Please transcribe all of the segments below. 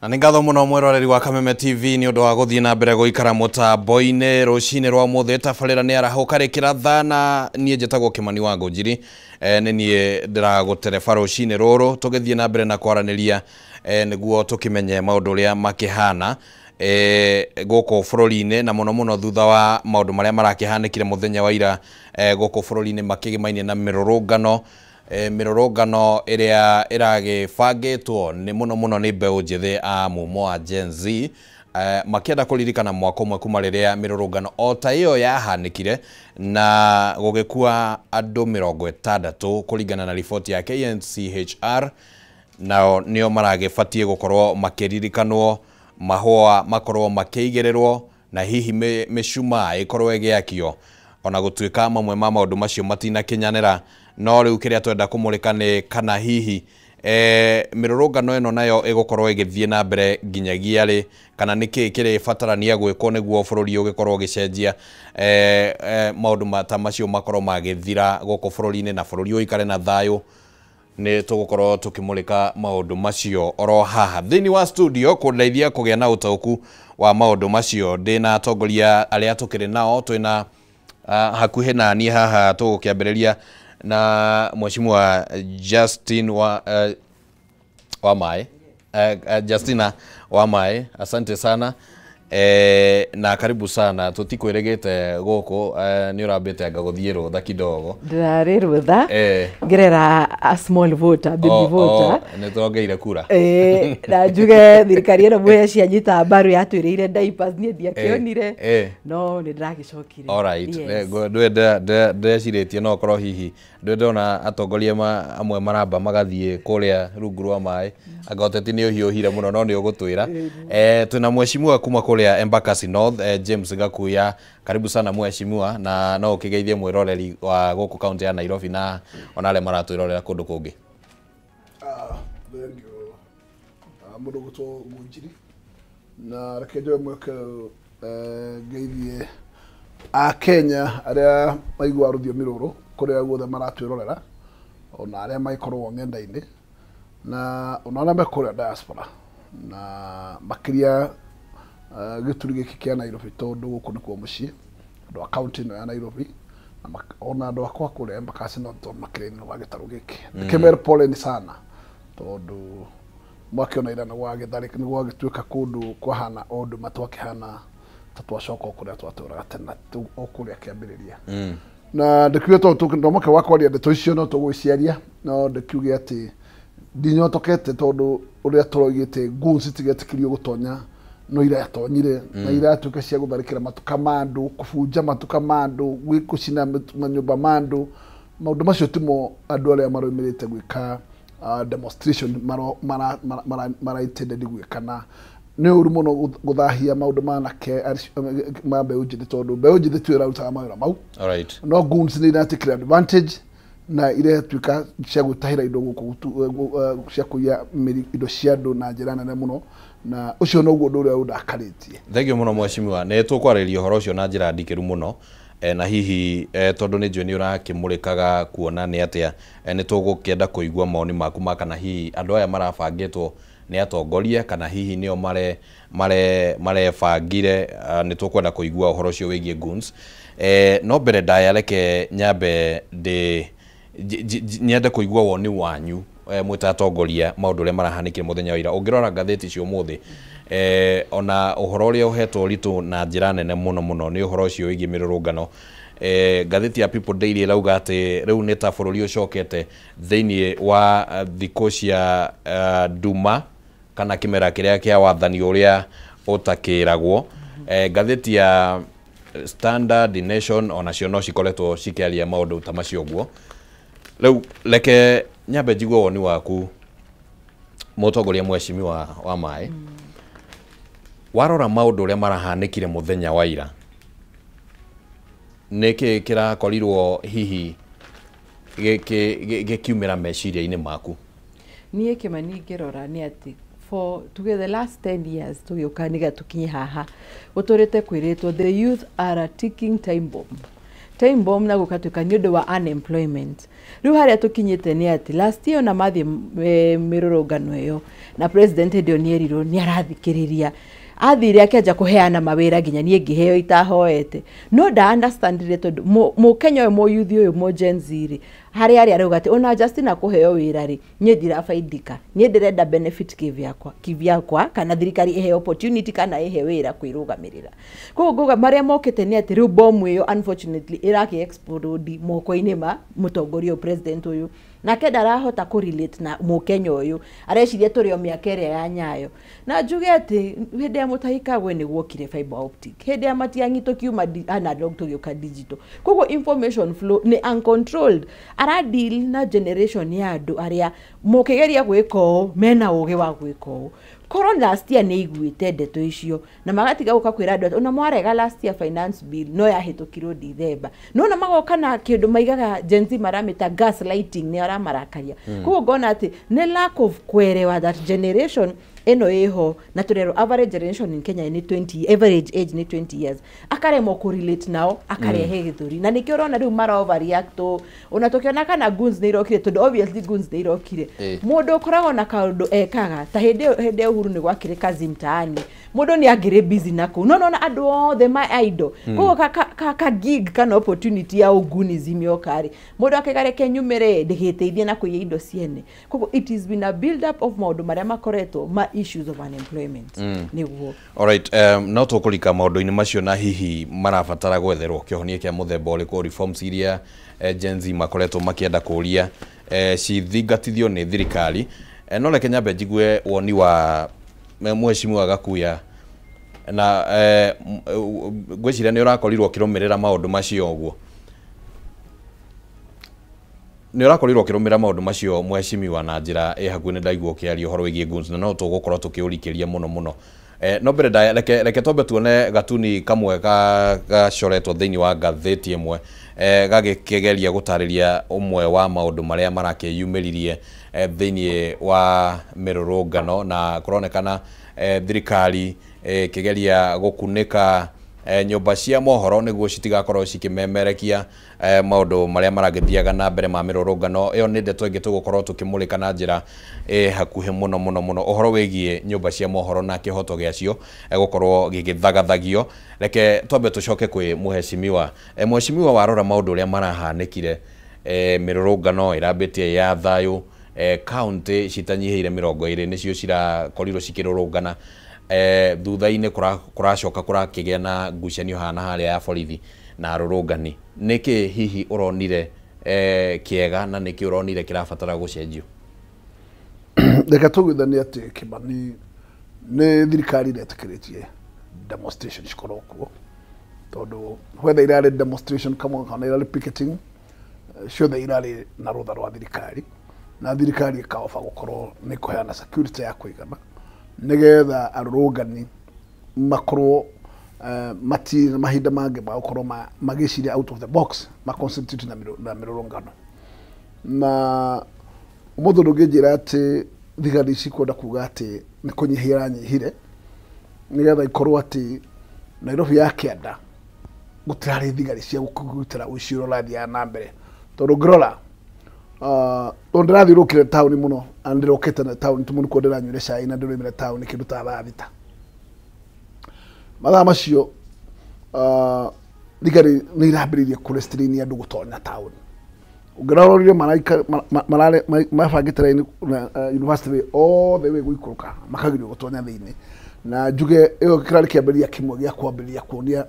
Na nĩ ngatho mũno mwĩroreri wa Kameme TV nĩ ũndũ wa gũthiĩ na mbere gũikara mũtambo-inĩ rũcinĩ rwa mũthĩ. Tabarĩra nĩ arahũka rĩkĩra thana. Niĩ njĩtagwo Kĩmani wa Ngũnjiri, nĩ niĩ ndĩragũtereba rũcinĩ rũrũ tũgĩthiĩ na mbere na kwaranĩria, nĩguo tũkĩmenye maũndũ ũrĩa makĩhana gũkũ bũrũri-inĩ, na mũno mũno thutha wa maũndũ marĩa marakĩhanĩkire mũthenya wa ira gũkũ bũrũri-inĩ makĩgĩmainie na mĩrũrũngano, mĩrũrũngano ĩrĩa ĩragĩbangĩtwo nĩ mũno mũno nĩ mbeũ njĩthĩ a mumo wa Gen Z, makĩenda kũririkana mwaka ũmwe kuma rĩrĩa mĩrũrũngano o ta ĩyo yahanĩkire na gũgĩkua andũ 60 kũringana na riboti ya KNCHR. Nao nĩo maragĩbatiĩ gũkorwo makĩririkanwo, mahũa makorwo makĩigĩrĩrwo na hihi mĩcumaa ĩkorwo ĩgĩakio, ona gũtuĩka mamwe ma maũndũ macio matinakinyanĩra. No rĩu kĩrĩa twenda kũmũrĩka nĩ kana hihi mĩrũrũngano ĩno nayo ĩgũkorwo ĩgĩthiĩ na mbere nginyagia rĩ, kana nĩkĩĩ kĩrĩbatarania gwĩkwo nĩguo bũrũri ũgĩkorwo ũgĩcenjia, maũndũ ta macio makorwo magĩthira gũkũ bũrũri-inĩ na bũrũri ũikare na thayũ. Nĩ tũgũkorwo tũkĩmũrĩka maũndũ macio oro haha thĩinĩ wa studio kũndeithia kũgĩa na ũtaũku wa maũndũ macio. Ndĩna atongoria arĩa tũkĩrĩ nao, twĩna hakuhĩ na niĩ haha. Tũgũkĩambĩrĩria na Mheshimiwa Justin wa Mae, Justina wa Mae, asante sana na karibu sana. Tũtikwĩrĩgĩte gũkũ, nĩ ũrambĩte anga gũthiĩ rũtha kidogo. Ndĩrarĩ rũtha ngĩrera a small voter, baby voter. Nĩ tuongeire kura. Na njuge thirikari ĩno mũhe cianyita mbaru yatwĩrĩire diapers, niĩ ndiakĩonire, no nĩ ndĩragĩcokire. Alright. Ndecirĩtie no korwo hihi ndĩ ndona atongoria amwe maramba magathiĩ kũrĩa rungu rwa maĩ, anga ũteti nĩ ũhiũhire mũno, no nĩ ũgũtwĩra. Twĩna mheshimiwa kuma kũrĩa Embakasi North, James Gakuya, karibu sana mheshimiwa, na no ũkĩgeithie mwĩroreri wa gũkũ kaunti ya Nairobi na ona arĩa maratwĩrorera kũndũ kũngĩ. Thank you. Mũndũ ũgwĩtwo Ngunjiri, na reke njoe mweke ngeithie Akenya arĩa maiguaga rũthiomi rũrũ kũrĩa guothe maratwĩrorera, ona arĩa magĩkoragwo ng'enda-inĩ na ona arĩa me kũrĩa diaspora, na makĩria gĩturi gĩkĩ kĩa Nairobi, tondũ gũkũ nĩkuo mũciĩ andũ a kaunti ĩno ya Nairobi na ona andũ akwa kũrĩa Embakasi North, tondũ makĩrĩ thĩinĩ wa gĩtarũ gĩkĩ. Ndĩkĩmere poleni sana tondũ mwakĩona ira nĩ gwagĩtuĩka kũndũ kwahana o nduma, twakĩhana ta twacoka o kũrĩa twatũraga tene o kũrĩa kĩambĩrĩria. Na ndĩkiuge tondũ ndomoke wa kwaria ndeto icio no tũgũciaria, no ndĩkiuge atĩ ndinyotokete tondũ ũrĩa tũroigĩte goons itigetĩkĩrio gũtonya, no iratonyire na iratuĩka cia gũtharĩkĩra matuka ma andũ, kũbunja matuka ma andũ, gũcina manyũmba ma andũ. Maũndũ macio timo andũ arĩa maroimĩrĩte gwĩka demonstration maraintended gwĩka, na nĩ ũru mũno gũthahia maũndũ ma anake ma mbeũ njĩthĩ, tondũ mbeũ njĩthĩ tiyo ĩrarutaga mawĩra mau. No goons nĩ iratikĩra advantage na iretuĩka cia gwĩtahĩra indo gũkũ, cia kũiya indo cia andũ na njĩra nene mũno, na ũcio noguo ũndũ ũrĩa ũndakarĩtie. Thank you mũno mheshimiwa, nĩ tũkwarĩrĩria ũhoro ũcio na njĩra ndikĩru mũno, na hihi tondũ nĩ njũĩ nĩ ũrakĩmũrĩkaga kuona nĩ atĩa, nĩ tũgũkĩenda kũigua mawoni maku ma kana hihi andũ aya marabangĩtwo nĩ atongoria kana hihi nĩo mare mare marebangire. Nĩ tũkwenda kũigua ũhoro ũcio wĩgiĩ goons. No mbere ndaya reke nyambe ndĩ nyende kũigua woni wanyu mwĩ ta atongoria maũndũ ũrĩa marahanĩkire mũthenya wa ira. Ũngĩrora ngathĩti cia ũmũthĩ, ona ũhoro ũrĩa ũhetwo ũritũ na njĩra nene mũno mũno nĩ ũhoro ũcio wĩgiĩ mĩrũrũngano. Ngathĩti ya People Daily ĩrauga atĩ rĩu nĩ ta bũrũri ũcokete thĩinĩ wa thikũ cia nduma kana kĩmera kĩrĩa kĩa wathani ũrĩa ũtakĩragwo. Ngathĩti ya Standard, Nation onacio no cikoretwo cikĩaria maũndũ ta macio ũguo. Rĩu reke nyambe njigue woni waku, mũtongoria mheshimiwa wa maĩ. Warora maũndũ ũrĩa marahanĩkire mũthenya wa ira, nĩkĩ kĩrakorirwo hihi gĩkiumĩra meciria-inĩ maku? Niĩ Kĩmani ngĩrora nĩ atĩ for tuge the last 10 years tũgĩũka nĩgetha tũkinye haha, gũtũrĩte kwĩrĩtwo the youth are a ticking time bomb. Time bomb na gũkatuĩka nĩ ũndũ wa unemployment. Rĩu harĩa tũkinyĩte nĩ atĩ last year ona mathiĩ mĩrũrũngano ĩyo na president hĩndĩ ĩyo nĩ erirwo nĩ arathikĩrĩria, athire akĩanjia kũheana mawĩra nginya niĩ ngĩheo itahoete, no nda understandire tondũ mũkenya ũyũ, mũyuthi ũyũ, mũ Gen Z rĩ, harĩa arĩa arauga atĩ ona Justina kũheo wĩra rĩ, niĩ ndirabaidika, niĩ ndĩrenda benefit kivyakwa, kana thirikari ĩhe opportunity kana ĩhe wĩra kwĩrũgamĩrĩra. Koguo ngauga marĩa mokĩte nĩ atĩ rĩu bomu ĩyo unfortunately ĩrakĩ explode moko-inĩ ma mũtongoria ũyũ, president ũyũ, nake ndarahota kũ relate na mũkenya ũyũ, areciria tũrĩ o mĩaka ĩrĩa ya Nyayo. Na njuge atĩ hĩndĩ ya Mutahi Kagwe nĩ guokire fiber optic, hĩndĩ ya Matiang'i tũkiuma analog tũgĩũka digital. Koguo information flow nĩ uncontrolled, ara deal na generation ya andũ arĩa mũkĩgeria gwĩka ũũ mena ũgĩ wa gwĩka ũũ. Korwo last year nĩ iguĩte ndeto icio na magatiga gũka kwĩra andũ atĩ ona mwarega last year finance bill no yahĩtũkirwo December, no na magoka na kĩndũ maigaga Gen Z maramĩta gaslighting, nĩ aramarakaria. Koguo ngona atĩ nĩ lack of kwerewa that generation ĩno ĩho, na tũrerwo average generation in Kenya nĩ 20, average age nĩ 20 years, akaremwo kũ relate nao, akarehe gĩthũri, na nĩkĩo ũrona rĩu mara overreact. Ona tũkĩona kana goons nĩ irokire, tondũ obviously goons nĩ irokire. Mũndũ ũkoragwo na kaũndũ ekaga ta hĩndĩ ĩyo, hĩndĩ ya Uhuru nĩ gwakĩrĩ kazi mtaani, mũndũ nĩ angĩrĩ busy na kũu, no nona andũ othe ma idle. Koguo ka gig kana opportunity ya ũgunism yoka rĩ, mũndũ akĩgareke nyumĩre ndĩgĩteithie na kũiya indo ciene. Koguo it has been a build up of maũndũ marĩa makoretwo ma issues of unemployment, nĩguo. Alright, no tũkũrika maũndũ-inĩ macio na hihi marabatara gwetherwo kĩhonia kĩa mũthemba ũrĩkũ, reforms iria Gen Z makoretwo makĩenda kũria cithingatithio nĩ thirikari. No reke nyambe njigue woni wa mheshimiwa Gakuya, na ngwĩciria nĩ ũrakorirwo ũkĩrũmĩrĩra maũndũ macio ũguo, nĩ ũrakorirwo ũkĩrũmĩrĩra maũndũ macio mheshimiwa na njĩra ĩ hakuhĩ. Nĩ ndaigua ũkĩaria ũhoro wĩgiĩ goons na no tũgũkorwo tũkĩũrikĩria mũno mũno. No mbere reke twambe tuone gatuni kamwe gacoretwo thĩinĩ wa ngathĩti ĩmwe, gagĩkĩgeria gũtarĩria ũmwe wa maũndũ marĩa marakĩyumĩririe thĩinĩ wa mĩrũrũngano, na kũronekana thirikari ĩkĩgeria gũkunĩka nyũmba cia mohoro nĩguo citigakorwo cikĩmemerekia maũndũ marĩa maragĩthiaga na mbere ma mĩrũrũngano ĩyo. Nĩ ndeto ĩngĩ tũgũkorwo tũkĩmũrĩka na njĩra hakuhĩ mũno mũno mũno, ũhoro wĩgiĩ nyũmba cia mohoro na kĩhoto gĩacio gũkorwo gĩgĩthagathagio. Reke twambe tũcoke kwĩ mheshimiwa. Mheshimiwa, warora maũndũ ũrĩa marahanĩkire, mĩrũrũngano ĩrambĩtie ya thayũ, kaunti citanyihĩire 20 nĩcio cirakorirwo cikĩrũrũngana, thutha-inĩ kũracoka kũrakĩgĩa na ngucanio hana harĩa ya borithi na arũrũngani. Nĩkĩ hihi ũronire kĩega na nĩkĩ ũronire kĩrabatara gũcenjio? Reke tũgwithanie atĩ Kĩmani, nĩ thirikari ĩretĩkĩrĩtie demonstration cikorwo kuo, tondũ whether irarĩ demonstration kana irarĩ picketing, ciothe irarĩ na rũtha rwa thirikari, na thirikari ĩkaoba gũkorwo nĩ kũheana security ya kũigana nĩgetha arũrũngani makorwo matirĩ na mahinda mangĩ ma gũkorwo magĩciria out of the box, ma concentrate na mĩrũrũngano. Na ũmũthĩ ndũngĩnjĩra atĩ thigari ici kwenda kuga atĩ nĩ kũnyihia iranyihire nĩgetha ikorwo atĩ Nairobi ya kĩanda gũtirarĩ thigari cia kũgitĩra ũici ũrĩa ũrathiaga na mbere, tondũ ngĩrora, tondũ ndĩrathiũrũrũkire taũni mũno na ndĩrokĩte na taũni tũmũ nĩkuo ndĩranyuire cai na ndĩroimire taũni kĩndũ ta thaa 6. Mathaa macio thigari nĩ irambĩrĩirie kũrestrain andũ gũtonya taũni. Ũngĩrorire mabangĩte raini University Way all the way gũikũrũka, makagirio gũtonya thĩinĩ. Na njuge ĩyo kĩrarĩ kĩambĩrĩria kĩmwe gĩa kwambĩrĩria kuonia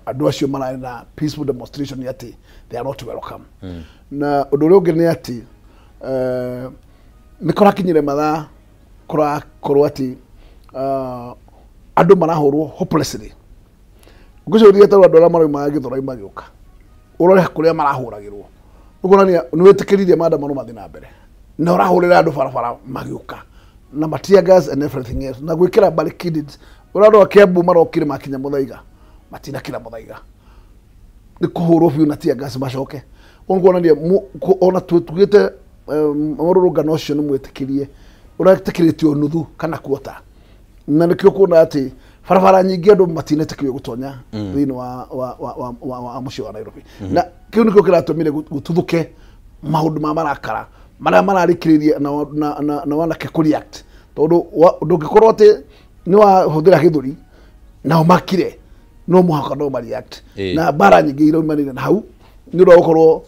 andũ acio mararĩ na peaceful demonstration atĩ they are not welcome. Na ũndũ ũrĩa ũngĩ nĩ atĩ nĩ kũrakinyire mathaa kũrakorwo atĩ andũ marahũrwo hopelessly. Ngwĩciria tarĩu andũ arĩa maraumaga Gĩthũrai magĩũka, ũrore kũrĩa marahũragĩrwo, ũkuonania nĩ wĩtĩkĩririe maandamano mathiĩ na mbere na ũrahũrĩra andũ barabara magĩũka na ma tear gas and everything else na gwĩkĩra barricades. Ũrĩa andũ a Kiambu marokire makinya Mũthaiga, matinakĩra Mũthaiga, nĩ kũhũrwo biũ na tear gas macoke. Ũguo kuonania ona tugĩte mũrũrũngano ũcio nĩ mwĩtĩkĩrie, ũretĩkĩrĩtio nuthu kana kuota, na nĩkĩo kuona atĩ Barabara nyingĩ andũ matinetĩkĩrio gũtonya thĩinĩ wa mũciĩ wa Nairobi. Na kĩu nĩkĩo kĩratũmire gũtuthũke maũndũ ma marakara marĩa mararĩkĩrĩria na wanake kũ react, tondũ ndũngĩkorwo atĩ nĩ wahũthĩra gĩthũri nao makire, no mũhaka no ma react. Na mbara nyingĩ iraumanire na hau nĩ ũndũ wa gũkorwo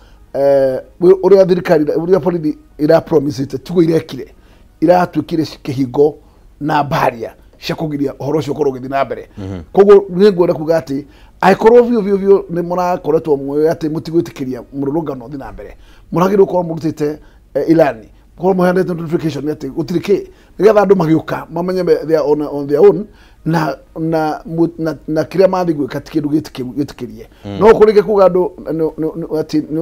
ũrĩa thirikari, ũrĩa borithi ira promisĩte tiguo irekire, iratuĩkire kĩhingo na barrier cia kũgiria ũhoro ũcio ũkorwo ũgĩthiĩ na mbere. Koguo nĩ nguona kuga atĩ angĩkorwo biũ biũ biũ nĩ mũrakoretwo muoyo atĩ mũtigwĩtĩkĩria mũrũrũngano ũthiĩ na mbere, mũragĩrĩirwo gũkorwo mũrutĩte ilani, gũkorwo mũheanĩte notification atĩ gũtirĩ kĩ, nĩgetha andũ magĩũka mamenye they are on their own, na kĩrĩa mathiĩ gwĩka ti kĩndũ gĩtĩkĩrie. No kũrĩke kuga andũ atĩ nĩ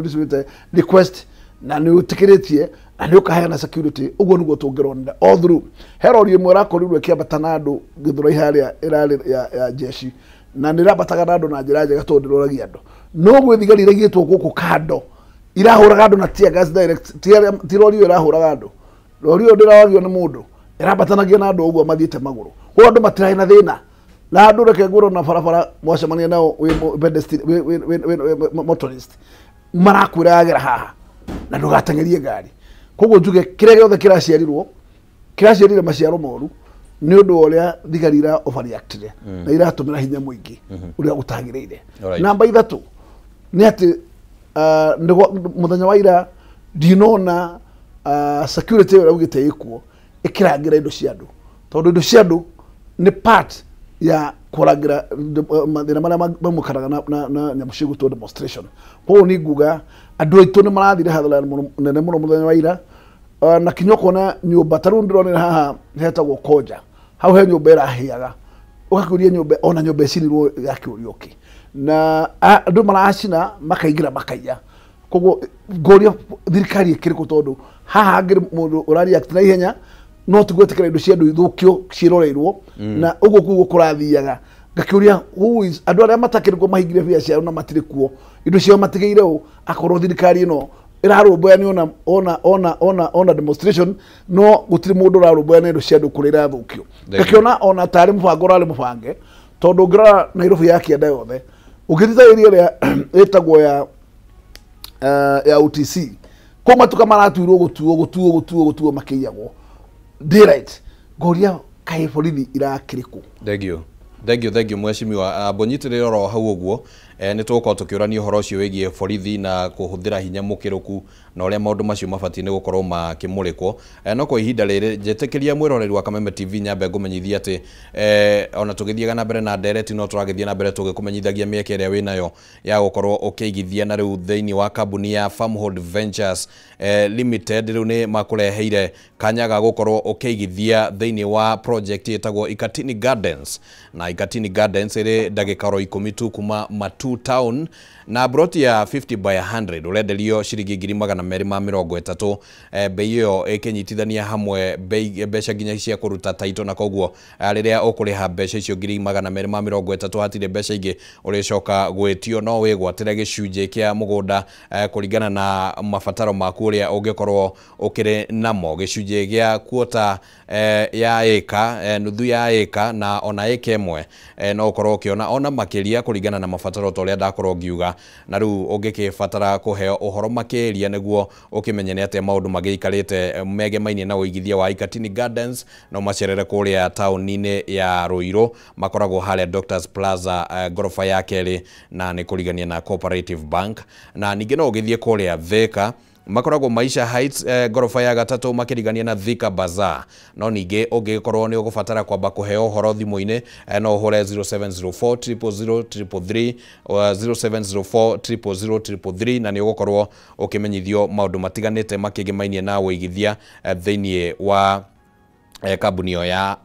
ũrĩcĩte request na nĩ ũtĩkĩrĩtie na nĩ ũkaheana security, ũguo nĩguo tũngĩronera all through. He rori ĩmwe ĩrakorirwo ĩkĩambata na andũ Gĩthũrai harĩa ĩrarĩ ya jeshi, na nĩ ĩrambataga na andũ na njĩra njega tondũ ndĩroragia andũ, no gwĩ thigari iraigĩtwo gũkũ kando irahũraga andũ na tear gas direct. Ti rori ĩyo ĩrahũraga andũ, rori ĩyo ndĩroragio nĩ mũndũ, ĩrambatanagia na andũ ũguo mathiĩte magũrũ. Koguo andũ matirarĩ na thĩna na andũ. Reke ngwĩrwo na barabara mwacemania nao wĩ motorist, marakwĩra yagera haha na ndũgateng'erie ngari. Koguo njuge kĩrĩa gĩothe kĩraciarirwo kĩraciarire maciaro moru nĩ ũndũ wa ũrĩa thigari ira overreactire na iratũmĩra hinya mũingĩ ũrĩa ũtagĩrĩire. Namba 3 nĩ atĩ mũthenya wa ira ndinona security ĩyo ĩraugĩte ĩkuo ĩkĩrangĩra indo cia andũ, tondũ indo cia andũ nĩ part ya kũrangĩra mathĩna marĩa maumũkanaga na nyamũ cigũtwo demonstration. Koguo nĩ nguga andũ aitũ nĩ marathire hathara nene mũno mũthenya wa ira, na kinya ũkona nyũmba ta rĩu ndĩronera haha hetagwo Konja, hau he nyũmba ĩrahĩaga, ũgakĩũria nyũmba ona nyũmba ĩcinirwo yakĩũrio kĩ, na andũ maracina makaingĩra makaiya. Koguo ngũria thirikari ĩkĩrĩ kũ, tondũ haha hangĩrĩ mũndũ ũrareact na ihenya no tigwĩtĩkĩra indo cia andũ ithũkio ciĩroreirwo, na ũguo kuguo kũrathiaga. Ngakĩũria who is andũ arĩa matakĩrĩ kuo mahingire bia ciao na matirĩ kuo, indo ciao matigĩire ũ, akorwo thirikari ĩno ĩrarũmbũyania ona demonstration, no gũtirĩ mũndũ ũrarũmbũyania indo cia andũ kũrĩa irathũkio. Ngakĩona ona tarĩ mũbango ũrarĩ mũbange, tondũ ũngĩrora Nairobi ya kĩanda yothe ũngĩthiĩ ta area ĩrĩa ĩtagwo ya OTC, kũu matuka maratuirwo gũtuo gũtuo gũtuo gũtuo makĩiyagwo daylight. Ngoria kaĩ borithi irakĩrĩ kũ? Thank you, thank you, thank you mheshimiwa. Mbũnyitĩrĩre oro hau ũguo, nĩ tũgũkorwo tũkĩũrania ũhoro ũcio wĩgiĩ borithi na kũhũthĩra hinya mũkĩrũku na ũrĩa maũndũ macio mabatiĩ nĩ gũkorwo makĩmũrĩkwo. No kwa ihinda rĩrĩ njĩtĩkĩria mwĩroreri wa Kameme TV nyambe ngũmenyithia atĩ ona tũgĩthiaga na mbere na ndereti no tũragĩthiĩ na mbere tũgĩkũmenyithagia mĩeke ĩrĩa wĩnayo ya gũkorwo ũkĩigithia na rĩu thĩinĩ wa kambuni ya Farmhold Ventures Limited. Rĩu nĩ makũreheire kanya ga gũkorwo ũkĩigithia thĩinĩ wa project ĩtagwo Ikatini Gardens, na Ikatini Gardens ĩrĩ ndagĩka oro 10 tu kuma Matu Town, na broti ya 50 by 100 ũrenderio ciringi 230,000, bei ĩyo ĩkĩnyitithania hamwe mbeca nginya cia kũruta taito, na koguo rĩrĩa ũkũrĩha mbeca icio 230,000 hatirĩ mbeca ingĩ ũrĩcoka gwĩtio, no wĩgwatĩre gĩcunjĩ kĩa mũgũnda kũringana na mabataro maku ũrĩa ũngĩkorwo ũkĩrĩ namo, gĩcunjĩ gĩa kuota ya ĩka, nuthu ya ĩka na ona ĩka ĩmwe, no ũkorwo ũkĩona ona makĩria kũringana na mabataro ta ũrĩa ndakorwo ngiuga. Na rĩu ũngĩkĩbatara kũheo ũhoro makĩria nĩguo ũkĩmenye nĩ atĩa maũndũ magĩikarĩte megemainie na ũigithia wa Ikatini Gardens, no macerere kũrĩa taũni-inĩ ya Ruiru, makoragwo harĩa Doctors Plaza, ngoroba ya kerĩ, na nĩ kũrigania na Cooperative Bank. Na ningĩ no ũgĩthiĩ kũrĩa Thika, makoragwo Maisha Heights, ngoroba ya gatatũ makĩrigania na Thika Bazaar. No ningĩ ũngĩkorwo nĩ ũgũbatara kwamba kũheo ũhoro thimũ-inĩ, no ũhũre 0704 000 333, 0704 000 333, na nĩ ũgũkorwo ũkĩmenyithio maũndũ matiganĩte makĩgemainie na ũigithia thĩinĩ wa kambuni ĩyo ya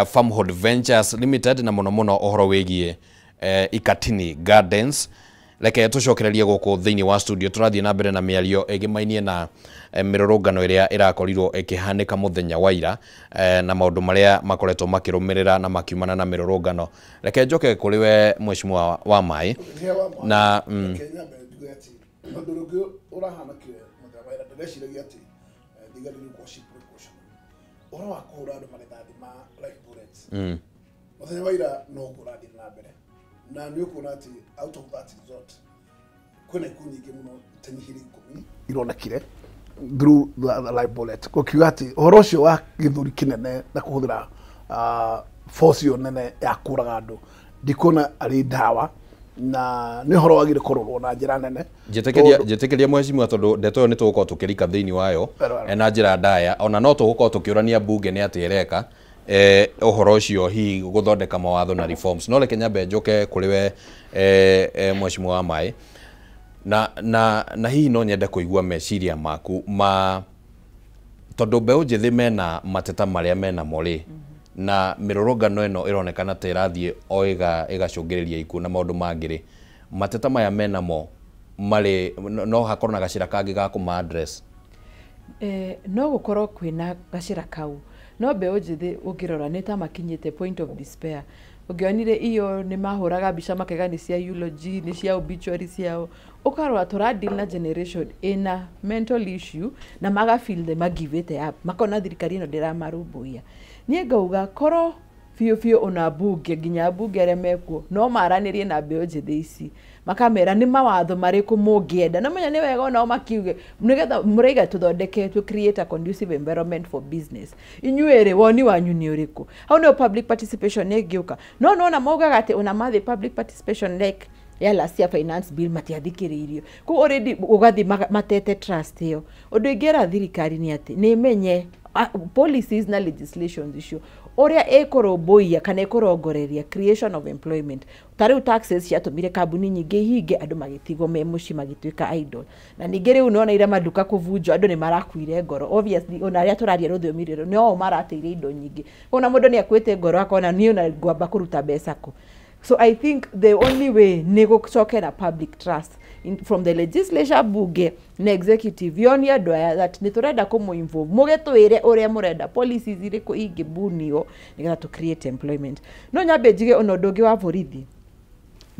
Farmhold Ventures Limited, na mũno mũno ũhoro wĩgiĩ Ikatini Gardens. Reke tũcokererie gũkũ thĩinĩ wa studio, tũrathiĩ na mbere na mĩario ĩgĩmainie na mĩrũrũngano ĩrĩa ĩrakorirwo ĩkĩhanĩka mũthenya wa ira, na maũndũ marĩa makoretwo makĩrũmĩrĩra na makiumana na mĩrũrũngano. Reke njoke kũrĩ we mheshimiwa wa Maĩ na Kenya njuge atĩ ũndũ ũngĩ ũrahanĩkire mũthenya wa ira, ndĩreciragia atĩ thigari nĩ gũkorwo ci precaution. Ũhoro wa kũhũra andũ marĩthathi ma live bullets mũthenya wa ira no ũrathiĩ na mbere, na nĩ ũkuona atĩ out of that result kwĩna ikuũ nyingĩ mũno tanyihĩrie 10 ironekire through the live bullet. Gũkiuga atĩ ũhoro ũcio wa gĩthũri kĩnene na kũhũthĩra force ĩyo nene ya kũraga andũ ndikuona arĩ ndawa, na nĩ ũhoro wagĩrĩire kũrorwo na njĩra nene. Njĩtĩkĩria mheshimiwa, tondũ ndeto ĩyo nĩ tũgũkorwo tũkĩrika thĩinĩ wayo na njĩra ndaya, ona no tũgũkorwo tũkĩũrania mbunge nĩ atĩ ĩreka ũhoro ũcio hihi gũthondeka mawatho na reforms. No reke nyambe njoke kũrĩ we mheshimiwa wa Maĩ, na hihi no nyende kũigua meciria maku ma tondũ mbeũ njĩthĩ mena mateta marĩa menamo rĩ, na mĩrũrũngano ĩno ĩronekana ta ĩrathiĩ o ĩgacũngĩrĩria ikuũ na maũndũ mangĩ rĩ, mateta maya menamo marĩ no hakorwo na gacĩra kangĩ ga kũma address? No gũkorwo kwĩna gacĩra kau, no mbeũ njĩthĩ ũngĩrora nĩ ta makinyĩte point of despair. Ũngĩonire iyo nĩ mahũraga mbica makaiga nĩ cia eulogy, nĩ cia obituary ciao, ũkarora tũra deal na generation ĩna mental issue na maga feel the magivĩte up, makona thirikari ĩno ndĩramarũmbũiya. Niĩ ngauga korwo biũ biũ ona mbunge, nginya mbunge arĩa mekuo no maranĩrie na mbeũ njĩthĩ ici, makamera nĩ mawatho marĩkũ mũngĩenda, na menya nĩ wega onao makiuge nĩgetha mũraiga tũthondeke to create a conducive environment for business. Inyuĩ rĩ, woni wanyu nĩ ũrĩkũ? Hau nĩho public participation ĩngĩũka. No nona maugaga atĩ ona mathiĩ public participation like ya last year finance bill matiathikĩrĩirio, koguo already ũgathiĩ matete trust ĩyo. Ũndũ ingĩra thirikari nĩ atĩ nĩ ĩmenye policies na legislations icio ũrĩa ĩkũrũmbũiya kana ĩkũrongoreria creation of employment. Ta rĩu taxes ciatũmire kambuni nyingĩ ihinge, andũ magĩtigwo me mũciĩ magĩtuĩka idle. Na ningĩ rĩu nĩwona ira maduka kũbunjwo, andũ nĩ marakuire ngoro. Obviously ona arĩa tũraria rũthiomi rũrũ nĩ o marateire indo nyingĩ, ona mũndũ nĩ akuĩte ngoro akona niĩ ona ngwamba kũruta mbeca kũ. So I think the only way nĩ gũcokera public trust from the legislature, bunge na executive, yonie andũ aya that nĩ tũrenda kũmũ involve, mũgĩtwĩre ũrĩa mũrenda, policies irĩkũ ingĩbunio nĩgetha to create employment. No nyambe njige ona ũndũ ũngĩ wa borithi.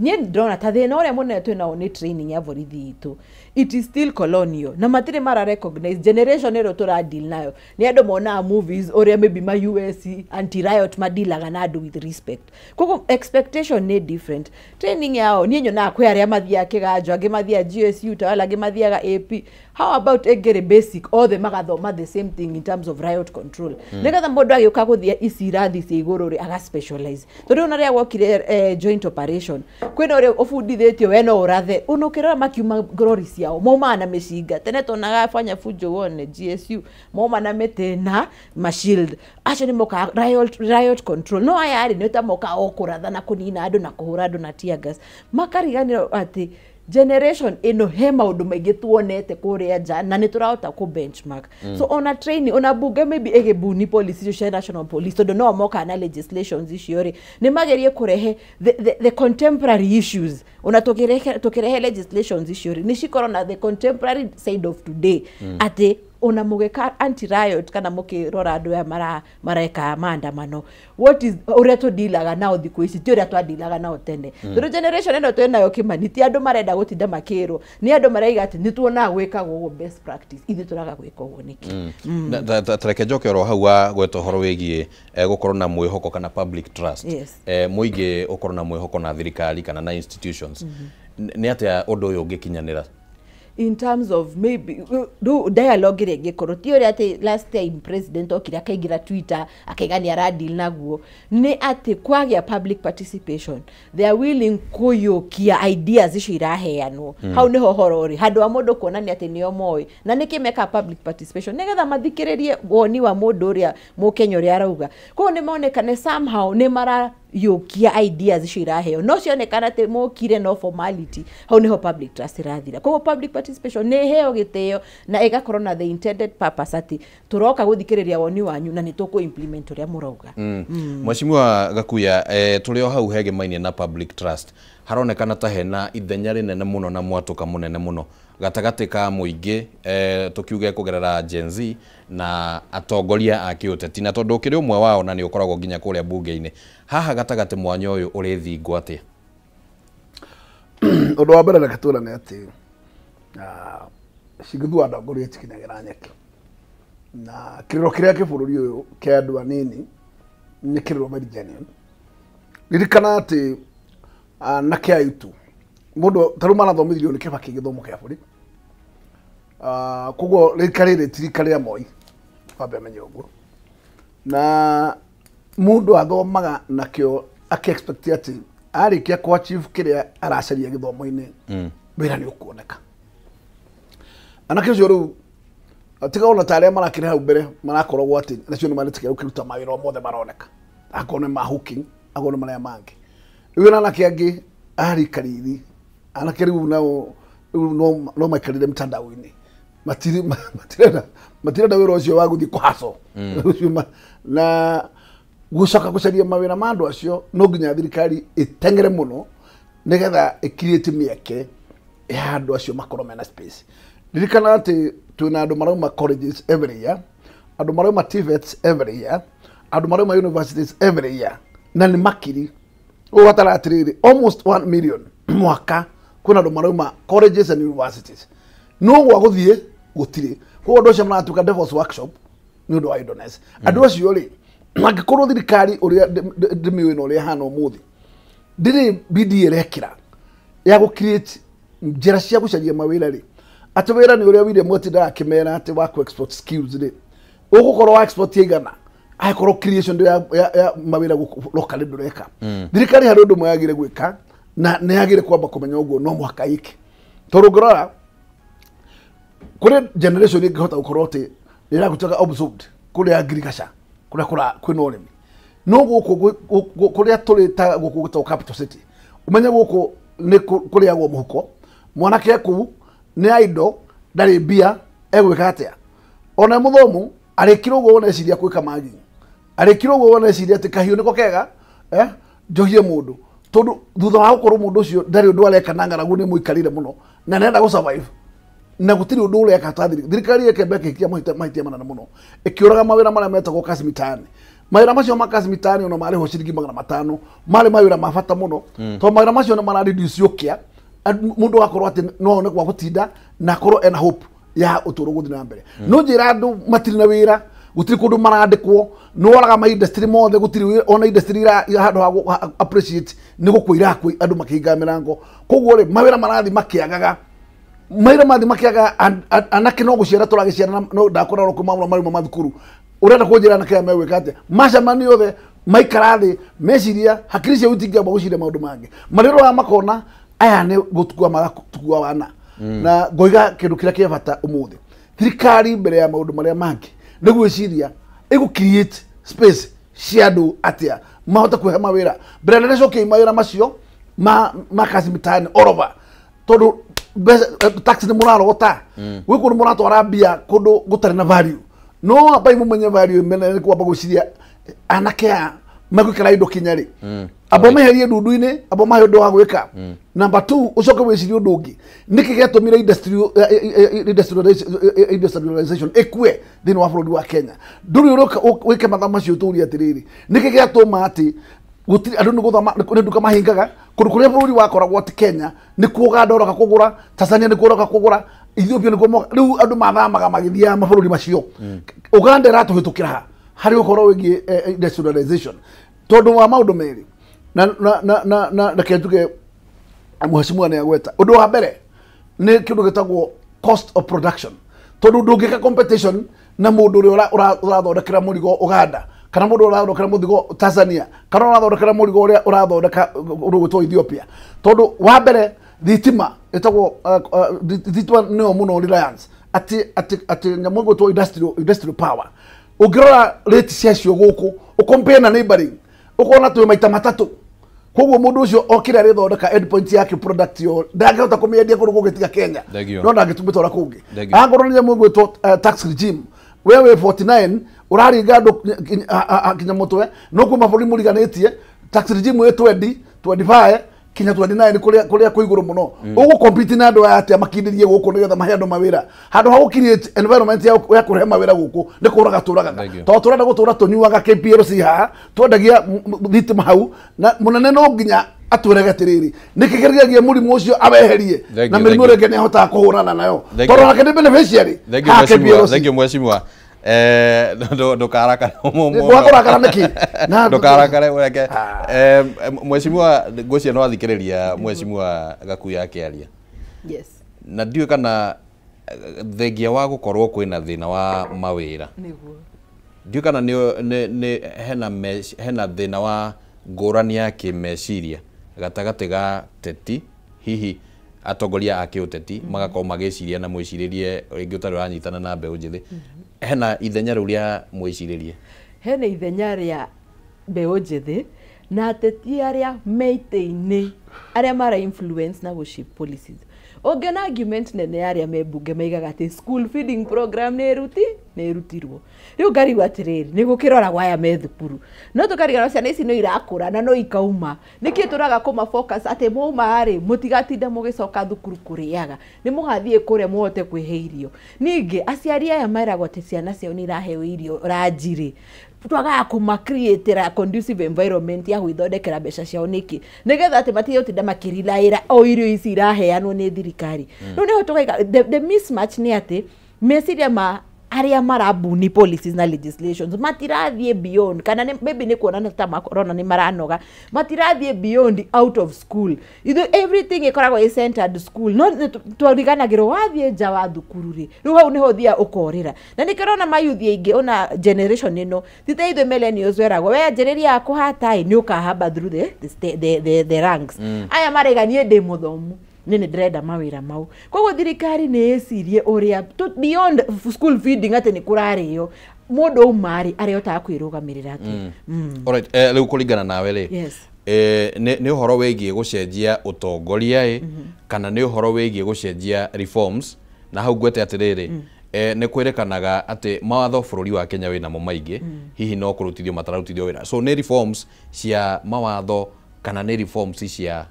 Niĩ ndĩrona ta thĩna ũrĩa mũnene twĩnawo nĩ training ya borithi itũ. It is still colonial na matirĩ mara recognize generation ĩrĩa tũra deal nayo. Nĩ andũ monaga movies ũrĩa maybe ma US anti riot madilaga na andũ with respect, koguo expectation nĩ different. Training yao niĩ nyonaga kwĩ arĩa mathiaga kĩganjo, angĩ mathiaga GSU Tawala, angĩ mathiaga AP. How about ĩngĩrĩ basic, othe magathoma the same thing in terms of riot control, nĩgetha mũndũ agĩũka gũthiĩ ici irathi cia igũrũ rĩ, aga specialize. Tondũ ona rĩrĩa wokire joint operation, kwĩna ũrĩa ũbundithĩtio we no ũrathe, ona ũkĩrora makiuma glory ciao maumaga na mĩcinga. Tene tuonaga fanya fujo wone GSU mauma na mĩtĩ na mashield, acio nĩ mokaga riot control. No aya rĩ, nĩ ta mokaga o kũratha na kũnina andũ na kũhũra andũ na tear gas, makariganĩrwo atĩ generation ĩno he maũndũ maingĩ tuonete kũrĩa nja na nĩ tũrahota kũ benchmark. So ona training, ona bunge maybe ĩgĩbuni policy icio cia national police, tondũ no mokaga na legislations icio rĩ, nĩ magerie kũrehe the contemporary issues. Ona tũkĩrehe legislations icio rĩ, nĩ cikorwo na the contemporary side of today, atĩ ona mũgĩka anti riot kana mũkĩrora andũ aya mareka maandamano, what is ũrĩa tũdilaga nao thikũ ici ti ũrĩa twadilaga nao tene. Tondũ generation ĩno twĩnayo Kĩmani ti andũ marenda gũtinda makĩrwo, nĩ andũ maraiga atĩ nĩ tuonaga gwĩkagwo ũguo best practice, ithuĩ tũraga gwĩka ũguo nĩkĩ? Tareke njoke oro hau wa gweta ũhoro wĩgiĩ gũkorwo na mwĩhoko kana public trust, mũingĩ ũkorwo na mwĩhoko na thirikari kana na institutions, nĩ atĩa ũndũ ũyũ ũngĩkinyanĩra? In terms of maybe do dialogue ĩrĩa ĩngĩkorwo ti ũrĩa atĩ last time president okire akaingĩra Twitter akaiga nĩ aradeal naguo, nĩ atĩ kwagĩa public participation, they are willing kũiyũkia ideas icio iraheanwo. Hau nĩho ũhoro ũrĩ, handũ ha mũndũ kuonania atĩ nĩo moĩ na nĩkĩ meka public participation, nĩgetha mathikĩrĩrie woni wa mũndũ ũrĩa mũkenya ũrĩa arauga. Koguo nĩ monekane somehow nĩ marayũkia ideas icio iraheo, no cionekana atĩ mokire no formality, hau nĩho public trust ĩrathira. Koguo public participation nĩ ĩheo gĩtĩo na ĩgakorwo na the intended purpose atĩ tũroka gũthikĩrĩria woni wanyu na nĩ tũkũ implement ũrĩa mũrauga. Mheshimiwa Gakuya, tũrĩ o hau hegemainie na public trust, haronekana ta hena ithenya rĩnene mũno na mwatũka mũnene mũno gatagatĩ ka mũingĩ, tũkiuge kũgerera Gen Z na atongoria a kĩũteti, na tondũ ũkĩrĩ ũmwe wao na nĩ ũkoragwo nginya kũrĩa bunge-inĩ, haha gatagatĩ mwanya ũyũ ũrĩthingwo atĩa? Ũndũ wa mbere reke tũrane atĩ cingĩthua ndongoria cikinyagĩra nyeki, Na kĩrĩro kĩrĩa kĩ bũrũri ũyũ kĩa andũ anini nĩ kĩrĩro very genuine. Ririkana atĩ anake aitũ mũndũ ta rĩu marathomithirio nĩ Kĩbaki gĩthomo kĩa bũrũri. Koguo rĩka rĩrĩ ti rika rĩa Moi, wambe amenye ũguo. Na mũndũ athomaga nakĩo akĩ-expect atĩ arĩkia kũ achieve kĩrĩa aracaria gĩthomo-inĩ, wĩra nĩ ũkuoneka. Anake ũcio rĩu tiga ona ta arĩa marakĩrĩ hau mbere marakoragwo atĩ nacio nĩ marĩtĩkĩra gũkĩruta mawĩra mothe maroneka, akorwo nĩ ma hooking, akorwo nĩ marĩa mangĩ. Rĩu ena anake angĩ a rika rĩrĩ, anake rĩu nao rĩu no maikarire mtandao-inĩ, matirenda wĩra ũcio wa gũthiĩ kũhaco na gũcoka gũcaria mawĩra ma andũ acio. No nginya thirikari ĩteng'ere mũno nĩgetha ĩcreate mĩeke ya andũ acio makorwo mena space. Ririkana atĩ twĩna andũ marauma colleges every year, andũ marauma TVETs every year, andũ marauma universities every year, na nĩ makiri ũgatara atĩrĩrĩ almost 1 million mwaka kwĩna andũ marauma colleges and universities, no gwa gũthiĩ gũtirĩ. Koguo andũ acio maratuĩka devil's workshop nĩ ũndũ wa idleness. Andũ acio rĩ, angĩkorwo thirikari ũrĩa ndĩmĩũĩ na ũrĩa ĩhana ũmũthĩ ndĩrĩ bidii ĩrekĩra ya gũ create njĩra cia gũcaria mawĩra rĩ, atĩ wĩra nĩ ũrĩa William atindaga akĩmera atĩ wa kũ export skills rĩ, ũgũkorwo wa export igana angĩkorwo creation ya mawĩra gũkũ locally ndũreka. Thirikari harĩ ũndũ ũmwe yagĩrĩire gwĩka na nĩ yagĩrĩire kwamba kũmenya ũguo no mũhaka ĩke, tondũ ũngĩrora kũrĩ generation ĩngĩhota gũkorwo atĩ nĩ ĩragũtuĩka absorbed kũrĩa ngirigaca kũrĩa kwĩna ũrĩmi, no gũkũ kũrĩa tũrĩ ta gũkũ gwĩtagwo capital city, ũmenye gũkũ nĩ kũrĩagwo mũhuko. Mwanake kũu nĩ idle, ndarĩ mbia, egwĩka atĩa? Ona mũthomu arĩkire ũguo wona eciria gwĩka magi, arĩkire ũguo wona eciria atĩ kahiũ nĩko kega, njohie mũndũ, tondũ thutha wa gũkorwo mũndũ ũcio ndarĩ ũndũ areka na ng'aragu nĩ mũikarĩire mũno na nĩarenda gũ survive na gũtirĩ ũndũ ũreka ta thirikari ĩkembe ĩkĩhikia mahĩtia manene mũno ĩkĩũraga mawĩra marĩa metagwo kazi mitaani. Mawĩra macio ma kazi mitaani ona marĩhwo ciringi 500 marĩ mawĩra ma bata mũno, tondũ mawĩra macio nĩ mara reduce ũkĩa, mũndũ akorwo atĩ no one gwa gũtinda na akorwo ena hope ya ũtũũro gũthiĩ na mbere. No njĩra andũ matirĩ na wĩra, gũtirĩ kũndũ marandĩkwo, nĩ woraga ma industry mothe, gũtirĩ ona industry ira handũ ha appreciate nĩ gũkua irakua andũ makĩhinga mĩrango. Koguo rĩ mawĩra marathiĩ makĩagaga, mawĩra marathiĩ makĩagaga, anake no gũciara tũragĩciara, no ndakora oro kuma maruma mathukuru. Ũrenda kũnjĩra anake aya megwĩka atĩa? Macemania othe maikara thĩ meciria hakiri ciao itingĩamba gũciria maũndũ mangĩ, marĩroraga makona aya nĩ gũtukua magatukua wana. Na ngoiga kĩndũ kĩrĩa kĩa bata ũmũthĩ, thirikari mbere ya maũndũ marĩa mangĩ nĩ gwĩciria ĩgũ create space cia andũ atĩa mahote kwĩhe mawĩra mbere nene cokia mawĩra macio ma kazi mitaani all over, tondũ tax nĩ mũrarogota gwĩ kũndũ mũratwara mbia kũndũ gũtarĩ na value. No ambai mũmenye value mene nĩ kwamba gwĩciria anake aya megũikara indo kinya rĩ, amba meherie ndundu-inĩ, amba mahe ũndũ wa gwĩka. Number 2, ũcoke wĩcirie ũndũ ũngĩ, nĩkĩ gĩatũmire industrialization ĩkue thĩinĩ wa bũrũri wa Kenya? Ndũrĩ ũroka wĩke mathaa macio ũtũrie atĩrĩrĩ, nĩkĩ gĩatũma atĩ gũtirĩ andũ nĩ gũthama nĩ nduka mahingaga kũndũ kũrĩa bũrũri wakoragwo atĩ Kenya nĩkuo Uganda ũroka kũgũra, Tanzania nĩkuo ũroka kũgũra, Ethiopia nĩkuo rĩu andũ mathamaga magĩthiaga mabũrũri macio. Uganda ĩratũhĩtũkĩra ha harĩ ũhoro wĩgiĩ industrialization tondũ wa maũndũ merĩ na reke njuge mheshimiwa nĩ agweta ũndũ wa mbere nĩ kĩndũ gĩtagwo cost of production, tondũ ndũngĩka competition na mũndũ ũrĩa ũrathondekera mũrigo Uganda kana mũndũ ũrathondekera mũrigo Tanzania kana ũrathondekera mũrigo ũrĩa ũrathondeka ũrĩa Ethiopia, tondũ wa mbere thitima ĩtagwo thitima nĩyo mũno reliance atĩ nyamũ ĩgwĩtwo industrial power. Ũngĩrora rate ciacio gũkũ ũcompare na neighboring ũkona twĩ maita matatũ. Koguo mũndũ ũcio okire arĩthondeka endpoint yake product yo ndangĩhota kũmĩendia kũndũ kũngĩ tiga Kenya, no ndangĩtũmĩtwara kũngĩ. Angorwo nĩ nyamũ ĩgwĩtwo tax regime, we wĩ 49 ũraringa andũ kinya mũtwe, no kwĩ mabũrũri mũriganĩtie tax regime ĩ 20 25 kinya 29 kũrĩa kwĩ igũrũ mũno. Ũgũ compete na andũ aya atĩa makindĩrie gũkũ nĩgetha mahe andũ mawĩra handũ ha gũ create environment ya kũrehe mawĩra gũkũ nĩ kũraga tũragaga, tondũ tũrenda gũtũra tũnyuaga KPLC haha twendagia thitima hau, na mũnene no nginya atwĩrage atĩrĩrĩ nĩkĩ kĩrigagia mũrimũ ũcio aweherie na mĩrimũ ĩrĩa ĩngĩ nĩahotaga kũhũrana nayo, tondũ nake nĩ beneficiary. Thank you mheshimiwa. Ndukarakare Ndũkarakara nĩkĩ? Na- Ndukarakare ũreke. Mheshimiwa, ngwĩciria no athikĩrĩria Mheshimiwa Gakuya akĩaria. Yes. Na ndiũĩ kana thengia wa gũkorwo kwĩna thĩna wa mawĩra, Nĩguo. ndiũĩ kana nĩ hena thĩna wa ngũrani ya kĩmeciria gatagatĩ ga teti, hihi atongoria a kĩũteti magakorwo magĩciria na mwĩcirĩrie rĩngĩ ũtarĩ ũranyitana na mbeũ njĩthĩ. Hena ithenya rĩu rĩa mwĩcirĩrie? Hena ithenya rĩa mbeũ njĩthĩ na ateti arĩa me itĩ-inĩ, arĩa mara influence na gũ shape policies. Ũngĩona argument nene ya arĩa me mbunge, maigaga atĩ school feeding program nĩ ĩrutirwo. Rĩu ngarigwo atĩrĩrĩ, nĩ gũkĩroragwo aya me thukuru, no tũkariganĩrwo ciana ici no irakũra na no ikauma. Nĩkĩ tũraga kũma focus atĩ mwauma rĩ, mũtigatinda mũgĩcoka thukuru kũrĩaga, nĩ mũgathiĩ kũrĩa mũhote kwĩhe irio. Ningĩ aciari aya meragwo atĩ ciana ciao nĩ iraheo irio ranji rĩ, twagaga kũma createra conducive environment ya gwĩthondekera mbeca ciao nĩkĩ, nĩgetha atĩ matige gũtinda makĩrilaĩra o irio ici iraheanwo nĩ thirikari? Rĩu nĩho tũkaiga the mismatch nĩ atĩ meciria ma arĩa marabuni policies na legislations matirathiĩ beyond, kana maybe nĩ kuonana ta makorona nĩ maranoga, matirathiĩ beyond out of school. Ithuĩ everything ĩkoragwo ĩ centered school, no nĩ twariganagĩrwo wathiĩ nja wa thukuru rĩ, rĩu hau nĩho ũthiaga ũkorĩra. Na nĩkĩo ũrona mayuthi aingĩ, ona generation ĩno ti ta ithuĩ millennials weragwo we anjĩrĩria kũhata ĩ nĩ ũkahamba through the ranks. Aya maraiga niĩ ndĩ mũthomu, nĩ ndĩrenda mawĩra mau. Koguo thirikari nĩ ĩcirie ũrĩa beyond school feeding, atĩ nĩ kũrarĩo, mũndũ auma rĩ, arĩhotaga kwĩrũgamĩrĩra atĩ. Alright, rĩu kũringana nawe rĩ, Yes. nĩ ũhoro wĩgiĩ gũcenjia ũtongoria ĩ, kana nĩ ũhoro wĩgiĩ gũcenjia reforms? Na hau ngwete atĩrĩrĩ, nĩ kwĩrĩkanaga atĩ mawatho bũrũri wa Kenya wĩnamo maingĩ, hihi no kũrutithio matararutithio wĩra. So nĩ reforms cia mawatho kana nĩ reforms cia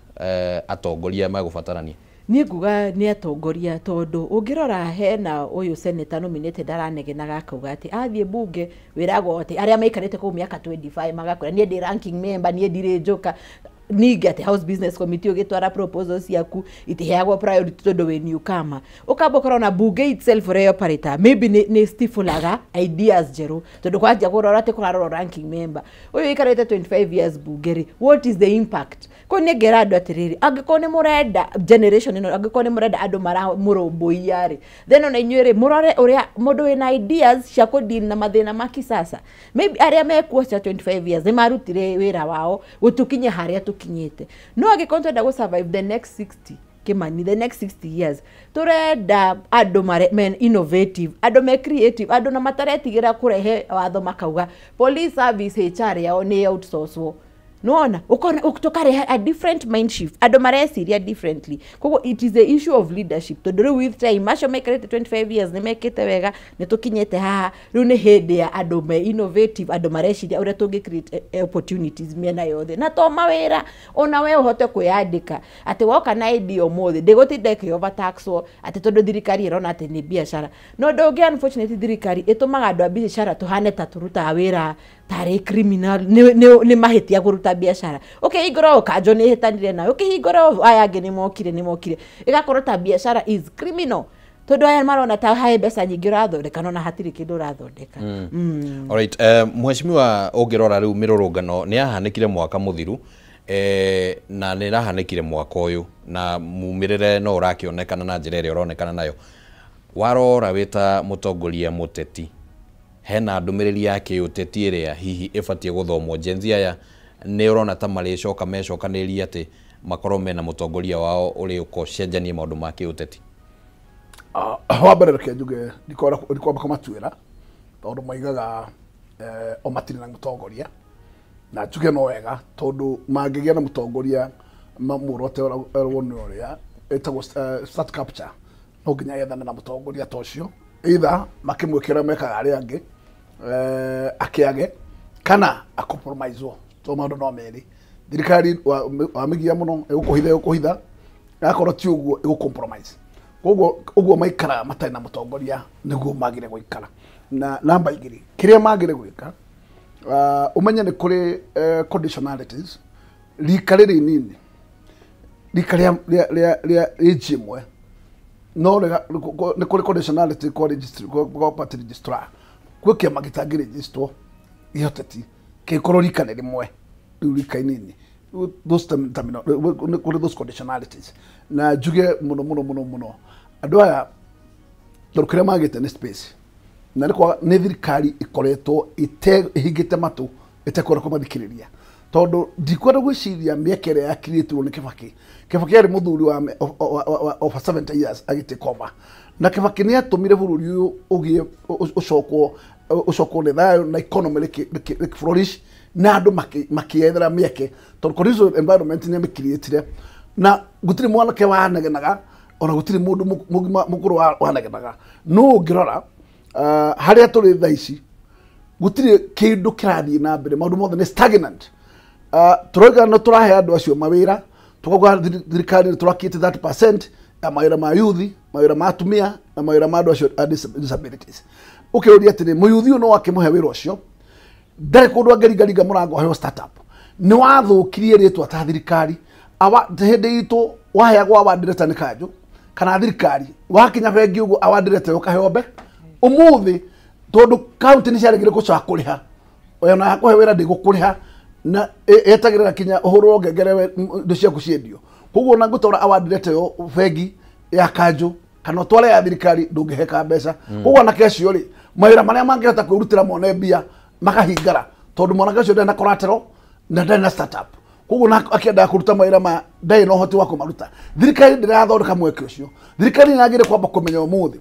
atongoria megũbatarania? Niĩ nguga nĩ atongoria, tondũ ũngĩrora hena ũyũ senator nominated aranegenaga akauga atĩ athiĩ bunge wĩragwo atĩ arĩa maikarĩte kũu mĩaka 25 magakwĩra niĩ ndĩ ranking member, niĩ ndirĩ njoka. Ningĩ atĩ House Business Committee ũgĩtwara proposals ciaku itiheagwo priority tondũ wĩ newcomer. Ũkamba ũkarona bunge itself ũrĩa operate maybe nĩ stifulaga ideas njerũ, tondũ kwanjia kũrora atĩ kũrarorwo ranking member ũyũ ũikarĩte 25 years bunge rĩ, what is the impact? Kũu nĩ ngera andũ atĩrĩrĩ, angĩkorwo nĩ mũrenda generation ĩno, angĩkorwo nĩ mũrenda andũ maramũrũmbũiya rĩ, then ona inyuĩ rĩ, mũrore ũrĩa mũndũ wĩna ideas cia kũdeal na mathĩna ma kisasa. Maybe arĩa mekuo cia 25 years nĩ marutire wĩra wao gũtũkinya harĩa tũkinyĩte, no angĩkorwo twenda gũ survive the next 60, Kimani, the next 60 years, turenda andũ mare men innovative, andũ me creative, andũ na mataretigĩra kũrehe watho makauga police service HR yao nĩ outsourcwo. Nona ukona tukarehe a different mind shift, andũ mareciria differently. Koguo it is the issue of leadership, tondũ rĩu with time macio maikarĩte 25 years nĩ mekĩte wega, nĩ tũkinyĩte haha. Rĩu nĩ hĩndĩ ya andũ me innovative, andũ mareciria ũrĩa tũngĩ create opportunities mĩena yothe, na to mawĩra, ona we ũhote kwĩyandĩka atĩ woka na idea ũmũthĩ ndĩgũtinda ĩkĩ overtaxwo atĩ tondũ thirikari ĩrona atĩ nĩ biacara. No ũndũ ũngĩ, unfortunately, thirikari ĩtũmaga andũ a biacara tũhane ta tũrutaga wĩra tarĩ criminal, nĩ mahĩtia kũruta biacara. Ũkĩhingũra o kanjũ nĩ ĩhĩtanire nawe, ũkĩhingũra o aya angĩ nĩ mokire, ĩgakorwo ta biacara is criminal, tondũ aya marona ta hae mbeca nyingĩ ũrathondeka, no na hatirĩ kĩndũ ũrathondeka. Alright, mheshimiwa, ũngĩrora rĩu mĩrũrũngano nĩ yahanĩkire mwaka mũthiru, na nĩ ĩrahanĩkire mwaka ũyũ, na mumĩrĩre no ũrakĩonekana na njĩra ĩrĩa ũronekana nayo. Warora wĩ ta mũtongoria mũteti, hena ndũmĩrĩri ya kĩũteti ĩrĩa hihi ĩbatiĩ gũthomwo Gen Z aya? Nĩ ũrona ta marĩcoka mecokanĩrĩrie atĩ makorwo mena mũtongoria wao ũrĩ ũkocenjanie maũndũ ma kĩũteti? Wa mbere, reke njuge ndikwamba kũmatuĩra, tondũ maigaga o matirĩ na mũtongoria, na njuge no wega, tondũ mangĩgĩa na mũtongoria muorote erwo nĩ ũrĩa ĩtagwo state capture, no nginya ethane na mũtongoria ta ũcio, either makĩmwĩkĩra mekaga arĩa angĩ, akĩage kana acompromisewo, to maũndũ no merĩ. Thirikari wamĩgia mũno ĩgũkũhitha, yakorwo ti ũguo ĩgũ-compromise. Koguo ũguo maikaraga matarĩ na mũtongoria nĩguo magire gũikara. Na namba igĩrĩ, kĩrĩa magire gwĩka, ũmenye nĩ kũrĩ conditionalities. Rika rĩrĩ inini, rika rĩa age ĩmwe, no nĩ kũrĩ conditionality kwa registry, kwa party registrar. Gwĩ kĩama gĩtangĩrĩgĩstwo gĩhoteti kĩkorwo rika nĩ rĩmwe rĩu rika inini, those kũrĩ those conditionalities. Na njuge mũno mũno mũno mũno andũ aya tondũ kĩrĩa magĩte nĩ space, na nĩ kwaga nĩ thirikari ĩkoretwo ĩhingĩte matũ ĩtekwenda kũmathikĩrĩria, tondũ ndikwenda gwĩciria mĩeke ĩrĩa yakirĩtwo nĩ Kibaki. Kibaki arĩ mũthuri wa over 70 years agĩtake over, na Kibaki nĩ atũmire bũrũri ũyũ ũgĩe ũcokwo nĩ thayũ na economy rĩkĩ flourish, na andũ makĩethera mĩeke tondũ condition environment nĩ amĩcreatire, na gũtirĩ mwanake wanegenaga ona gũtirĩ mũndũ mũgima mũkũrũ wanegenaga. No ũngĩrora harĩa tũrĩ thaa ici gũtirĩ kĩndũ kĩrathiĩ na mbere, maũndũ mothe nĩ stagnant. Tũrauga no tũrahe andũ acio mawĩra, tũkauga thirikari nĩ tũrakĩte 30% ya mawĩra ma yuthi, mawĩra ma atumia na mawĩra ma andũ acio a disabilities. Ũkĩũria atĩrĩ, mũyuthi ũyũ no akĩmũhe wĩra ũcio, ndarĩ kũndũ angĩringaringa mũrango aheo startup. Nĩ wathũkirie rĩtwa ta thirikari. Hĩndĩ itũ waheagwo award letter nĩ kanjũ kana thirikari, wakinya bengi ũguo award letter ũkaheo mbe. Ũmũthĩ tondũ county nĩ ciaregire gũcoka kũrĩha, ona yakũhe wĩra ndĩgũkũrĩha, na etagĩrĩra kinya ũhũrwo ngengere indo ciaku ciendio. Koguo ona ngũtwara award letter ĩyo bengi ya kanjũ kana ũtware ya thirikari ndũngĩheka mbeca. Koguo anake acio rĩ, mawĩra marĩa mangĩhota kwĩrutĩra mone mbia makahingara, tondũ mwanake ũcio ndarĩ na collateral na ndarĩ na startup. Koguo na akĩendaga kũruta mawĩra ma ndarĩ na ũhoti wa kũmaruta. Thirikari ndĩrathondeka mweke ũcio. Thirikari nĩyagĩrĩire kwamba kũmenya ũmũthĩ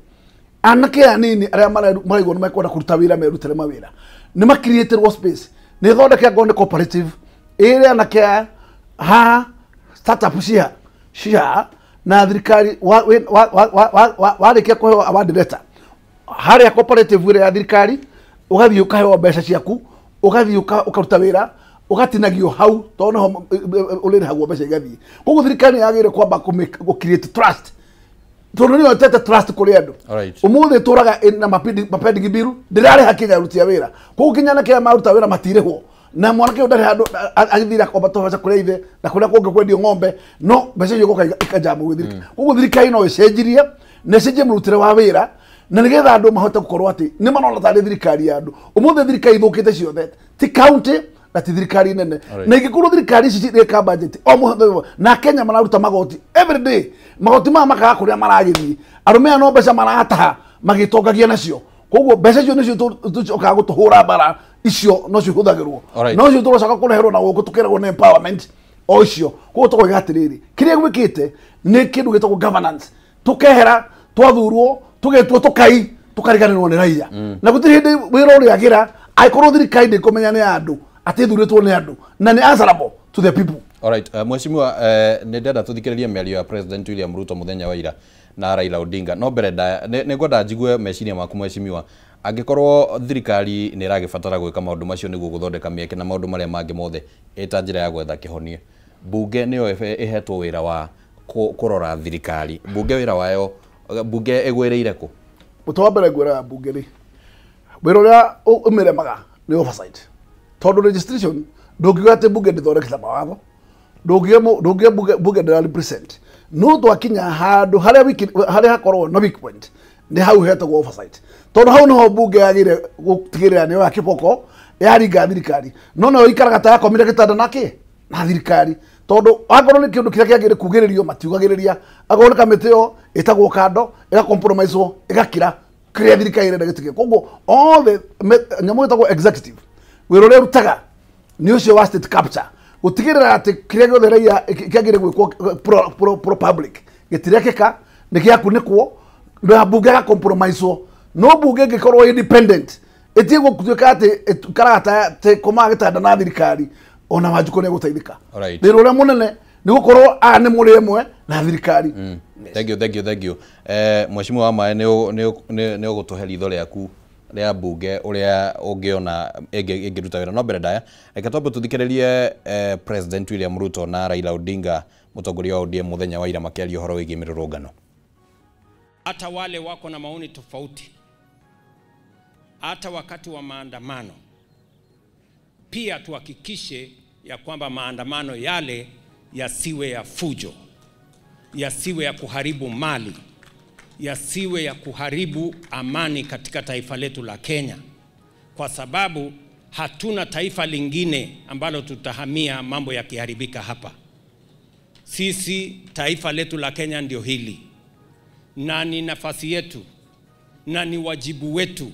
anake anini arĩa maraigua nĩ mekwenda kũruta wĩra merutĩre mawĩra, nĩ makiriĩtĩrwo space, nĩ ĩthondeke angorwo nĩ cooperative ĩrĩa anake aya haha startup cia na thirikari warĩkia kũheo award letter harĩa cooperative ĩrĩa ya thirikari, ũgathiĩ ũkaheo mbeca ciaku, ũgathiĩ ũkaruta wĩra, ũgatinagio hau tondũ nĩho ũrĩrĩhagwo mbeca igathiĩ. Koguo thirikari nĩ yagĩrĩire kwamba gũ create trust, tondũ nĩyo ĩtete trust kũrĩ andũ. Ũmũthĩ tũraga na mapending bill, ndĩrarĩha kinya aruti a wĩra. Koguo kinya anake aya maruta wĩra matirĩhwo, na mwanake ũyũ ndarĩ handũ agĩthire akomba tũbeca kũrĩa ithe na kũrĩa kũngĩ kwendio ng'ombe, no mbeca icio igoka ikajamwo gwĩ thirikari. Koguo thirikari no ĩcenjirie na ĩcenjie mũrutĩre wa wĩra, na nĩgetha andũ mahote gũkorwo atĩ nĩ marona tarĩ thirikari ya andũ. Ũmũthĩ thirikari ithũkĩte ciothe, ti county na ti thirikari nene. Na ingĩkorwo thirikari ici cireka budget o mũthenya, na Kenya mararuta magoti every day, magoti maya makaga kũrĩa maragĩthiĩ, arũme aya no mbeca marataha magĩtongagia nacio. Koguo mbeca icio nĩcio tũcokaga gũtũhũra mbara, icio nocio ihũthagĩrwo, nocio tũracoka kũreherwo na gũkũ tũkeragwo nĩ empowerment o icio. Koguo tũkoiga atĩrĩrĩ, kĩrĩa gwĩkĩte nĩ kĩndũ gĩtagwo governance, tũkehera twathurwo tũgetwo tũkai tũkariganĩrwo nĩ raia, na gũtirĩ hĩndĩ wĩra ũrĩagĩra angĩkorwo thirikari ndĩkũmenya nĩ andũ atĩ ĩthurĩtwo nĩ andũ na nĩ answerable to the people. Alright, mheshimiwa, nĩ ndenda tũthikĩrĩrie mĩario ya President William Ruto mũthenya wa ira na Raila Odinga. No mbere nĩ ngwenda njigue meciria maku mheshimiwa, angĩkorwo thirikari nĩ ĩragĩbatara gwĩka maũndũ macio nĩguo gũthondeka mĩeke na maũndũ marĩa mangĩ mothe ĩta njĩra ya gwetha kĩhonia, bunge nĩyo ĩhetwo wĩra wa kũrora thirikari. Bunge wĩra wayo, bunge ĩgwĩrĩire kũ? Mũtĩ wa mbere ngwĩraga bunge rĩ, wĩra ũrĩa ũmĩremaga nĩ oversight, tondũ registration ndũngiuga atĩ bunge ndĩthondekete mawatho, ndũngiuga bunge ndĩra represent. No twakinya handũ harĩa hakoragwo na weak point, nĩ hau hetagwo oversight, tondũ hau nĩho bunge yagĩrĩire gũtigĩrĩra nĩyo ya kĩboko yaringa thirikari, no nayo ikaraga ta yakomire gĩtanda nakĩ na thirikari, tondũ akorwo nĩ kĩndũ kĩrĩa kĩagĩrĩire kugĩrĩrio matiugagĩrĩria, akorwo nĩ kamĩtĩ ĩyo ĩtagwo kando ĩga-compromisewo ĩgakira kĩrĩa thirikari ĩrenda gĩtige. Koguo othe nyamũ ĩtagwo executive wĩra ũrĩa ĩrutaga nĩ ũcio wa state capture, gũtigĩrĩra atĩ kĩrĩa gĩothe raia kĩagĩrĩire gwĩkwo pro public gĩtirekĩka, nĩ gĩakunĩkwo na bunge ĩga-compromisewo. No bunge ĩngĩkorwo independent ĩtige gũtuĩka atĩ ĩikaraga ta ĩkomaga gĩtanda na thirikari, ona Wanjikũ nĩ egũteithĩka. Thĩna ũrĩa mũnene nĩ gũkorwo aya nĩ mũrĩ ĩmwe na thirikari. Thank you, thank you, thank you. Mheshimiwa wa Maĩ, nĩ ũgũtũhe ritho rĩaku rĩa bunge ũrĩa ũngĩona ĩngĩruta wĩra. No mbere ndaya, reke twambe tũthikĩrĩrie President William Ruto na Raila Odinga mũtongoria wa ODM mũthenya wa ira makĩaria ũhoro wĩgiĩ mĩrũrũngano. Hata wale wako na maoni tofauti, hata wakati wa maandamano, pia tuhakikishe ya kwamba maandamano yale yasiwe ya fujo, yasiwe ya kuharibu mali, yasiwe ya kuharibu amani katika taifa letu la Kenya. kwa sababu hatuna taifa lingine ambalo tutahamia mambo yakiharibika hapa. Sisi taifa letu la Kenya ndio hili, na ni nafasi yetu na ni wajibu wetu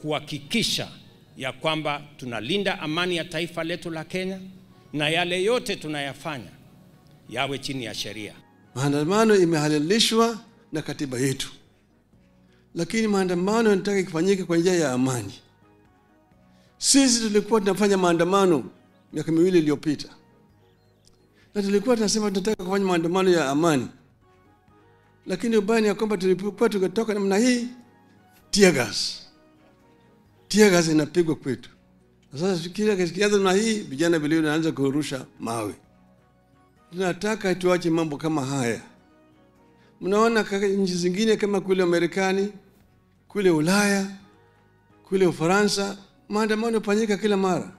kuhakikisha ya kwamba tunalinda amani ya taifa letu la Kenya, na yale yote tunayafanya yawe chini ya sheria. Maandamano imehalalishwa na katiba yetu, lakini maandamano yanataka kufanyika kwa njia ya amani. Sisi tulikuwa tunafanya maandamano miaka miwili iliyopita, na tulikuwa tunasema tunataka kufanya maandamano ya amani, lakini ubaya ni kwamba tulipokuwa tukitoka namna hii, tear gas inapigwa kwetu. Sasa kila kianza namna hii, vijana vile wanaanza kurusha mawe. Tunataka tuache mambo kama haya. Mnaona nchi zingine kama kule Marekani, kule Ulaya, kule Ufaransa, maandamano yafanyika kila mara.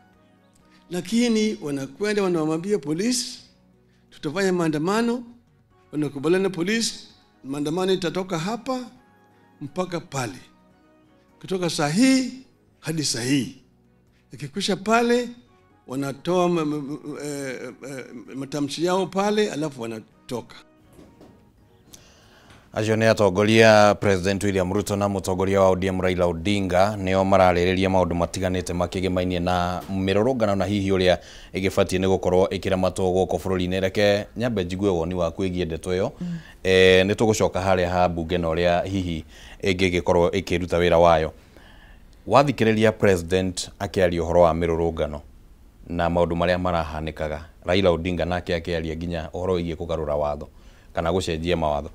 Lakini wanakwenda wanawambia polisi, tutafanya maandamano, wanakubaliana na polisi, maandamano itatoka hapa mpaka pale, kutoka saa hii hadi saa hii. Ikikwisha pale wanatoa matamshi yao pale, alafu wanatoka. Acio nĩ atongoria President William Ruto na mũtongoria wa ODM Raila Odinga nĩo mararĩrĩria maũndũ matiganĩte makĩgĩmainie na mĩrũrũngano na hihi ũrĩa ĩgĩbatiĩ nĩ gũkorwo ĩkĩramatwo gũkũ bũrũri-inĩ. Reke nyambe njigue woni waku wĩgiĩ ndeto ĩyo. Nĩ tũgũcoka harĩa ha mbunge na ũrĩa hihi ĩngĩgĩkorwo ĩkĩruta wĩra wayo. Wathikĩrĩria President akĩaria ũhoro wa mĩrũrũngano na maũndũ marĩa marahanĩkaga, Raila Odinga nake akĩaria nginya ũhoro wĩgiĩ kũgarũra watho kana gũcenjia mawatho,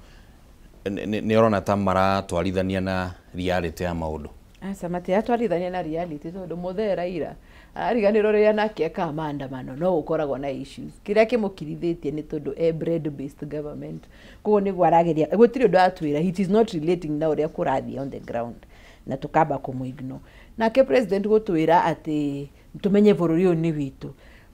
nĩ ũrona ta maratwarithania na reality ya maũndũ? Aca, matiratwarithania na reality tondũ mũthee Raila arariganĩrwo rĩrĩa nake ekaga maandamano no gũkoragwo na issues. Kĩrĩa kĩmũkirithĩtie nĩ tondũ e bread based government, koguo nĩguo arageria, gũtirĩ ũndũ atwĩra, it is not relating na ũrĩa kũrathiĩ on the ground, na tũkamba kũmũignore. Nake president gũtwĩra atĩ tũmenye bũrũri ũyũ nĩ witũ,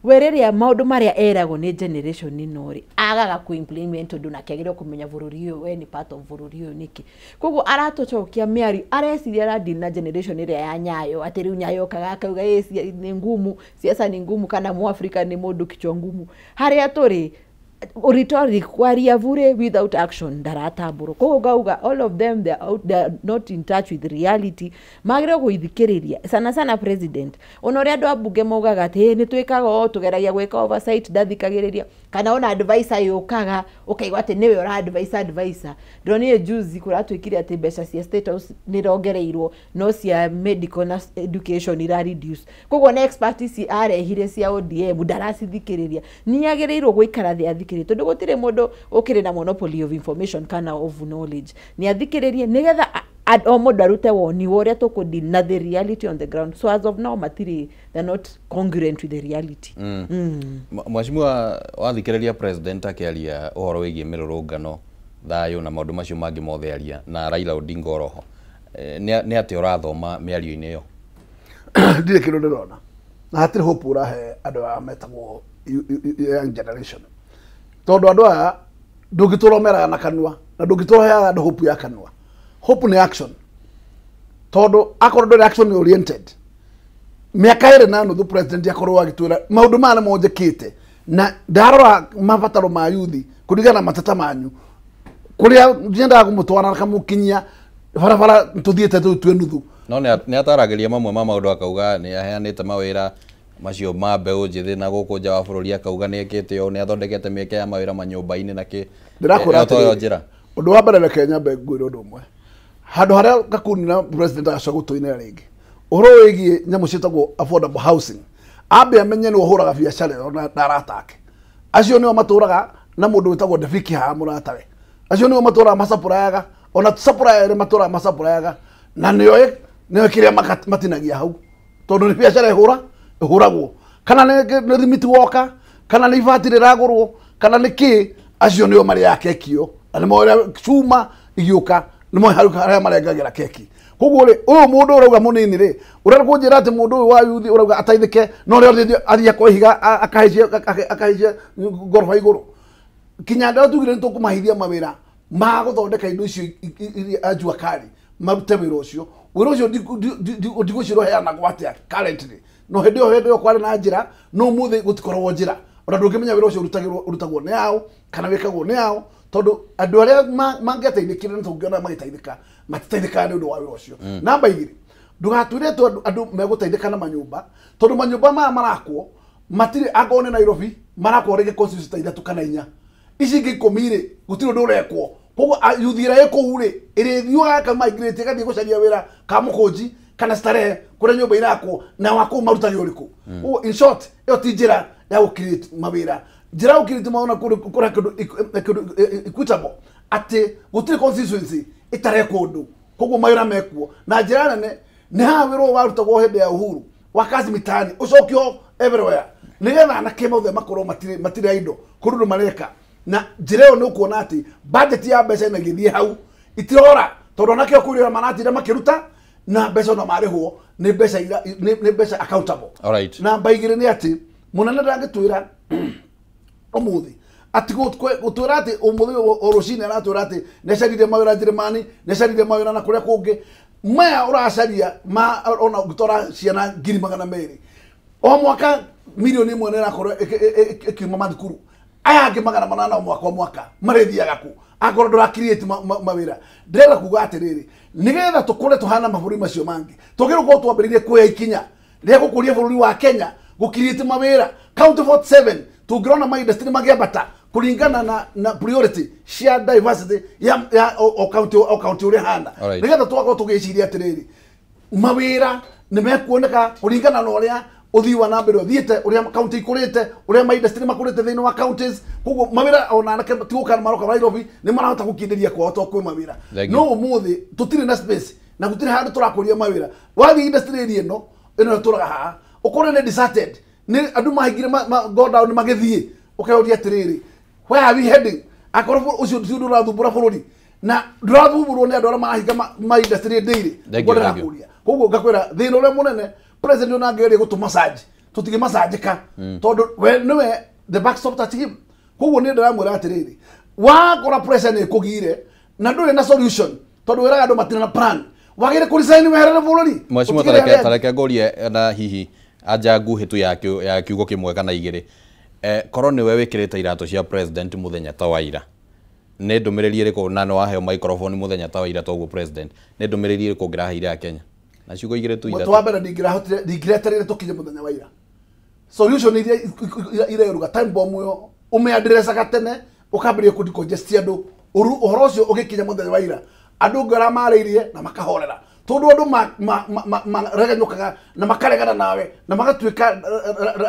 we rĩrĩa maũndũ marĩa eragwo nĩ generation ĩno rĩ, agaga ku-implement tondũ nake agĩrĩirwo kũmenya bũrũri ũyũ we nĩ part of bũrũri ũyũ nĩkĩ. Koguo aratũcokia mĩario, areciria aradeal na generation ĩrĩa ya Nyayo, atĩ rĩu Nyayo okaga akauga ĩ nĩ ngumu, siasa ni ngumu, kana Mũafrika nĩ mũndũ kichwa ngumu. Harĩa tũrĩ rhetoric kwaria bure without action ndaratambũrwo. Koguo ngauga all of them they are out, they are not in touch with reality. Magĩrĩirwo gũithikĩrĩria sana sana president, ona ũrĩa andũ a mbunge maugaga atĩ nĩ twĩkaga ũũ, tũgeragia gwĩka oversight, ndathikagĩrĩria, kana ona advisor yũkaga ũkaigua atĩ nĩwe ũra advise advisor. Ndĩronire juzi kũratuĩkire atĩ mbeca cia State House nĩrongereirwo, no cia medical na education ira reduce. Koguo ona expert ici arehire cia ODM ndaracithikĩrĩria. Nĩ agĩrĩirwo gũikara thĩ athikĩrĩrie, tondũ gũtirĩ mũndũ ũkĩrĩ na monopoly of information kana of knowledge. Nĩ athikĩrĩrie nĩgetha o mũndũ arute woni wa ũrĩa tũkũ na the reality on the ground. So as of now matirĩ, they're not congruent with the reality. Mheshimiwa, wathikĩrĩria president akĩaria ũhoro wĩgiĩ mĩrũrũngano, thayũ na maũndũ macio mangĩ mothe aria, na Raila Odinga oroho, nĩ atĩa ũrathoma mĩario-inĩ ĩyo? Ndirĩ kĩndũ ndĩrona, na hatirĩ hope ũrahe andũ aya metagwo young generation, tondũ andũ aya ndũngĩtũra meraga na kanua, na ndũngĩtũra ũheaga andũ hope ya kanua. Hope nĩ action, tondũ akorwo ndũrĩ action oriented, mĩaka 2.5 president akorwo agĩtwĩra maũndũ maya nĩmo njĩkĩte, na ndarora mabataro ma yuthi kũringana na mateta manyu, kũrĩa nyendaga kũmũtwara na kamũkinyia barabara tũthiĩte tũu twĩ nuthu. No nĩ ataragĩria mamwe ma maũndũ, akauga nĩ aheanĩte mawĩra macio ma mbeũ njĩthĩ na gũkũ nja wa bũrũri, akauga nĩ ekĩte ũũ, nĩ athondekete mĩeke ya mawĩra manyũmba-inĩ na kĩ. Ndĩrakwĩra Ĩyo toyo atĩrĩrĩ, njĩra. Ũndũ wa mbere reke nyambe ngwĩre ũndũ ũmwe, handũ harĩa Gakundi na president agacoka gũtũinĩra rĩngĩ ũhoro wĩgiĩ nyamũ ciĩtagwo affordable housing, ambe amenye nĩwe ũhũraga biacara ĩyo na arata ake acio nĩo matũraga na mũndũ wĩtagwo Ndebiki haha mũratawe, acio nĩo matũraga macapũrayaga, ona supplier erĩ matũraga macapũrayaga, na nĩoĩ kĩrĩa matinagia hau, tondũ nĩ biacara ĩhũragwo, kana nĩ thimiti woka, kana nĩ ibati rĩragũrwo, kana nĩ kĩ, acio nĩo marĩaga keki ĩyo, na nĩmoĩ ũrĩa cuma igĩũka, nĩmoĩ harĩa marengagĩra keki. Koguo rĩ, ũyũ mũndũ ũrauga mũnini rĩ, ũrenda kũnjĩra atĩ mũndũ ũyũ wa yuthi ũrauga ateithĩke, no rĩo athiĩ akwa ihiga akahaicie ngoroba igũrũ. Kinya ndĩra tugire nĩ tũkũmahithia mawĩra ma gũthondeka indo icio iria jua kali, Marute wĩra ũcio. Wĩra ũcio ndigwĩciria ũheanagwo atĩa currently. No hĩndĩ ĩyo kwarĩ na njĩra, no ũmũthĩ gũtikoragwo njĩra. Ona ndũngĩmenya wĩra ũcio ũrutagwo nĩ ao kana wĩkagwo nĩ ao, tondũ andũ arĩa mangĩateithĩkire nĩ tũngĩona magĩteithĩka, matiteithĩkaga nĩ ũndũ wa wĩra ũcio. Namba 2, ndũgatwĩre tu andũ megũteithĩka na manyũmba, tondũ manyũmba maya marakwo matirĩ, angorwo nĩ Nairobi marakwo rĩngĩ constituency ta 3 kana 4, ici ingĩ 10 rĩ gũtirĩ ũndũ ũrekwo. Koguo yuthi ĩrĩa ĩ kũu rĩ ĩrĩthiaga ĩka migrate ĩgathiĩ gũcaria wĩra Kamũkũnji kana Starehe kũrĩa nyũmba irakwo, na wa kũu marutage ũrĩkũ. Koguo in short, ĩyo ti njĩra ya gũ create mawĩra. Njĩra ya gũ create mawĩra kũrĩa kĩndũ equitable, atĩ gũtirĩ constituency ĩtarekwo ũndũ, koguo mawĩra mekuo. Na njĩra nene nĩ haha wĩra ũyũ warutagwo hĩndĩ ya Uhuru wa kazi mitaani ũcokio everywhere, nĩgetha anake mothe makorwo matirĩ indo kũrĩ ũndũ mareka. Na njĩra ĩyo nĩ ũkuona atĩ budget ya mbeca ĩno ĩgĩthiĩ hau itirora, tondũ anake o kũrĩa maratinda makĩruta na mbeca ona marĩhwo nĩ mbeca nĩ mbeca accountable. Alright. Namba 2 nĩ atĩ mũnene ndangĩtwĩra ũmũthĩ atĩ gũtwĩra atĩ ũmũthĩ o rũcinĩ aratwĩra atĩ nĩacaririe mawĩra Njĩrĩmani, nĩacaririe mawĩra na kũrĩa kũngĩ. Maya ũracaria ma ona ũngĩtwara ciana 200,000 o mwaka, 1 million nĩ ĩrakorwo ĩkiuma mathukuru. Aya angĩ 800 o mwaka o mwaka marĩthiaga kũ akorwo ndũra create mawĩra. Ndĩrenda kuga atĩrĩrĩ, nĩgetha tũkũre tũhana mabũrũri macio mangĩ, twagĩrĩirwo gũkorwo twambĩrĩirie kuoya ikinya rĩa gũkũria bũrũri wa Kenya, gũ create mawĩra. County 47 tũngĩrona ma industry magĩambata kũringana na priority cia diversity ya o county o county ũrĩa hana. Nĩgetha tũgakorwo tũgĩciria atĩrĩrĩ, mawĩra nĩ mekuoneka kũringana na ũrĩa ũthii wa na mbere ũthiĩte, ũrĩa county ikũrĩte, ũrĩa ma industry makũrĩte thĩinĩ wa counties. Koguo mawĩra ona anake ti gũka maroka Nairobi nĩ marahota gũkindĩria kwao to kwĩ mawĩra. No ũmũthĩ tũtirĩ na space na gũtirĩ handũ tũrakũria mawĩra. Wathiĩ industry area ĩno ĩtũraga haha, ũkore nĩ deserted, nĩ andũ mahingire go down magĩthiĩ, ũkeyũria atĩrĩrĩ, where are we heading? Akorwo ũcio ti ũndũ ũrathumbũra bũrũri na ndũrathumburwo nĩ andũ arĩa marahinga ma industry daily. Ndĩrakũria. Koguo ngakwĩra thĩna ũrĩa mũnene president ona angĩgeria gũtũ massage, tũtingĩ massageka tondũ we nĩwe the backstop at him. Koguo niĩ ndĩramwĩra atĩrĩrĩ, wakora pressure nĩ ĩkũgire na ndũrĩ na solution, tondũ wĩraga andũ matirĩ na plan, wagĩrĩire kũ resign weherere bũrũri. Mheshimiwa, tareke ngũrie na hihi anja nguhĩ tu ya kiugo kĩmwe kana igĩrĩ. Korwo nĩwe wĩkĩrĩte iratũ cia president mũthenya ta wa ira, nĩ ndũmĩrĩri ĩrĩkũ, na nĩ waheo microphone mũthenya ta wa ira toguo president, nĩ ndũmĩrĩri ĩrĩkũ ũngĩraheire a Kenya? Na ciugo igĩrĩ tu ithatũ. Wa mbere ndingĩretereire tũkinye mũthenya wa ira. Solution iria ireruga time bomb ĩyo ũmĩandressaga tene, ũkambĩrĩria kũ decongest andũ, ũhoro ũcio ũgĩkinya mũthenya wa ira andũ ngara marĩirie na makahorera, tondũ andũ maregenyũkaga na makaregana nawe na magatuĩka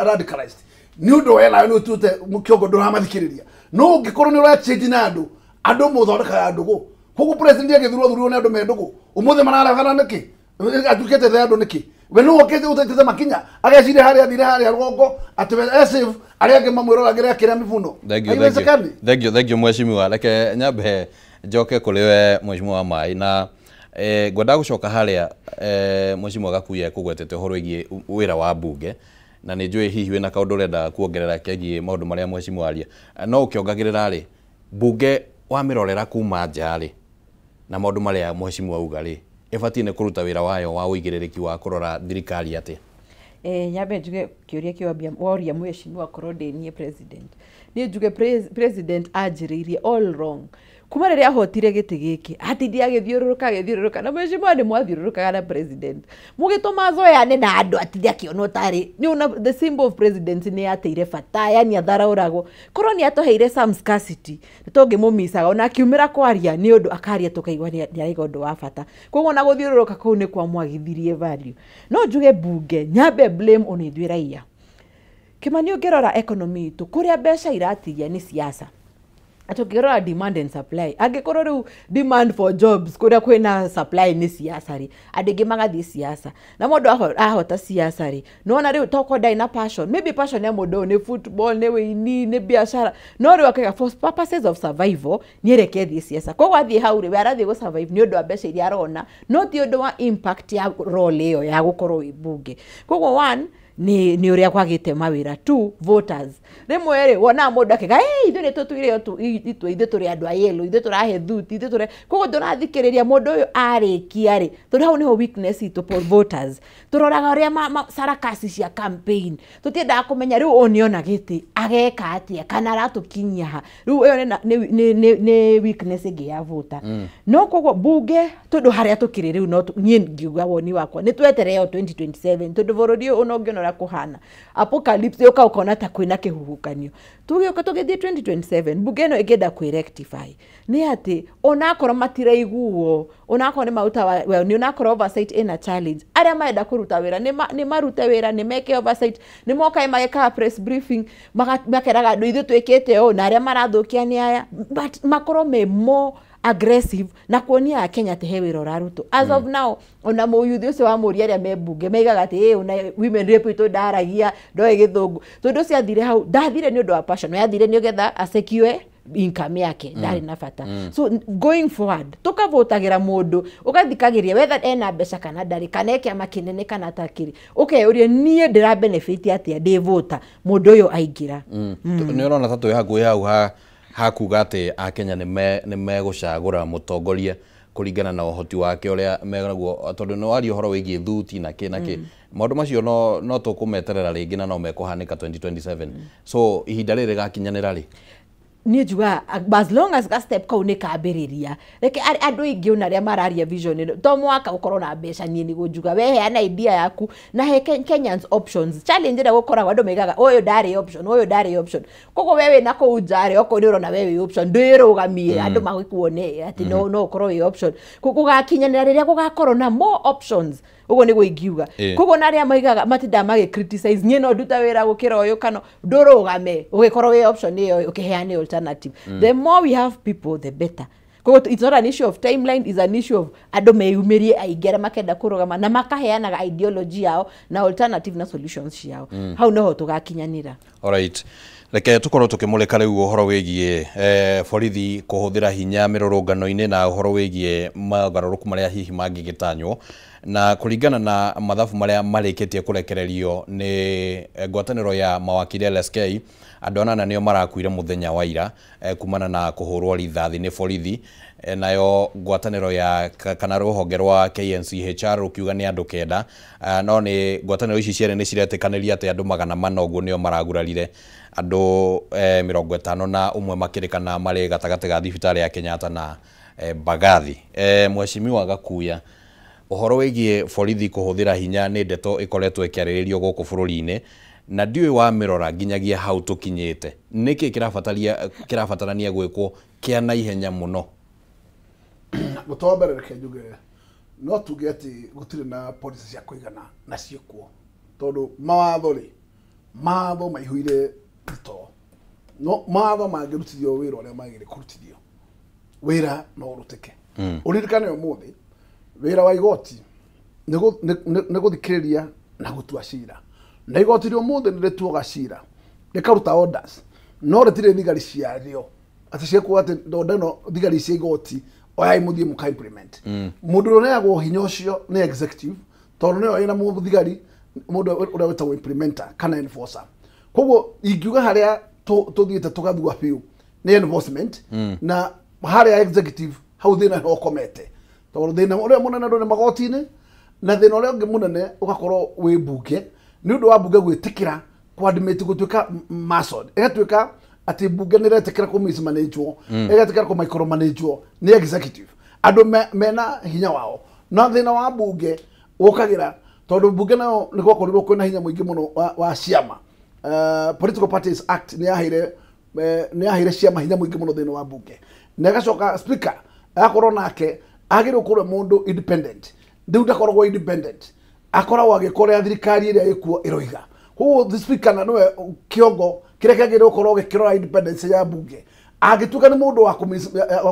radicalized nĩ ũndũ we nawe nĩ ũtuĩte kĩongo ndũramathikĩrĩria. No ũngĩkorwo nĩ ũra change na andũ, andũ mũthondekaga ndũgũ. Koguo president agĩthurwo thurirwo nĩ andũ me ndũgũ, ũmũthĩ mararegana nĩkĩ? Atuĩkĩte the andũ nĩkĩ? We nĩ wokĩte ũtetete makinya ageciria harĩa athire harĩa rũgongo atĩ we e safe, arĩa angĩ mamwĩroragĩre akĩrĩa mĩbuno. Haiwezekani. Thank you mheshimiwa. Reke nyambe njoke kũrĩ we mheshimiwa wa Maĩ na ngwenda gũcoka harĩa mheshimiwa Gakuya ekũgwetete ũhoro wĩgiĩ wĩra wa mbunge, na nĩ njũĩ hihi wĩna kaũndũ ũrenda kuongerera kegiĩ maũndũ marĩa mheshimiwa aria. No ũkĩongagĩrĩra rĩ, mbunge wamĩrorera kuma nja rĩ na maũndũ marĩa mheshimiwa auga rĩ, ĩbatiĩ nĩ kũruta wĩra wayo wa ũigĩrĩrĩki wa kũrora thirikari atĩa? Nyambe njuge kĩũria kĩu woria mheshimiwa korwo ndĩ niĩ president. Niĩ njuge president anjĩrĩirie all wrong. Kuma rĩrĩa ahotire gĩtĩ gĩkĩ atindi agĩthiũrũrũka na mheshimiwa nĩ mwathiũrũrũkaga na president, mũgĩtũma zoeane na andũ atindi akĩonwo tarĩ nĩ the symbol of presidency nĩ ateire bata, yani atharaũragwo. Korwo nĩ atũheire some scarcity nĩ tũngĩmũmicaga, ona akiumĩra kwaria nĩ ũndũ akaria tũkaigua nĩ araiga ũndũ wa bata. Koguo ona gũthiũrũrũka kũu nĩ kwamwagithirie value. No njuge mbunge nyambe blame ona ithuĩ raia. Kĩmani, ũngĩrora economy itũ kũrĩa mbeca iratigia nĩ siasa. Tũngĩrora demand and supply, angĩkorwo rĩu demand for jobs kũrĩa kwĩna supply nĩ siasa rĩ, andũ aingĩ magathiĩ siasa, na mũndũ ahota siasa rĩ, nĩwona rĩu tokorwo ndarĩ na passion, maybe passion ya mũndũ ũyũ nĩ football, nĩ wĩini, nĩ biacara, no rĩu akauga for purposes of survival nĩ ereke thiĩ siasa. Koguo athiĩ hau rĩ, we arathiĩ gũ survive nĩ ũndũ wa mbeca iria arona, no ti ũndũ wa impact ya role ĩyo ya gũkorwo wĩ mbunge. Koguo one Nĩ ũrĩa kwagĩte mawĩra. Two, voters rĩmwe rĩ wonaga mũndũ akiuga, "Ĩ, ithuĩ nĩ tũtuire itua, ithuĩ tũrĩ andũ a yellow, ithuĩ tũrahe thuti, ithuĩ tũre." Koguo ndũrathikĩrĩria mũndũ ũyũ arĩkia rĩ, tondũ hau nĩho weakness itũ voters. Tũroraga ũrĩa sarakasi cia campaign, tũtiendaga kũmenya rĩu ũyũ nĩona gĩtĩ ageka atĩa kana aratũkinyia ha. Rĩu ĩyo nĩ weakness ĩngĩ ya voter. No koguo bunge, tondũ harĩa tũkĩrĩ rĩu, no niĩ ngiuga woni wakwa nĩ tweterere o 2027, tondũ bũrũri ũyũ ona ũngĩona ũrĩa kũhana, apocalypse yũka ũkona ta kwĩna kĩhuhũkanio. Tũgĩũka tũgĩthiĩ 2027, bunge ĩno ĩngĩenda kwĩ-rectify nĩ atĩ onakorwo matiraiguo, onakorwo nĩ maruta well, nĩ onakorwo oversight ĩna challenge, arĩa marenda kũruta wĩra nĩ marute wĩra, nĩ meke oversight, nĩ mokae magekaga press briefing, makeraga andũ ithuĩ twĩkĩte ũũ na arĩa marathũkia nĩ aya, but makorwo me more aggressive na kuonia Akenya atĩ he wĩra ũrarutwo. As of now, ona mũyuthi ũcio wa mũria arĩa me mbunge maigaga atĩ ona women rep witũ ndaragia, ndoĩ gĩthũngũ, tondũ ũcio athire hau ndathire nĩ ũndũ wa passion, we athire nĩ getha asecure income yake, ndarĩ na bata. So going forward tũkavotagĩra mũndũ ũgathikagĩria whether ena mbeca kana ndarĩ, kana e kĩama kĩnene kana atakĩrĩ, ũkeyũria niĩ ndĩra benefit atĩa ndĩ voter mũndũ ũyũ aingĩra. Nĩ ũrona ta twĩ hakuhĩ hau hakuga atĩ Akenya nĩ megũcagũra mũtongoria kũringana na ũhoti wake ũrĩa menaguo, tondũ nĩ waria ũhoro wĩgiĩ thuti na kĩ na kĩ, maũndũ macio no tũkũmeterera rĩngĩ na no mekũhanĩka 2027. So ihinda rĩrĩ rĩgakinyanĩra rĩ? Niĩ njugaga as long as ga step kau nĩ kambĩrĩria, reke andũ aingĩ ona arĩa mararia vision ĩno, to mwaka ũkorwo na mbeca. Niĩ nĩguo njuga we heana idea yaku na he Kenyans options. Challenge ĩrĩa gũkoragwo, andũ maigaga ũyũ ndarĩ option, ũyũ ndarĩ option. Koguo we wĩna kũu nja rĩ, okorwo nĩ ũrona we wĩ option, ndwĩrũgamie andũ magĩkuone atĩ no ũkorwo wĩ option. Gũgakinyanĩra rĩrĩa gũgakorwo na more options, ũguo nĩguo ingiuga. Koguo na arĩa maigaga matindaga magĩ criticize, niĩ no ndute wĩra gũkĩra ũyũ, kana ndũrũgame ũgĩkorwo wĩ option ĩyo ũkĩheane alternative. The more we have people, the better. Koguo it's not an issue of timeline, it's an issue of andũ meyumĩrie aingĩ arĩa makenda kũrũgama na makaheanaga ideology yao na alternative na solutions ciao. Hau noho tũgakinyanĩra. Alright. Reke tukorwo tukimurika riu uhoro wigie borithi kuhuthira hinya mirurungano-ini na uhoro wigie mogarũrũku maria hihi mangĩgĩtanywo na kũringana na mathabu maria marĩkĩtie kũrekererio nĩ ngwatanĩro ya mawakiri LSK. Andũ anana nĩo marakuire mũthenya wa ira kumana na kũhũrwo rithathi nĩ borithi. Nayo ngwatanĩro ya kana rũhonge rwa KNCHR rũkiuga nĩ andũ 9, no nĩ ngwatanĩro ici cierĩ nĩ ciretĩkanĩria atĩ andũ 400 ũguo nĩo maragurarire, andũ 51 makĩrĩkana marĩ gatagatĩ ga thibitarĩ ya Kenyatta na Mbagathi. Mheshimiwa Gakuya, ũhoro wĩgiĩ borithi kũhũthĩra hinya nĩ ndeto ĩkoretwo ĩkĩarĩrĩrio gũkũ bũrũri-inĩ na ndiũĩ wamĩrora nginyagia hau tũkinyĩte, nĩkĩ kĩrabatarania gwĩkwo kĩa naihenya mũno? Mũtwe mbere, reke njuge no tuge atĩ gũtirĩ na policy cia kũigana na ciĩkuo, tondũ mawatho rĩ, mawatho maihũire thitoo, no mawatho mangĩrutithio wĩra ũrĩa magĩrĩire kũrutithio wĩra no ũrutĩke. Ũririkane ũmũthĩ wĩra wa igoti nĩ gũthikĩrĩria na gũtua cira, na igoti rĩa ũmũthĩ nĩ rĩtuaga cira rĩkaruta orders, no rĩtirĩ thigari ciarĩo atĩ ciekuga atĩ order ĩno thigari cia igoti oyai mũthiĩ mũka implement. Mũndũ ũrĩa ũneagwo hinya ũcio nĩ executive, tondũ nĩyo ĩna mũthigari mũndũ ũrĩa wĩtagwo implementer kana enforcer. Koguo ingiuga harĩa tũthiĩte tũgathua biũ nĩ enforcement, na harĩa executive hau thĩna nĩho ũkomete, tondũ thĩna ũrĩa mũnene ndũrĩ magoti-inĩ, na thĩna ũrĩa ũngĩ mũnene ũgakorwo wĩ mbunge, nĩ ũndũ wa mbunge gwĩtĩkĩra kwadimĩti gũtuĩka mason, ĩgatuĩka atĩ mbunge nĩ ĩretĩkĩra kũ mismanage-wo, ĩgetĩkĩra kũ micromanage-wo nĩ executive, andũ mena hinya wao. Na thĩna wa mbunge ũkagĩra tondũ mbunge nayo nĩ gwakorirwo kwĩna hinya mũingĩ mũno wa ciama. Political Parties Act nĩ yaheire ciama hinya mũingĩ mũno thĩinĩ wa mbunge, na ĩgacoka speaker agakorwo nake agĩrĩirwo gũkorwo mũndũ independent, rĩu ndakoragwo independent, akoragwo agĩka ũrĩa thirikari ĩrĩa ĩkuo ĩroiga. Koguo the speaker na nĩwe kĩongo kĩrĩa kĩagĩrĩirwo gũkorwo gĩkĩrora independence ya mbunge, angĩtuĩka nĩ mũndũ wa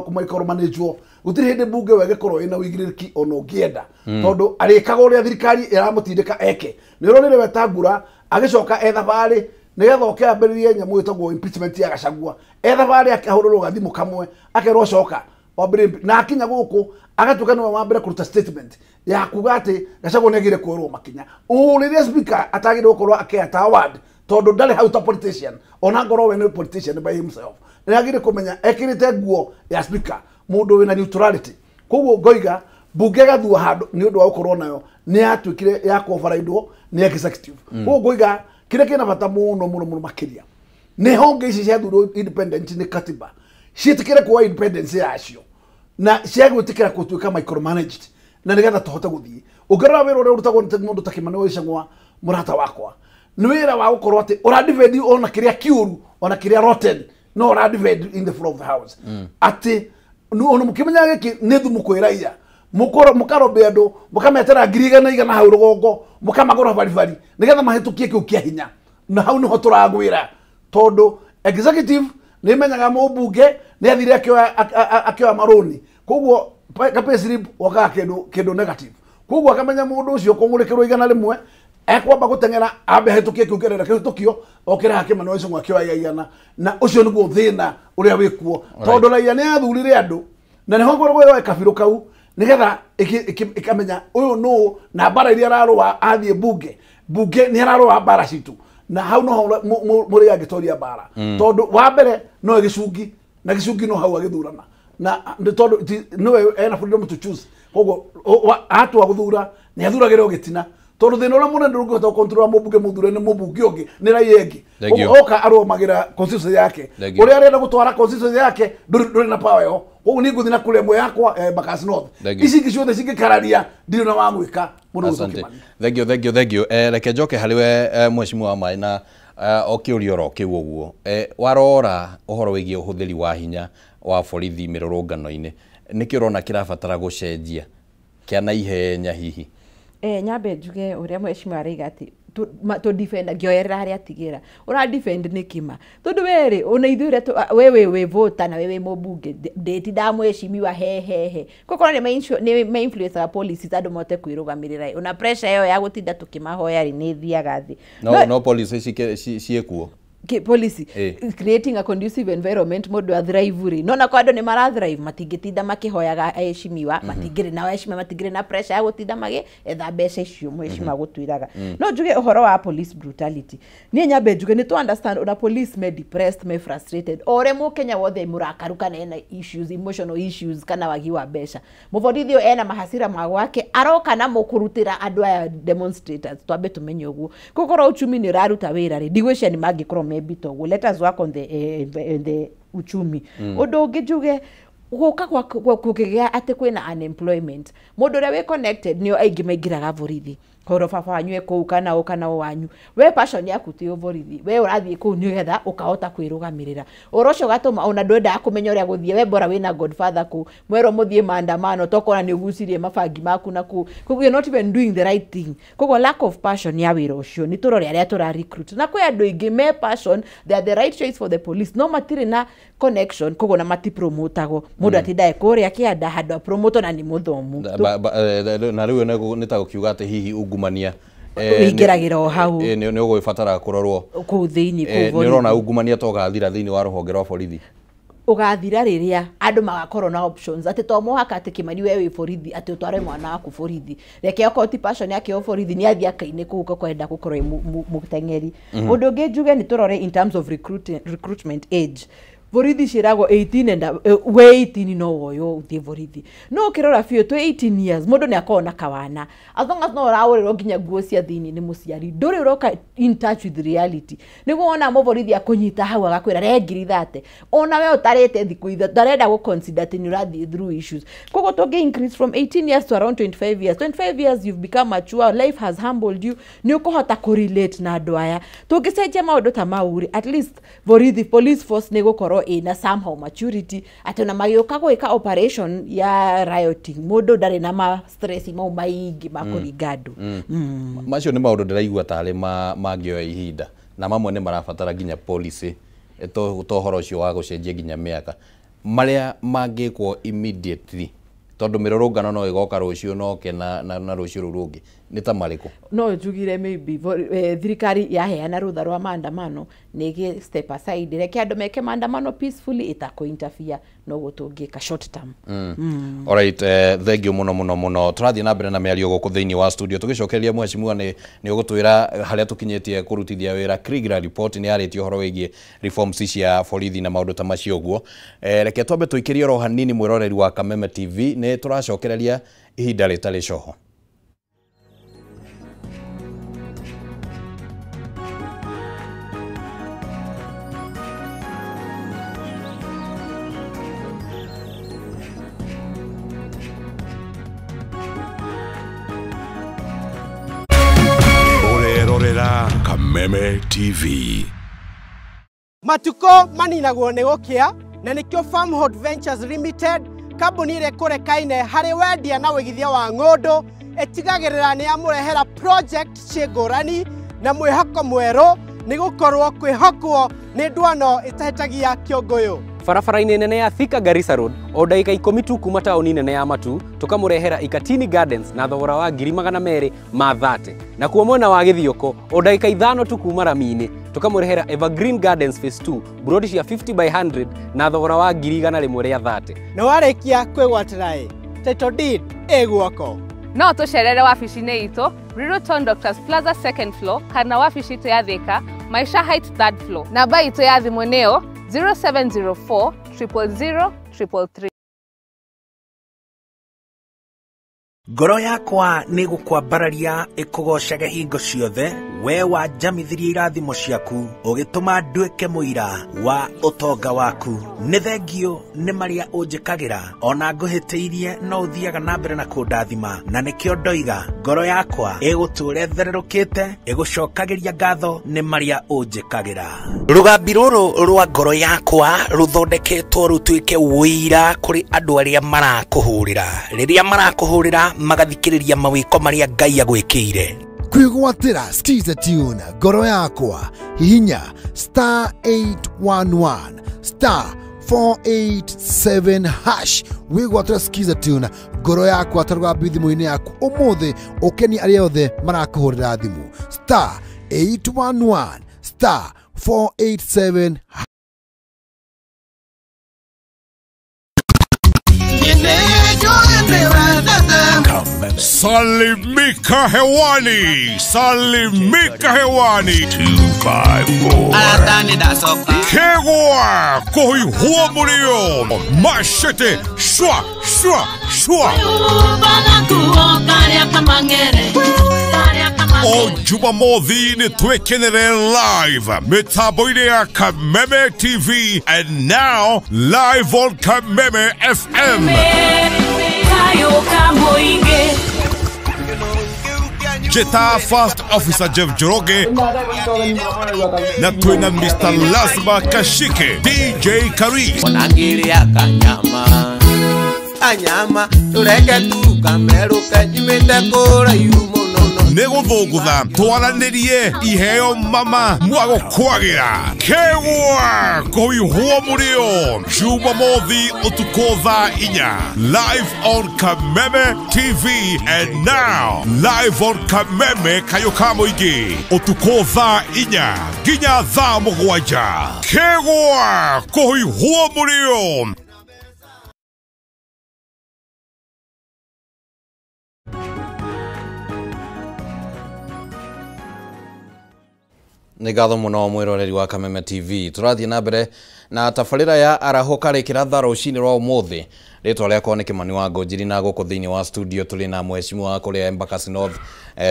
kũ-micromanage-wo, gũtirĩ hĩndĩ mbunge ĩyo ĩngĩkorwo ĩna ũigĩrĩrĩki ona ũngĩenda, tondũ arĩkaga ũrĩa thirikari ĩramũtindĩka eke. Nĩ ũronire Wetangula agĩcoka e thabarĩ nĩgetha oke ambĩrĩrie nyamũ ĩtagwo impeachment ya Gachagua, e thabarĩ akĩhũrĩrwo gathimũ kamwe akerwo coka, Wambere na akinya gũkũ agatuĩka nĩwe wa mbere kũruta statement ya kuga atĩ Gachagua nĩagĩrĩire kuoerwo makinya. Rĩrĩa speaker atagĩrĩirwo gũkorwo akĩata award tondũ ndarĩ hau ta politician, ona ngorwo we nĩ politician by himself, nĩagĩrĩire kũmenya ekĩrĩte nguo ya speaker, mũndũ wĩna neutrality. Koguo ngoiga mbunge ĩgathua handũ nĩ ũndũ wa gũkorwo nayo nĩ yatuĩkire ya kũoverridwo nĩ executive. Koguo ngoiga kĩrĩa kĩna bata mũno mũno mũno makĩria nĩ honge ici ciathurwo independent nĩ katiba ciĩtĩkĩre kuoya independence yacio na ciagwĩtĩkĩra gũtuĩka micromanaged na nĩgetha tũhote gũthiĩ. Ũngĩrora wĩra ũrĩa ũrutagwo nĩ mũndũ ta Kimani wa Ichung'wa mũrata wakwa, nĩ wĩra wa gũkorwo atĩ ũradefend ona kĩrĩa kĩũru ona kĩrĩa rotten no ũradefend in the floor of the house. Atĩ ona mũkĩmenyaga gĩkĩ nĩ thumu kwĩ raia, mũkarombe andũ mũkametera 100,000 hau rũgongo mũkamagũra baribari nĩgetha mahĩtũkie kĩu kĩa hinya, na hau nĩho tũragwĩra tondũ executive nĩ menyaga mũmbunge nĩ athire akĩoya marũni, koguo ka payslip wokaga kĩndũ negative, koguo akamenya mũndũ ũcio kũng'ũrĩkĩrwo 100 ekwamba gũteng'era ambe ahĩtũkie kĩu kĩrenda kĩhĩtũkio okĩre ha Kimani wa Ichung'wa akĩoya 100, na ũcio nĩguo thĩna ũrĩa wĩkuo tondũ raia nĩ athurire andũ na nĩho ngoragwo yoe kabirũ kau nĩgetha ĩkamenya ũyũ nũ na mbara iria ararũa athiĩ mbunge nĩ ararũa mbara citũ, na hau noho mũrĩ angĩtoria mbara tondũ wa mbere no gĩcungi na gĩcungi no hau agĩthurana na nĩ tondũ nĩwe ena freedom to choose, koguo atua gũthura nĩ athuragĩrwo gĩtina tondũ thĩna ũrĩa mũnene ndũngĩhota gũcontrol mũmbunge mũthure nĩ mũmbunge ũngĩ nĩ raia ĩngĩ, oka arũmagĩra constituency yake ũrĩa arenda gũtwara constituency yake ndũrĩ na power ĩyo, koguo niĩ ngũthiĩ na kũrĩa ĩmwe yakwa ya Embakasi North, ici ingĩ ciothe cingĩkararia ndirĩ na wa gwĩka mũndũ ũgwĩtwo Kimani. Thank you, thank you, thank you. Reke njoke harĩ we mheshimiwa wa Maina, o kĩũria oro kĩu ũguo, warora ũhoro wĩgiĩ ũhũthĩri wa hinya wa borithi mĩrũrũngano-inĩ, nĩkĩ ũrona kĩrabatara gũcenjia kĩa naihenya hihi? Nyambe njuge ũrĩa mheshimiwa araiga atĩ tũ defend ngĩoerera harĩa atigĩra ũra defend nĩ kĩma tondũ werĩ ona ithuĩ ũrĩa we wĩ voter na we wĩ mũmbunge ndĩtindaga mheshimiwa he he he kokorwo nĩ ma influencer policies andũ mahote kwĩrũgamĩrĩra ona pressure ĩyo ya gũtinda tũkĩmahoya rĩ nĩ ĩthiaga thĩ. No policy ciĩkuo policy creating a conducive environment mũndũ a thrive rĩ, nona kwa andũ nĩ mara thrive matingĩtinda makĩhoyaga aheshimiwa, matingĩrĩ na aheshimiwa, matingĩrĩ na pressure ya gũtinda magĩetha mbeca icio mheshimiwa gũtwĩraga. No njuge ũhoro wa police brutality, niĩ nyambe njuge nĩ tũ understand ona police me depressed, me frustrated, o ũrĩa mũkenya wothe mũrakaru kana ena issues, emotional issues kana wagi wa mbeca, mũborithi ũyũ ena mahasira ma gwake aroka na mũkũrutĩra andũ aya demonstrators, twambe tũmenye ũguo. Kokorwo uchumi nĩ ũraruta wĩra rĩ, ndigwĩciria nĩ mangĩkorwo me bitogo. Let us work on the uchumi. Ũndũ ũngĩ njuge gũka kũgĩa atĩ kwĩna unemployment, mũndũ ũrĩa wĩ connected nĩo aingĩ maingĩraga borithi, horo baba wanyu e kũu kana ũ kana ũ wanyu, we passion yaku ti ũborithi, we ũrathiĩ kũu nĩgetha ũkahota kwĩrũgamĩrĩra, ũhoro ũcio ũgatũma ona ndwendaga kũmenya ũrĩa gũthiĩ, we bora wĩna godfather kũu mwerwo mũthiĩ maandamano tokona nĩ ũgucirie mabangi maku na kũu, koguo you're not even doing the right thing. Koguo lack of passion ya wĩra ũcio nĩ tũrore arĩa tũra recruit, na kwĩ andũ aingĩ me passion, they are the right choice for the police, no matirĩ na connection, koguo na matipromotagwo, mũndũ atindae kũrĩa kĩanda handũ apromotwo na nĩ mũthomu. Na rĩu nĩ ta gũkiuga atĩ hihi ungumania ũingĩragĩra o hau nĩ ũgũgĩbatara kũrorwo kũu thĩinĩ kũu borithi. Nĩ ũrona ungumania to ũgathira thĩinĩ wa rũhonge rwa borithi? Ũgathira rĩrĩa andũ magakorwo na options atĩ to mũhaka atĩ Kimani we wĩ borithi atĩ ũtware mwana waku borithi, reke okorwo ti passion yake o borithi nĩ athiĩ akaine kũu kwenda gũkorwo mũteng'eri. Ũndũ ũngĩ njuge nĩ tũrore in terms of recruitment age, borithi ciĩragwo 18 and we 18 no woywo ũthiĩ borithi, no ũkĩrora biũ twĩ 18 years mũndũ nĩ akoragwo na kawana, as long as no ũragũrĩrwo nginya nguo cia thĩinĩ nĩ mũciari, ndũrĩ ũroka in touch with reality, nĩguo wona mũborithi akũnyita hau agakwĩra re 30,000 ona we ũtarĩte thikũ ithatũ ndarenda gũ consider atĩ nĩ ũrathiĩ through issues. Koguo tũngĩ increase from 18 years to around 25 years, 25 years you've become mature, life has humbled you, nĩ ũkũhota kũrelate na andũ aya. Tũngĩcenjia maũndũ ta mau rĩ, at least borithi police force nĩ gũkorwo ĩna somehow maturity atĩ ona magĩũka gwĩka operation ya rioting mũndũ ndarĩ na ma stress mau maingĩ ma kũringa andũ. Macio nĩ maũndũ ndĩraigua tarĩ mangĩoya ihinda na mamwe nĩ marabatara nginya policy to ũhoro ũcio wa gũcenjia nginya mĩaka marĩa mangĩkwo immediately Tondu mirurungano no igoka rucio noke na rucio ruru rungi ni ta mariku? No njugire maybe thirikari yaheana rutha rwa maandamano nige step aside, reke andu meke maandamano peacefully itako interfere, no gutungika short term. All right, thank you muno muno muno. Turathie na mbere na miario guku thiini wa studio tugicokeria mheshimiwa ni ugutwira haria tukinyitie kurutithia wira. Kriegler report ni yaritie uhoro wigie reforms cia borithi na maundu ta macio uguo. Reke twambe tuikirie oro hanini mwiroreri wa Kameme TV, ni turacokereria ihinda ritari coho. Kameme TV. Matuko maninagwo nĩ gũkĩa, na nĩkĩo Farmhold Ventures Limited, kambuni ĩrĩa ĩkũrekaine harĩ wendia na wĩigithia wa ng'ũndũ, ĩtigagĩrĩra nĩ yamũrehera project ciĩ ngũrani na mwĩhoko mwerũ, nĩ gũkorwo kwĩhokwo nĩ ndwano ĩtahĩtagia kĩũngũyũ. Barabara-inĩ nene ya Thika Garissa Road, o ndagĩka 10 tu kuma taũni nene ya Matu, tũkamũrehera Ikatini Gardens na thogora wa 230,000. Na kuo mwena wa Gĩthioko, o ndagĩka 5 tu kuma rami-inĩ, tũkamũrehera Evergreen Gardens Phase 2, burodi cia 50 by 100 na thogora wa 130,000. Na warĩkia kwĩgwatĩra ĩ, title deed ĩ guoko. No tũcerere wabici-inĩ itũ Riruton Doctors Plaza 2nd floor, kana wabici itũ ya Thika Maisha Heights 3rd floor. Namba itũ ya thimũ nĩyo 0704 000 333. Ngoro yakwa nĩ gũkwambararia ĩkũgocage hingo ciothe, we wanjamithirie irathimo ciaku, ũgĩtũma nduĩke mũira wa ũtonga waku. Nĩ thengio nĩ marĩa ũnjĩkagĩra, ona ngũhĩtĩirie no ũthiaga na mbere na kũndathima, na nĩkĩo ndoiga ngoro yakwa ĩgũtũũra ĩthererũkĩte, ĩgũcokagĩria ngatho nĩ marĩa ũnjĩkagĩra. Rũgambi rũrũ rwa ngoro yakwa rũthondeketwo rũtuĩke ũira kũrĩ andũ arĩa marakũhũrĩra. Rĩrĩa marakũhũrĩra magathikĩrĩria mawĩko marĩa Ngai agwĩkĩire. Kwĩgwatĩra Skiza Tune ngoro yakwa, hihinya star 811 star 487 hash wĩgwatĩra Skiza Tune ngoro yakwa ta rũgambi thimũ-inĩ yaku ũmũthĩ, ũkenie arĩa othe marakũhũrĩra thimũ star 811 star 487. Salimika hewani, salimika hewani. 254. Kegwa kohi huo machete shwa shwa shwa. O Jumamothi ni twekenere live mitambo-inĩ ya Kameme TV and now live on Kameme FM. Jeta First Officer Jeff Njoroge na twina Mr. Lazma Kashike, DJ Karis. Nĩgũthũngũtha twaranĩrie iheo mama mwagũkwagĩra kegwa kũhiũhwo mũrĩo Jumamothi ũtukũ thaa 4 live on Kameme TV and now live on Kameme kayũ ka mũingĩ ũtukũ thaa 4 nginya thaa 7 kegwa kũhiũhwo mũrĩo. Nĩ ngatho mũno mwĩroreri wa Kameme TV. Tũrathiĩ na mbere na tabarĩra ya arahũka rĩkĩratha rũcinĩ rwa ũmũthĩ. Rĩtwa rĩakwa nĩ Kĩmani wa Ngũnjiri, na gũkũ thĩinĩ wa studio tũrĩ na mheshimiwa wa kũrĩa Embakasi North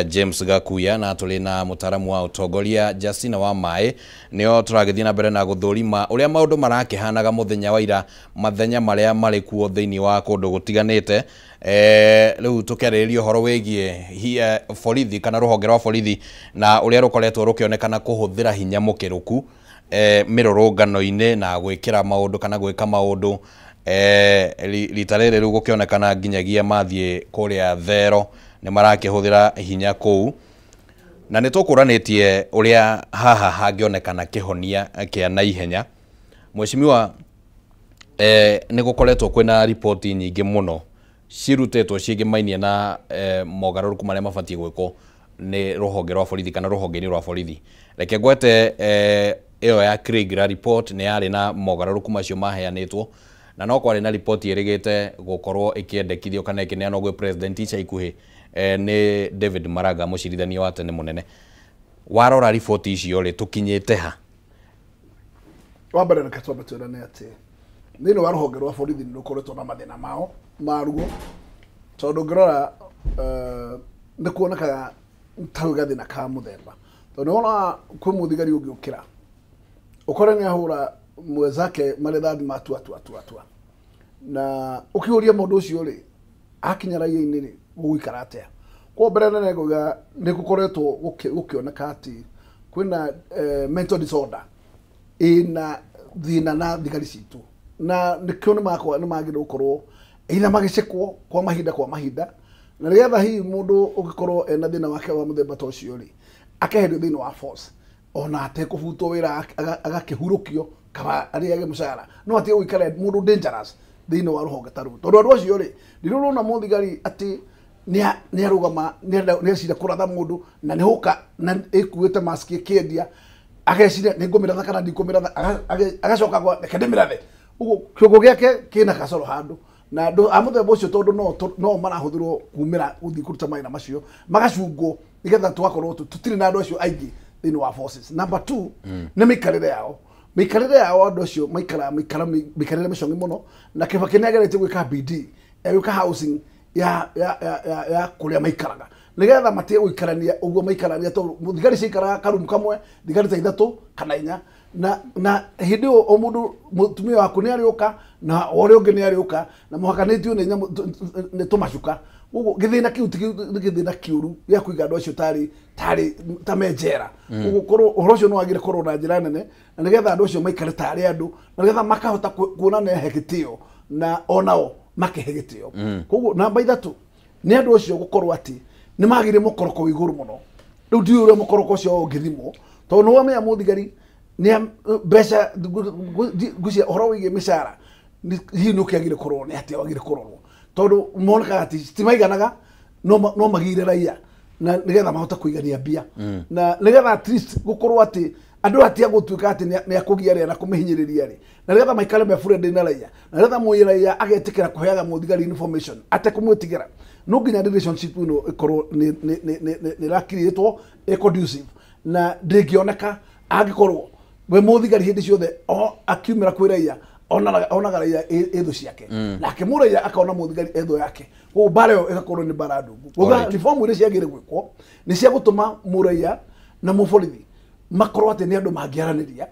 James Gakuya, na tũrĩ na mũtaaramu wa ũtongoria Justina wa Maĩ. Nĩo tũragĩthiĩ na mbere na gũthũrima ũrĩa maũndũ marakĩhanaga mũthenya wa ira, mathenya marĩa marĩ kuo thĩinĩ wa kũndũ gũtiganĩte. Rĩu tũkĩarĩrĩria ũhoro wĩgiĩ borithi kana rũhonge rwa borithi na ũrĩa rũkoretwo rũkĩonekana kũhũthĩra hinya mũkĩrũku mĩrũrũngano-inĩ na gwĩkĩra maũndũ kana gwĩka maũndũ. Rita rĩrĩ rĩu gũkĩonekana nginyagia mathiĩ kũrĩa Thero nĩ marakĩhũthĩra hinya kũu, na nĩ tũkũranĩtie ũrĩa haha hangĩonekana kĩhonia kĩa naihenya. Mheshimiwa, nĩ gũkoretwo kwĩna riboti nyingĩ mũno Cirutĩtwo ciĩgĩmainie na mogarũrũku marĩa mabatiĩ gwĩkwo nĩ rũhonge rwa borithi kana rũhonge-inĩ rwa borithi. Reke ngwete ĩyo ya Kriegler report nĩ yarĩ na mogarũrũku macio maheanĩtwo, na no kwarĩ na riboti ĩrĩgĩte gũkorwo ĩkĩendekithio kana ĩkĩneanwo gwĩ president ica ikuhĩ nĩ David Maraga, mũcirithania wa tene mũnene. Warora riboti icio rĩ, tũkinyĩte ha? Wa mbere reke twambe twĩrane atĩ thĩinĩ wa rũhonge rwa borithi nĩ rũkoretwo na mathĩna mao maruo, tondũ ũngĩrora nĩ kuonekaga ta gwĩ gathĩna ka mũthemba, tondũ nĩwonaga kwĩ mũthigari ũngĩũkĩra ũkore nĩ ahũra mwenzake marĩthathi ma tua tua tua tua, na ũkĩũria mũndũ ũcio rĩ, akinya raia-inĩ rĩ, gũgũikara atĩa? Kwa mbere nene ngauga nĩ gũkoretwo gũkĩoneka atĩ kwĩna mental disorder ĩna thĩna na thigari citũ, na nĩkĩo nĩ magĩrĩirwo gũkorwo either magĩcekwo kwa mahinda, na nĩgetha hihi mũndũ ũngĩkorwo ena thĩna wake wa mũthemba ta ũcio rĩ, akeherio thĩinĩ wa force ona atekũbutwo wĩra, agakĩhurũkio kaba arĩage mũcara, no atige gũikara mũndũ dangerous thĩinĩ wa rũhonge ta rũu. Tondũ andũ acio rĩ, rĩrĩa ũrona mũthigari atĩ nĩ arũgama, nĩ ecira kũratha mũndũ na nĩ hũka na ĩkuĩte mask ĩkĩendia, ageciria nĩ ngũmĩratha kana ndikũmĩratha, agacoka gwa reke ndĩmĩrathe. Ũguo kĩongo gĩake kĩna gacoro handũ, na andũ a mũthemba ũcio tondũ no marahũthĩrwo kumĩra gũthiĩ kũruta mawĩra macio, magacungwo nĩgetha tũgakorwo tũtirĩ na andũ acio aingĩ thĩinĩ wa forces. Number 2 nĩ mĩikarĩre yao. Mĩikarĩre yao andũ acio maikaraga mĩikarĩre mĩcong'i mũno, na Kibaki nĩageretie gwĩka BD, egwĩka housing ya ya ya ya kũrĩa maikaraga, nĩgetha matige gũikarania ũguo maikarania, tondũ thigari ciikaraga karumu kamwe, thigari ta 3 kana 4, na hĩndĩ ĩyo o mũndũ mũtumia waku nĩ arĩũka na ũrĩa ũngĩ nĩ arĩũka, na mũhakanĩtio nĩ nyamũ nĩ tũmacuka. Ũguo gĩthĩna kĩu ti gĩthĩna kĩũru gĩa kũiga andũ acio tarĩ ta me njera. Ũguo korwo ũhoro ũcio no wagĩrĩire kũrorwo na njĩra nene, na nĩgetha andũ acio maikare tarĩ andũ, na nĩgetha makahota kuona nĩ ahe gĩtĩo na onao makĩhe gĩtĩo. Koguo namba 3 nĩ andũ acio gũkorwo atĩ nĩ magĩrĩire mũkoroko wĩ igũrũ mũno. Rĩu ndiũĩ ũrĩa mũkoroko ũcio ũngĩthimwo, tondũ nĩ wamenya mũthigari nĩ mbeca ngwĩciria ũhoro wĩgiĩ mĩcara hihi nĩ ũkĩagĩrĩire kũrorwo nĩ atĩa wagĩrĩire kũrorwo, tondũ monekaga atĩ citimaiganaga, no magĩire raia na nĩgetha mahote kũigania mbia, na nĩgetha at least gũkorwo atĩ andũ atia gũtuĩka atĩ nĩ akũgia rĩa na kũmĩhinyĩrĩria rĩ, na nĩgetha maikare me friendly na raia, na nĩgetha mũraia agetĩkĩra kũheaga mũthigari information atekũmwĩtigĩra, no nginya relationship ĩno ĩkorwo nĩ ĩrakirĩtwo ĩ conducive, na ndĩngĩoneka angĩkorwo we mũthigari hĩndĩ ciothe akiumĩra kwĩ raia onaga raia ĩ thũ ciake, nake mũraia akona mũthigari ĩ thũ yake. Koguo mbara ĩyo ĩgakorwo nĩ mbara ndungu. Koguo reform iria ciagĩrĩire gwĩkwo nĩ cia gũtũma mũraia na mũborithi makorwo atĩ nĩ andũ mangĩaranĩria,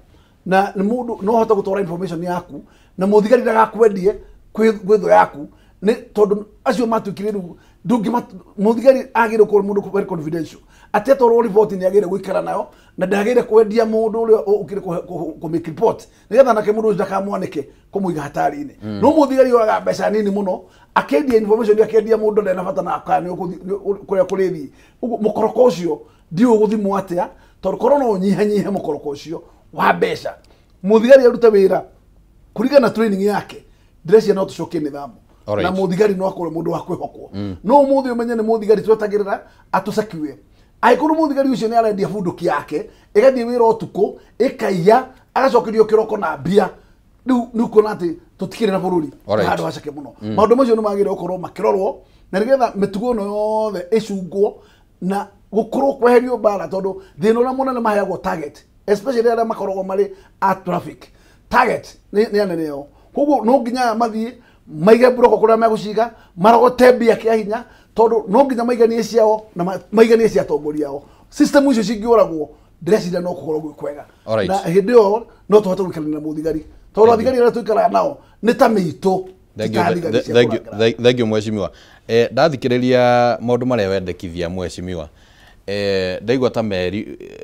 na mũndũ no ahote gũtwara information yaku na mũthigari ndagakwendie kwĩ thũ yaku, nĩ tondũ acio matuĩkire rĩu ndũngĩ mũthigari agĩrĩire gũkorwo mũndũ very confidential, atĩ atwarwo report nĩ agĩrĩire gũikara nayo na ndagĩrĩire kwendia mũndũ ũrĩa ũkĩrĩ kũ make report, nĩgetha nake mũndũ ũcio ndakamwanĩke kũmũiga hatari-inĩ. No mũthigari oyaga mbeca nini mũno akendia information, akendia mũndũ ndarĩ na bata na kana kũrĩa kũrĩthiĩ. Ũguo mũkoroko ũcio ndiũĩ ũgũthimwo atĩa, tondũ korwo no ũnyihanyihe mũkoroko ũcio wa mbeca, mũthigari arute wĩra kũringana na training yake, ndĩreciria no tũcokie nĩthamu, na mũthigari no akorwo mũndũ wa kwĩhokwo. No ũmũthĩ ũmenye nĩ mũthigari twetagĩrĩra atũcakiwe, angĩkorwo mũthigari ũcio nĩ arendia bunduki yake ĩgathiĩ wĩra ũtukũ ĩkaiya agacokerio kĩroko na mbia, rĩu nĩ ũkuona atĩ tũtikĩrĩ na bũrũri handũ haceke mũno. Maũndũ macio nĩ magĩrĩire gũkorwo makĩrorwo, na nĩgetha mĩtugo ĩno yothe ĩcungwo na gũkorwo kweherio mbara, tondũ thĩna ũrĩa mũnene maheagwo target, especially arĩa makoragwo marĩ a traffic target nĩ anene ao. Koguo no nginya mathiĩ maige mburoko kũrĩa megũciga, marogote mbia kĩa hinya, tondũ no nginya maiganie ciao na maiganie cia atongoria ao. System icio cingĩũragwo ndĩreciria no gũkorwo gwĩ kwega, na hĩndĩ ĩyo no tũhote gũikarania na mũthigari, tondũ athigari arĩa tũikaraga nao nĩ ta mĩitũ. Thank you mheshimiwa. Ndathikĩrĩria maũndũ marĩa wendekithia mheshimiwa, ndaigua ta me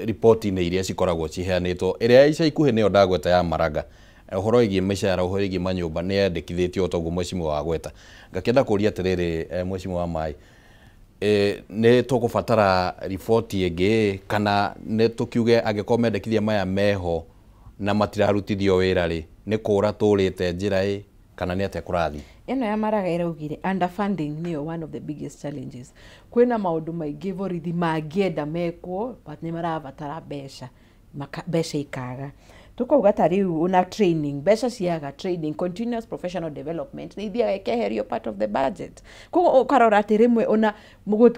riboti-inĩ iria cikoragwo ciheanĩtwo, ĩrĩa ica ikuhĩ nĩyo ndagweta ya Maraga, ũhoro wĩgiĩ mĩcara, ũhoro wĩgiĩ manyũmba nĩ yendekithĩtio toguo mheshimiwa wagweta. Ngakĩenda kũria atĩrĩrĩ, mheshimiwa wa Maĩ, nĩ tũgũbatara riboti ĩngĩ, kana nĩ tũkiuge angĩkorwo mendekithia maya meho na matirarutithio wĩra rĩ, nĩ kũra tũrĩte njĩra ĩ, kana nĩ atĩa kũrathiĩ? Ĩno ya Maraga ĩraugire underfunding nĩyo one of the biggest challenges. Kwĩna maũndũ maingĩ borithi mangĩenda mekwo, but nĩ marabatara mbeca. Mbeca ikaga. Tukauga ta rĩu ona training, mbeca ciaga training, continuous professional development nĩ ithiaga ĩkeherio part of the budget. Koguo ũkarora atĩ rĩmwe ona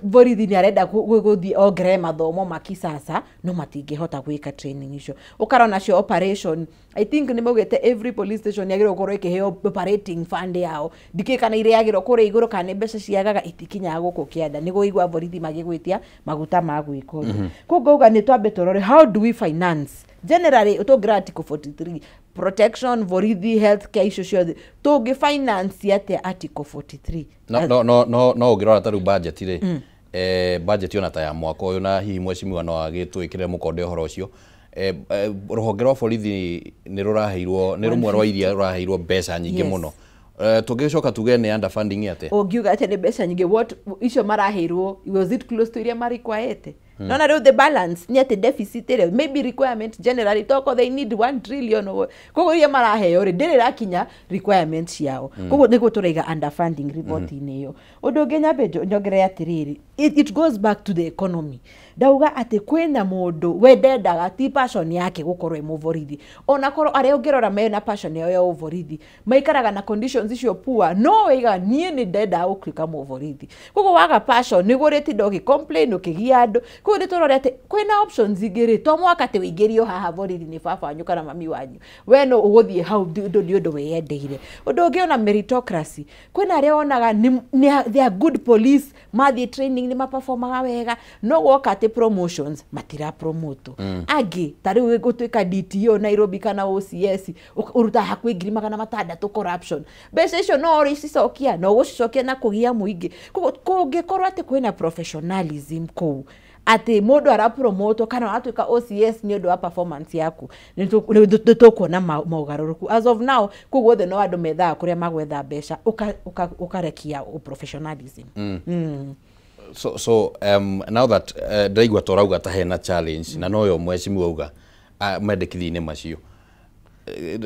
borithi nĩ arenda gũthiĩ ongerere mathomo ma kisasa, no matingĩhota gwĩka training icio. Ũkarora nacio operation, I think nĩ maugĩte every police station yagĩrĩirwo gũkorwo ĩkĩheo operating fund yao. Ndikĩũĩ kana irĩagĩrwo kũrĩa igũrũ kana nĩ mbeca ciagaga itikinyaga gũkũ kĩanda. Nĩguo ũigua borithi magĩgwĩtia maguta ma gwĩka ũndũ. Koguo ngauga nĩ twambe tũrore how do we finance generally tũngĩra article 43 protection, borithi, healthcare, icio ciothe tũngĩ finance atĩa article 43? No no no no no ũngĩrora ta rĩu budget rĩ, budget ona ta ya mwaka ũyũ, na hihi mheshimiwa no agĩtwĩkĩre mũkonde ũhoro ũcio, rũhonge rwa borithi nĩ rũraheirwo, nĩ rũmwe rwa iria rũraheirwo mbeca nyingĩ mũno. Tũngĩcoka tuge nĩ underfunding atĩa? Ũngiuga atĩ nĩ mbeca nyingĩ, what icio maraheirwo, was it close to iria marequired? Nona rĩu the balance nĩ atĩ deficit ĩrĩa maybe requirement generally toko they need 1 trillion or koguo iria maraheo rĩ ndĩrĩ ĩrakinya requirement ciao. Koguo nĩguo tũraiga underfunding report-inĩ ĩyo. Ũndũ ũngĩ nyambe nyongerere atĩrĩrĩ, it goes back to the economy. Ndauga atĩ kwĩna mũndũ we ndendaga, ti passion yake gũkorwo ĩ mũborithi. Ona korwo arĩa ũngĩrora mena passion yao ya ũborithi maikaraga na conditions icio poor, no waiga niĩ nĩ ndendaga gũtuĩka mũborithi. Koguo waga passion nĩguo ũrĩtinda ũgĩ complain ũkĩgia andũ. Koguo nĩ tũrore atĩ kwĩna options ingĩ rĩ, to mũhaka atĩ ũingĩrio haha borithi nĩ baba wanyu kana mami wanyu, we no ũgũthiĩ hau ũndũ nĩ ũndũ wĩyendeire. Ũndũ ũngĩ ona meritocracy, kwĩna arĩa wonaga nĩ they are good police, mathiĩ training nĩ maperformaga wega, no woka atĩ promotions matira promote. Angĩ ta rĩu gũtuĩka DTO Nairobi kana OCS ũrutaga hakuhĩ 600,000 corruption, mbeca icio no ũrĩcicokia, no ũgũcicokia na kũgia mũingĩ. Koguo kũngĩkorwo atĩ kwĩna professionalism kũu, atĩ mũndũ arapromotwo kana aratuĩka OCS nĩ ũndũ wa performance yaku, nĩ tũkuona mogarũrũku. As of now kũu guothe no andũ methaga kũrĩa magwetha mbeca, ũkarekia professionalism. So now that ndaigua torauga ta hena challenge na noyo mheshimiwa auga mendekithia-inĩ macio,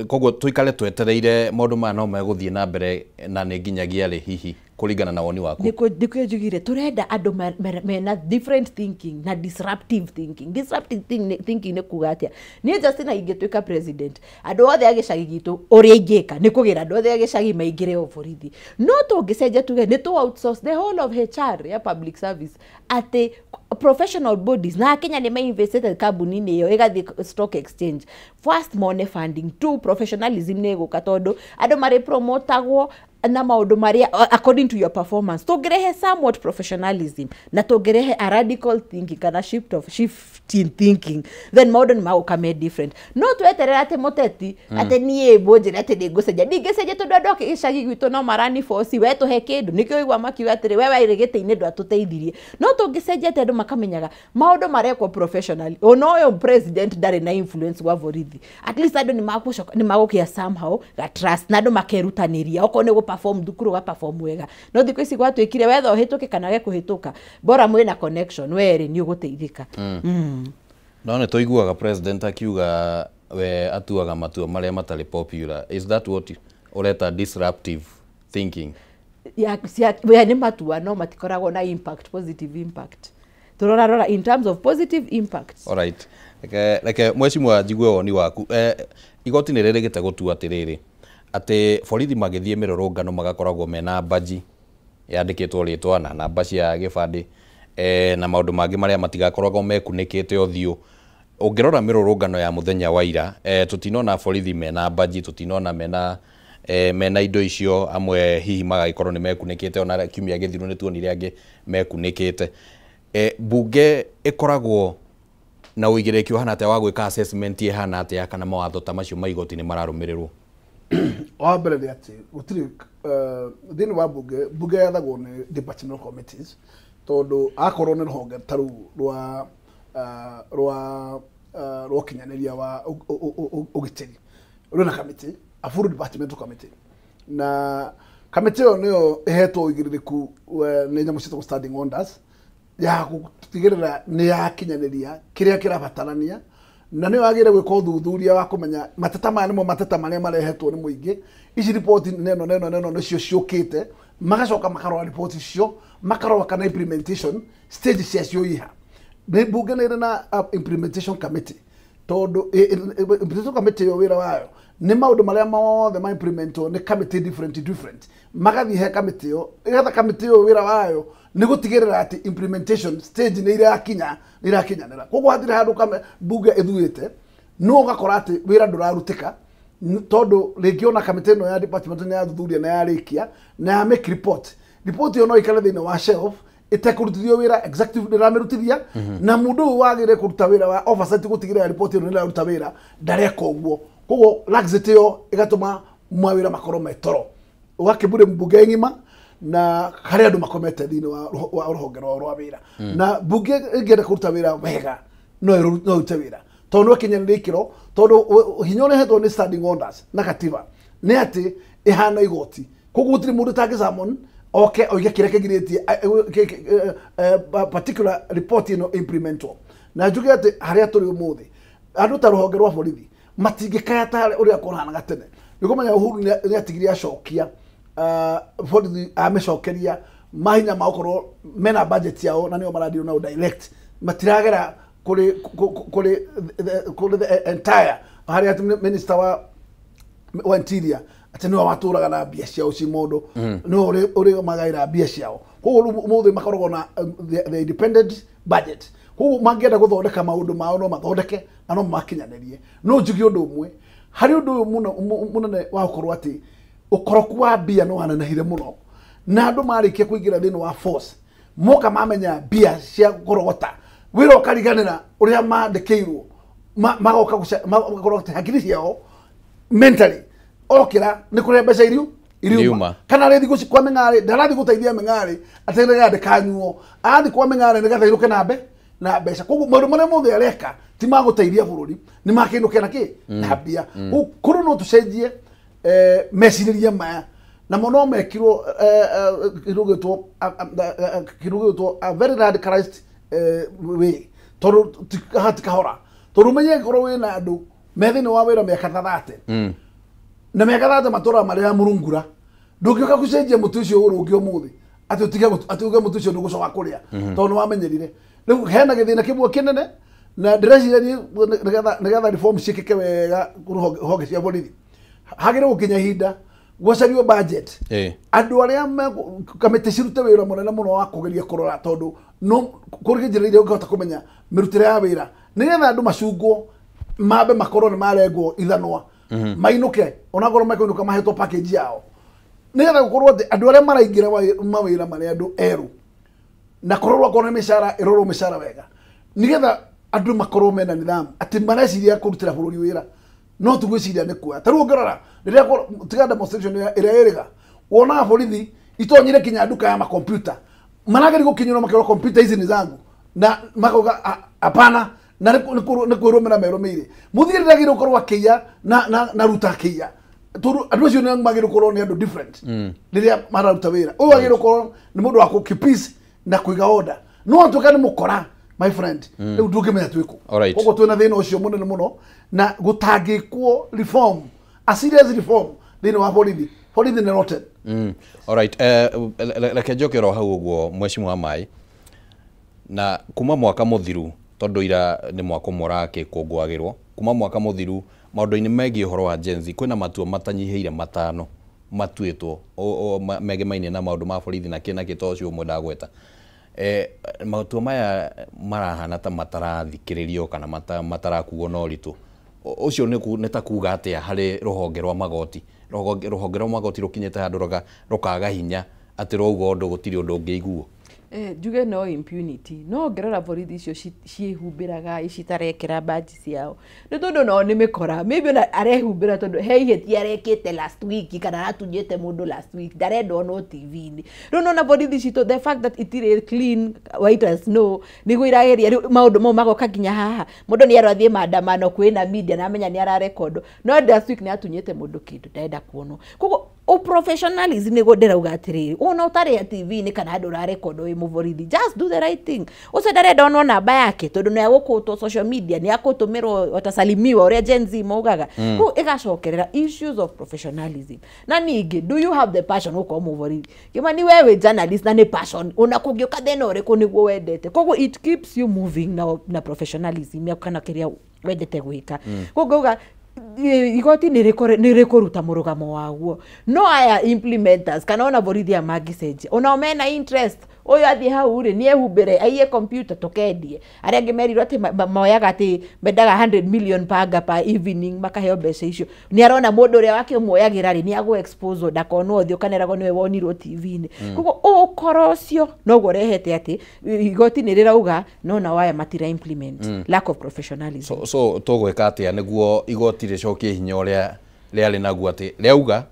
koguo tuikare twetereire maũndũ maya no megũthiĩ na mbere na nĩ nginyagia rĩ hihi kũringana na woni waku? Nĩkĩo njugire tũrenda andũ mena different thinking na disruptive thinking. Disruptive thinking nĩ kuga atĩa? Niĩ Justina ingĩtuĩka president, andũ othe a gĩcagi gitũ ũrĩa ingĩka nĩ kũgĩra andũ othe a gĩcagi maingĩre o borithi. No tũngĩcenjia tuge nĩ tũ outsource the whole of HR ya public service atĩ professional bodies, na Kenya nĩ mainvestĩte kambuni-inĩ ĩyo ĩgathiĩ stock exchange, first mone funding, two professionalism nĩ ĩgũka tondũ andũ marĩ promotagwo na maũndũ marĩa according to your performance. Tũngĩrehe somewhat professionalism na tũngĩrehe a radical thinking kana shift in thinking, then maũndũ nĩ magũka me different. No tweterera atĩ mũteti atĩ niĩ mũnjĩre atĩ nĩngũcenjia, ndingĩcenjia tondũ andũ a gĩcagi gwitũ no marani force we tũhe kĩndũ. Nĩkĩo ũigua makiuga atĩrĩ, we wairĩ gĩtĩ-inĩ ndwatũteithirie. No tũngĩcenjia atĩ andũ makamenyaga maũndũ marekwo professionally, ona ũyũ president ndarĩ na influence gwa borithi, at least andũ nĩ magũkĩa somehow ga trust na andũ makerutanĩria, okorwo nĩ gũ-perform thukuru ũga-perform wega. No thikũ ici gwatuĩkire wetha ũhĩtũke kana wage kũhĩtũka, bora mwĩna connection werĩ nĩ ũgũteithĩka. No nĩ tũiguaga president akiuga we atuaga matua marĩa matarĩ popular. Is that what ũreta disruptive thinking? We nĩ matua no matikoragwo na impact, positive impact. Tũrorarora in terms of positive impact. Alright. Reke mheshimiwa njigue woni waku. Igoti nĩ rĩrĩgĩte gũtua atĩrĩrĩ atĩ borithi magĩthiĩ mĩrũrũngano magakoragwo mena baji yandĩkĩtwo rĩtwa na namba cia gĩbandĩ, na maũndũ mangĩ marĩa matigakoragwo mekunĩkĩte ũthiũ. Ũngĩrora mĩrũrũngano ya mũthenya wa ira, tũtinona borithi mena baji, tũtinona mena indo icio, amwe hihi magagĩkorwo nĩ mekunĩkĩte, ona kiumia gĩthiru nĩ tuonire angĩ mekunĩkĩte. Bunge ĩkoragwo na ũigĩrĩrĩki ũhana atĩa wa gwĩka assessment ĩhana atĩa kana mawatho ta macio ma igoti nĩ mararũmĩrĩrwo? Wa mbere nĩ atĩ gũtirĩ thĩinĩ wa bunge yathagwo nĩ departmental committees, tondũ akorwo nĩ rũhonge ta rũu rwa ũkinyanĩria wa ũgitĩri rwĩna committee, a full departmental committee, na kamĩtĩ ĩyo nĩyo ĩhetwo ũigĩrĩrĩku nĩ nyamũ ciĩtagwo standing orders ya gũtigĩrĩra nĩ yakinyanĩria kĩrĩa kĩrabatarania. Na nĩyo yagĩrĩire gwĩka ũthuthuria wa kũmenya mateta maya nĩmo mateta marĩa marehetwo nĩ mũingĩ. Ici riboti neno neno neno nĩcio ciũkĩte, magacoka makarora riboti icio, makarora kana implementation stage ciacio iha. Nĩ mbunge nĩ ĩrĩ na implementation committee, tondũ implementation committee ĩyo wĩra wayo nĩ maũndũ marĩa mothe ma implementwo nĩ committee different different, magathiĩ he committee ĩyo, ĩgetha committee ĩyo wĩra wayo nĩ gũtigĩrĩra atĩ implementation stage nĩ irakinya, nĩ irakinyanĩra. Koguo hatirĩ handũ mbunge ĩthuĩte no ũgakora atĩ wĩra ndũrarutĩka, tondũ rĩngĩ ona kamĩtĩ ĩno ya department nĩ yathuthuria na yarĩkia na ya make report. Report ĩyo no ĩikare thĩinĩ wa shelf ĩtekũrutithio wĩra, executive ndĩramĩrutithia, na mũndũ ũyũ wagĩrĩire kũruta wĩra wa oversight gũtigĩrĩra report ĩno nĩ ĩraruta wĩra ndareka ũguo. Koguo laxity ĩyo ĩgatũma mawĩra makorwo me toro, ũgakĩmbũrĩ mbunge ng'ima na harĩ andũ makomete thĩinĩ wa rũhonge rwao rwa wĩra. Na mbunge ĩngĩenda kũruta wĩra wega no ĩrute wĩra, tondũ no ĩkinyanĩrie ikĩro, tondũ hinya ũrĩa ĩhetwo nĩ standing orders na katiba nĩ atĩ ĩhana igoti. Koguo gũtirĩ mũndũ ũtangĩ oke oige kĩrĩa kĩgirĩtie particular report ĩno implementwo. Na njuge atĩ harĩa tũrĩ ũmũthĩ andũ ta rũhonge rwa borithi matingĩkaya ta ũrĩa kũrahanaga tene. Nĩ kũmenya Uhuru nĩ atigire acokia borithi amĩcokeria mahinya ma gũkorwo mena budget yao na nĩo maradeal nao direct, matiragera kũrĩ kũrĩ the entire harĩa atĩ minister wa interior atĩ nĩwe watũraga na mbia ciao ci mũndũ, nĩwe ũrĩ magaĩra mbia ciao. Koguo rĩu ũmũthĩ makoragwo na the independent budget. Koguo mangĩenda gũthondeka maũndũ mao no mathondeke na no makinyanĩrie. No njuge ũndũ ũmwe harĩ ũndũ ũyũ mũnene wa gũkorwo atĩ ũkoroku wa mbia no wanenehire mũno, na andũ marĩkia kũingĩra thĩinĩ wa force moka mamenya mbia cia kũrogota wĩra ũkariganĩra ũrĩa mandĩkĩirwo, magoka magakorwo atĩ hakiri ciao mentally okĩra nĩ kũrĩa mbeca iriuma, kana rĩthi kwa mĩng'arĩ ndarathi gũteithia mĩng'arĩ atĩ nĩgetha ndĩkanyuo, arathiĩ kwa mĩng'arĩ nĩgetha ĩinũke na mbeca. Koguo maũndũ marĩa mothe areka ti ma gũteithia bũrũri, nĩ ma kĩinũke na kĩ na mbia. Kũrũ no tũcenjie mecirĩria maya, namo no mekirwo kĩndũ gĩgwĩtwo a very radicalized way, tondũ hatikahora, tondũ ũmenye ngorwo wĩna andũ me thĩinĩ wa wĩra mĩaka 30 na mĩaka 30 matũraga marĩ ya mũrungura, ndũngĩũka gũcenjia mũtĩ ũcio ũrũnge ũmũthĩ atĩ ũtige atĩ uge mũtĩ ũcio ndũgũcoka kũrĩa, tondũ nĩ wamenyerire. Rĩu hena gĩthĩna kĩmwe kĩnene, na ndĩreciria nĩgetha reform ciĩkĩke wega honge cia borithi hagĩrĩirwo gũkinya ihinda gũcario budget, andũ arĩa kamĩtĩ cirute wĩra mũnene mũno wa kũgeria kũrora, tondũ no kũrĩ njĩra iria ũngĩhota kũmenya mĩrutĩre ya wĩra nĩgetha andũ macungwo mambe makorwo nĩ marengwo ithanwa mainũke, onakorwo mekũinũka mahetwo package yao, nĩgetha gũkorwo atĩ andũ arĩa maraingĩra mawĩra marĩ andũ erũ na kũrorwo akorwo nĩ mĩcara ĩrorwo mĩcara wega, nĩgetha andũ makorwo mena nidhamu atĩ mareciria kũrutĩra bũrũri wĩra, no tugwĩciria nĩ kuoya. Ta rĩu ũngĩrora rĩrĩa tiga demonstration ĩrĩa ĩrĩga, wonaga borithi itonyire kinya nduka ya makompiuta, marageria gũkinyĩrwo makerwo kompiuta ici nĩ zangu, na makauga hapana, na nĩ kwĩrwo mena merũmĩire. Mũthigari ndagĩrĩirwo gũkorwo akĩiya na ruta akĩiya, tondũ andũ acio nĩ magĩrĩirwo gũkorwo nĩ andũ different rĩrĩa mararuta wĩra. Ũyũ agĩrĩirwo gũkorwo nĩ mũndũ wa kũ keep peace na kũiga order, no atuĩka nĩ mũkora, my friend, rĩu ndũngĩmenya twĩkũ. Koguo twĩna thĩna ũcio mũnene mũno, na gũtangĩkwo reform, a serious reform thĩinĩ wa borithi. Borithi nĩ rotten. Alright, reke njoke oro hau ũguo mheshimiwa Mai, na kuma mwaka mũthiru, tondũ ira nĩ mwaka ũmwe ũrakĩkũngũagĩrwo, kuma mwaka mũthiru maũndũ-inĩ megiĩ ũhoro wa Gen Z kwĩna matua matanyihĩire 5 matuĩtwo megemainie na maũndũ ma borithi na kĩ na kĩ, to ũcio ũmwe ndagweta. Matua maya marahana ta matarathikĩrĩrio kana matarakuo na ũritũ. Ũcio nĩ ta kuga atĩa harĩ rũhonge rwa magoti? Rũhonge rwa magoti rũkinyĩte handũ rũkaga hinya atĩ rwauga ũndũ gũtirĩ ũndũ ũngĩiguo. Njuge no impunity, no ngĩrora borithi icio ciĩhumbĩraga ici itarekĩra badge ciao nĩ tondũ nao nĩ mĩkora, maybe ona arehumbĩra tondũ he ihĩtia arekĩte last week kana aratunyĩte mũndũ last week, ndarenda onwo TV-inĩ. Rĩu nona borithi citũ, the fact that itirĩ clean white as snow nĩguo irageria rĩu maũndũ mau magoka nginya haha. Mũndũ nĩ erwo athiĩ maandamano kwĩna media na amenya nĩ ararekondwo, no last week nĩ atunyĩte mũndũ kĩndũ ndarenda kuonwo. Koguo O professionalism nĩguo ndĩrauga atĩrĩrĩ, ona ũtarĩ TV-inĩ kana handũ ũrarekondo wĩ mũborithi, just do the right thing. Ũcio ndarenda onwo namba yake tondũ nĩ agũkũtwo social media, nĩ akũtũmĩrwo watasalimiwa ũrĩa Gen Z maugaga. Kũu ĩgacokerera issues of professionalism. Na ningĩ, do you have the passion gũkorwo mũborithi? Kĩmani we wĩ journalist na nĩ passion, ona kũngĩũka thĩna ũrĩkũ nĩguo wendete. Koguo it keeps you moving na professionalism yaku kana kĩrĩa wendete gwĩka. Koguo ngauga igoti nĩ rĩkũruta mũrũgamo waguo, no aya implementers kana ona borithi aya mangĩcenjia, onao mena interest, ũyũ athiĩ hau rĩ nĩ ehumbĩre aiye computer tũkendie. Arĩa angĩ merirwo atĩ moyaga atĩ mendaga 100 million panga per evening makaheo mbeca icio. Nĩ arona mũndũ ũrĩa wake ũmuoyagĩra rĩ nĩ agũ expose ndakonwo ũthiũ kana eragwo nĩwe wonirwo TV-inĩ. Koguo ũkora ũcio noguo ũrehete atĩ igoti nĩ rĩrauga no nao aya matira implement, lack of professionalism. So tũgwĩka atĩa nĩguo igoti rĩcokie hinya ũrĩa rĩarĩ naguo atĩ rĩauga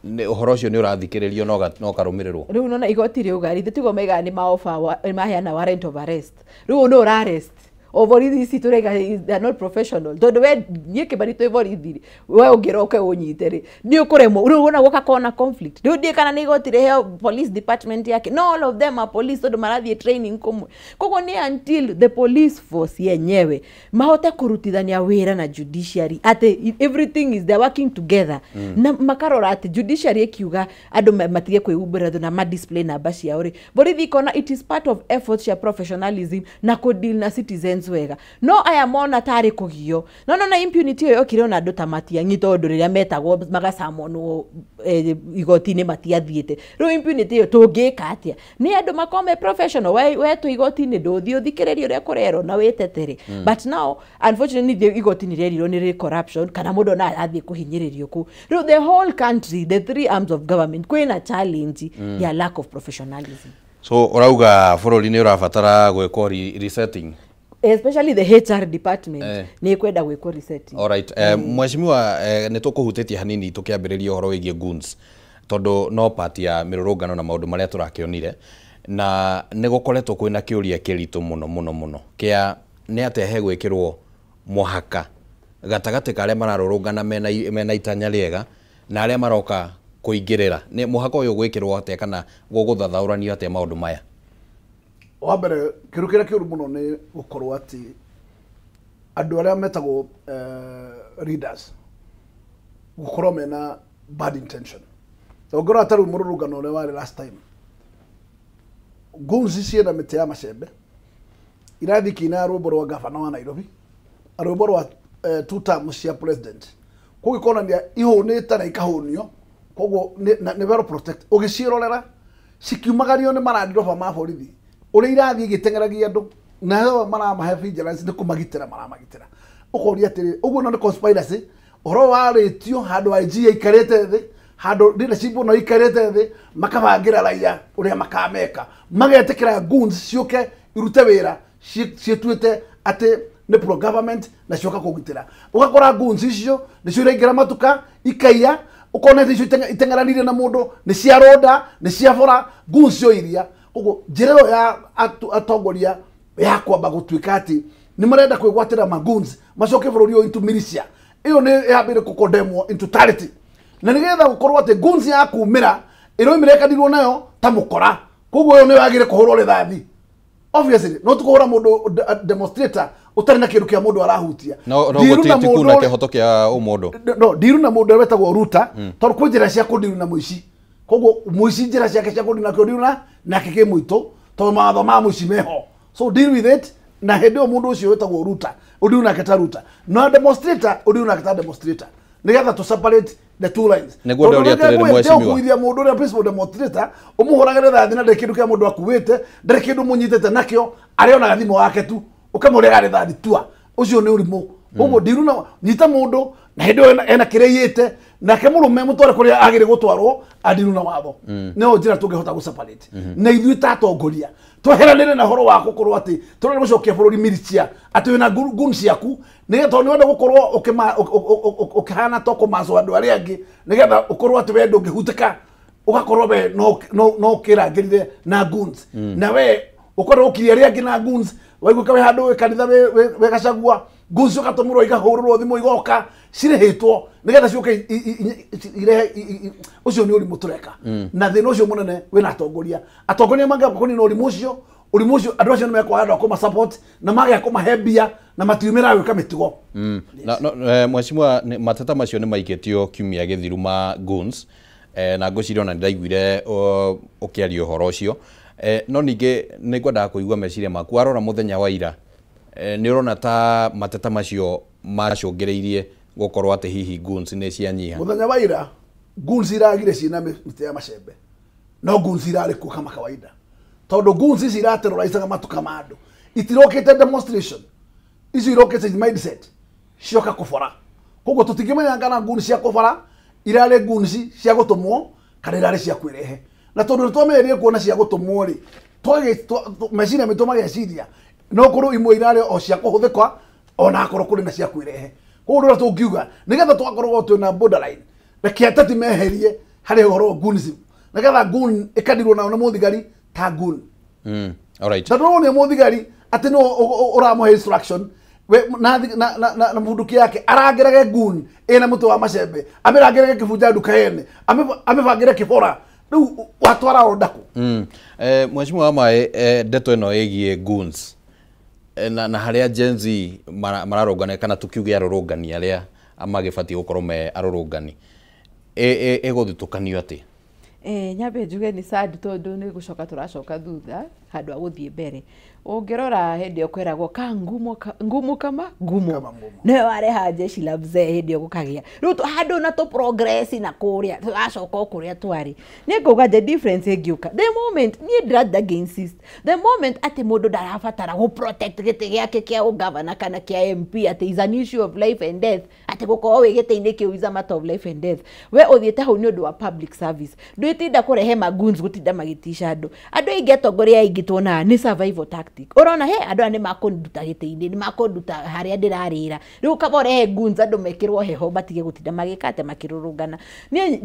ũhoro ũcio nĩ ũrathikĩrĩrio no karũmĩrĩrwo? Rĩu nona igoti rĩauga rĩ tiguo maigaga nĩ ma-offer, maheana warrant of arrest. Rĩu nũ ũra arrest? O borithi ici tũraiga they are not professional, tondũ we niĩ Kĩmani twĩ borithi rĩ, we ũngĩroke ũnyite rĩ nĩ ũkũremwo. Rĩu wona gũkakorwo na conflict. Rĩu ndiĩ kana nĩ igoti rĩheo police department yake, no all of them are police tondũ marathiĩ training kũmwe. Koguo nĩ until the police force yenyewe mahote kũrutithania wĩra na judiciary atĩ everything is they are working together, na makarora atĩ judiciary ĩkiuga andũ matige kwĩhumbĩra na ma display namba ciao rĩ, borithi ikona it is part of efforts cia professionalism na kũ deal na citizens wega. No aya mona tarĩ kũgio no na impunity ĩyo yokire ona andũ ta Matiang'i tondũ rĩrĩa metagwo magacamonwo igoti-inĩ matiathiĩte. Rĩu impunity ĩyo tũngĩka atĩa? Nĩ andũ makorwo me professional, we wetwo igoti-inĩ ndũthiĩ ũthikĩrĩrie ũrĩa kũrerwo na wĩtetere. But now unfortunately igoti-inĩ rĩerirwo nĩ rĩ corruption kana mũndũ ona athiĩ kũhinyĩrĩrio kũu. Rĩu the whole country, the three arms of government, kwĩna challenge ya lack of professionalism. So ũrauga bũrũri nĩ ũrabatara gwĩkwo resetting, especially the HR department nĩ kwenda gwĩkwo resetting. Alright, mheshimiwa, nĩ tũkũhutĩtie hanini tũkĩambĩrĩria ũhoro wĩgiĩ goons tondũ no part ya mĩrũrũngano na maũndũ marĩa tũrakĩonire, na nĩ gũkoretwo kwĩna kĩũria kĩritũ mũno mũno mũno kĩa nĩ atĩa hegwĩkĩrwo mũhaka gatagatĩ ka arĩa mararũrũngana mena itanya rĩega na arĩa maroka kũingĩrĩra. Nĩ mũhaka ũyũ gwĩkĩrwo atĩa kana gũgũthathaũranio atĩa maũndũ maya? Wa mbere kĩndũ kĩrĩa kĩũru mũno nĩ gũkorwo atĩ andũ arĩa metagwo leaders gũkorwo mena bad intention. Ũngĩrora ta rĩu mũrũrũngano ũrĩa warĩ last time, goons ciĩna mĩtĩ ya macembe irathiĩ ikĩinaga rwĩmbo rwa gavana wa Nairobi, rwĩmbo rwa two terms cia president, koguo ikonania ihũnĩte na ikahũnio, koguo nĩ well protect. Ũgĩciĩrorera cikiumagario nĩ marandiroba ma borithi ũrĩa irathiĩ igĩteng'eragia andũ na heo maramahe vigilance nĩ kũmagitĩra maramagitĩra. Ũkoria atĩrĩrĩ, ũguo no nĩ conspiracy, ũhoro warĩtio handũ IG aikarĩte thĩ, handũ leadership no ikarĩte thĩ, makabangĩra raia ũrĩa makameka, magetĩkĩra goons ciũke irute wĩra ciĩtuĩte atĩ nĩ pro government na cioka kũgitĩra. Ũgakora goons icio nĩcio iraingĩra matuka ikaiya, ũkona icio iteng'eranire na mũndũ nĩ cia ronda nĩ cia bora, goons cio iria. Koguo njĩra ĩyo ya atongoria ya kwamba gũtuĩka atĩ nĩ marenda kwĩgwatĩra magoons macoke bũrũri ũyũ into militia, ĩyo nĩ yambĩrĩrie kũkondemwo in totality, na nĩgetha gũkorwo atĩ goons ya kumĩra ĩroimĩra ĩkanirwo nayo ta mũkora, koguo ĩyo nĩyo yagĩrĩire kũhũrwo rithathi. Obviously no tũkũhũra mũndũ demonstrator ũtarĩ na kĩndũ kĩa mũndũ arahutia. No gũtikuna kĩhoto kĩa ũmũndũ. No ndiru na mũndũ ũrĩa wetagwo Ruta, tondũ kwĩ njĩra cia kũndiru na mũici, koguo mũici njĩra ciake cia kũndiru nakĩo ndiru na nake kĩ mũitũ, tondũ mawatho ma mũici meho, so deal with it. Na hĩndĩ ĩyo mũndũ ũcio wetagwo Ruta ũndiru nake ta Ruta, na demonstrator ũndiru nake ta demonstrator, nĩgetha to separate the two lines. Nĩguo ndĩũria atĩrĩrĩ mheshimiwa, ũkuithia mũndũ ũrĩa principal demonstrator ũmũhũragĩre rithathi na ndarĩ kĩndũ kĩa mũndũ akuĩte, ndarĩ kĩndũ mũnyitĩte nakĩo, arĩonaga thimũ wake tu ũkamũrĩra rithathi tua, ũcio nĩ ũrimũ. Koguo ndiru na nyita mũndũ na hĩndĩ ĩyo ena kĩrĩa aiyĩte, nake mũrũme mũtware kũrĩa agĩrĩire gũtwarwo, andiru na watho. Nĩyo njĩra tũngĩhota gũ separate. Na ithuĩ ta atongoria tweheranĩre na ũhoro wa gũkorwo atĩ tũrenda gũcokia bũrũri militia, atĩ wĩna goons ciaku nĩgetha tondũ nĩwenda gũkorwo ũkĩhana ta ũkũmacwo andũ arĩa angĩ, nĩgetha ũkorwo atĩ we ndũngĩhutĩka, ũgakorwo we no ũkĩrangĩrire na goons, na we ũkorwo ũkirie arĩa angĩ na goons, waiguĩka wĩ handũ wĩ kanitha wĩ Gachagua Guns cigatũmĩrwo ikahũrĩrwo thimũ igoka cirĩhĩtwo nĩgetha ciũke irehe ũcio nĩ ũrimũ tũreka. Na thĩna ũcio mũnene wĩna atongoria. Atongoria mangĩamba kũnina ũrimũ ũcio, ũrimũ ũcio andũ acio nĩ mekwaga andũ a kũma support na magĩa kũmahe mbia na matiumĩra gwĩka mĩtugo. Na mheshimiwa, mateta macio nĩ maikĩtio kiumia gĩthiru ma goons, na ngwĩciria ona nĩndaiguire ũkĩaria ũhoro ũcio, no ningĩ nĩ ngwendaga kũigua meciria maku. Warora mũthenya wa ira, nĩ ũrona ta mateta macio macũngĩrĩirie gũkorwo atĩ hihi goons nĩ cianyiha? Mũthenya wa ira goons iragire ciĩna mĩtĩ ya macembe, no goons irarĩ kuo kama kawaida, tondũ goons ici iraterrorizaga matuka ma andũ. Itirokĩte demonstration, icio irokĩte mindset cioka kũbora. Koguo tũtingĩmenya kana goons cia kũbora irarĩ goons cia gũtũmwo kana irarĩ cia kwĩrehe. Na tondũ nĩtwamenyerie kuona cia gũtũmwo rĩ, meciria maitũ mageciria no korwo imwe irarĩ o cia kũhũthĩka ona akorwo kũrĩ na cia kwĩrehe. Koguo ũrĩa tũngiuga nĩgetha twakorwo twĩna borderline, reke ateti meherie harĩ ũhoro wa goonism, nĩgetha goon ĩkandirwo nao nĩ mũthigari ta goon. Alright. Tondũ nĩ mũthigari atĩ no ũramũhe instruction we na bunduki yake arangĩrage goon ĩna mũtĩ wa macembe, amĩrangĩrage kĩbunja nduka yene, amĩbangĩre kĩbora, rĩu watwara order kũ? Mheshimiwa Wamaĩ, ndeto ĩno ĩgiĩ goons na harĩa Gen Z mararũngana kana tukiuge arũrũngani arĩa magĩbatiĩ gũkorwo me arũrũngani, ĩgũthutũkanio atĩa? Nyambe njuge nĩ sad tondũ nĩ gũcoka tũracoka thutha handũ ha gũthiĩ mbere. Ũngĩrora hĩndĩ ĩyo kweragwo ka ngumo ngumu kama ngumo, nĩwe wareha jeshi la mzee hĩndĩ ĩyo gũkagĩa rĩu handũ na tũ progress na kũrĩa tũracoka o kũrĩa twarĩ. Nĩ ngauga the difference ĩngĩũka the moment niĩ ndĩrenda insist the moment atĩ mũndũ ndarabatara gũ protect gĩtĩ gĩake kĩa ũgavana kana kĩa MP, atĩ is an issue of life and death, atĩ gũkorwo wĩ gĩtĩ-inĩ kĩu is a matter of life and death. We ũthiĩte hau nĩ ũndũ wa public service, ndwĩtinda kũrehe magoons gũtinda magĩtica andũ. Andũ aingĩ atongoria aingĩ tuonaga nĩ survival tactic. Ũrona he andũ aya nĩ makũnduta gĩtĩ-inĩ, nĩ makũnduta harĩa ndĩrarĩra, rĩu kaba ũrehe goons andũ mekĩrwo heho matige gũtinda magĩka atĩ makĩrũrũngana. Niĩ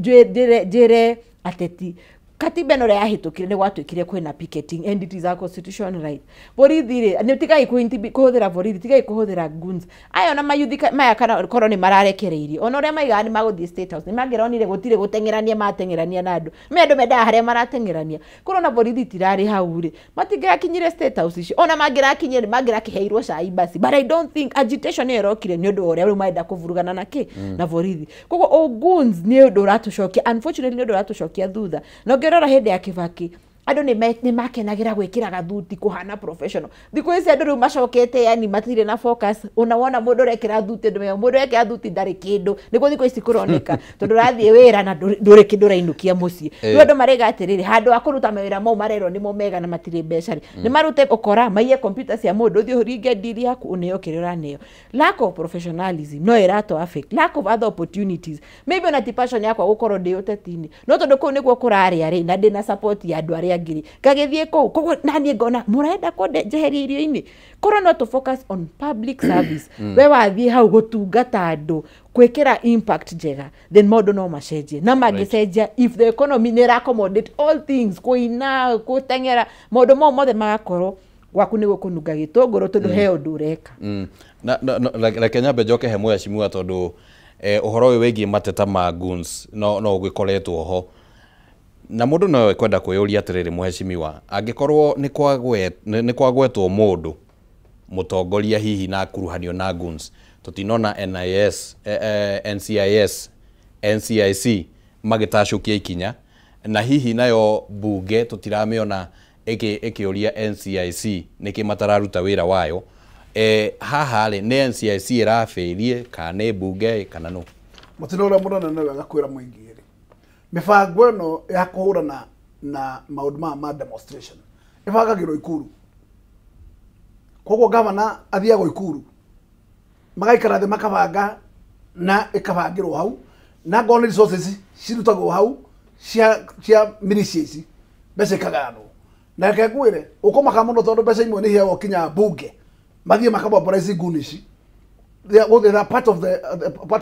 njĩre ateti katiba ĩno ũrĩa yahĩtũkire nĩ gwatuĩkire kwĩna picketing and it is a constitution right. Borithi rĩ, nĩ tigai kũhũthĩra borithi, tigai kũhũthĩra goons aya ona mayuthi maya kana korwo nĩ mararekereirio, ona ũrĩa maigaga nĩ magũthiĩ State House, nĩ mangĩronire gũtirĩ gũteng'erania mateng'erania na andũ me andũ mendaga harĩa marateng'erania. Korwo na borithi itirarĩ hau rĩ, matingĩrakinyire State House icio, ona mangĩrakinyire nĩ mangĩrakĩheirwo cai basi. But I don't think agitation ĩyo ĩrokire nĩ ũndũ wa ũrĩa rĩu marenda kũvurugana na kĩ na borithi. Koguo goons nĩ ũndũ ũratũcokia, unfortunately nĩ ũndũ ũratũcokia thutha. Na ũngĩrora hĩndĩ ya Kibaki andũ nĩ makenagĩra gwĩkĩra gathuti kũhana professional. Thikũ ici andũ rĩu macokete, yani matirĩ na focus. Ona wona mũndũ ũrekĩra thuti, andũ mega mũndũ ũrekĩra thuti ndarĩ kĩndũ, nĩguo thikũ ici kũroneka tondũ ũrathiĩ wĩra na ndũrĩ kĩndũ ũrainũkia mũciĩ. Rĩu andũ maraiga atĩrĩrĩ, handũ ha kũruta mawĩra mau marerwo nĩmo mega na matirĩ mbeca rĩ, nĩ marute ũkora maiye computer cia mũndũ, ũthiĩ ũringe ndiri yaku ũneo kĩrĩa ũraneo. Lack of professionalism no ĩratũ affect, lack of other opportunities. Maybe ona ti passion yakwa gũkorwo ndĩ ũteti-inĩ, no tondũ kũu nĩguo kũrarĩa rĩ, na ndĩna support ya andũ arĩa angĩ rĩ, ngagĩthiĩ kũu. Koguo naniĩ ngona mũrenda kũnjeheria irio-inĩ. Korwo no tũ focus on public service, we wathiĩ hau gũtungata andũ, gwĩkĩra impact njega, then maũndũ no macenjie. Na mangĩcenjia, if the economy nĩ ĩra accommodate all things, kũina, gũteng'era, maũndũ mau mothe magakorwo gwaku nĩ gũkũnunga gĩtũngũrũ tondũ he ũndũ ũreka. Na reke nyambe njoke he mheshimiwa tondũ ũhoro ũyũ wĩgiĩ mateta ma goons no ũgĩkoretwo ho, na mũndũ no ekwenda kwĩyũria atĩrĩrĩ, mheshimiwa, angĩkorwo nĩ kwagwetwo mũndũ mũtongoria hihi na akuruhanio na goons, tũtinona NIS, NCIS, NCIC magĩtacũkia ikinya, na hihi nayo bunge tũtiramĩona ĩkĩũria NCIC nĩkĩ matararuta wĩra wayo. Haha rĩ, nĩ NCIC ĩrabĩrie kana nĩ bunge kana nũ? Mũtino ũrĩa mũnene nĩ wega kwĩra mũingĩ rĩ, mĩbango ĩno ya kũhũrana na maũndũ maya ma demonstration ĩbangagĩrwo Ikuru. Koguo gavana athiagwo Ikuru, magaikara thĩ makabanga na ĩkabangĩrwo hau, na ngorwo nĩ resources cirutagwo hau cia militia ici, mbeca ikagayanwo. Na reke ngwĩre, ũkũmaka mũno tondũ mbeca imwe nĩ iheagwo kinya mbunge mathiĩ makamobilize nguni ici. They are part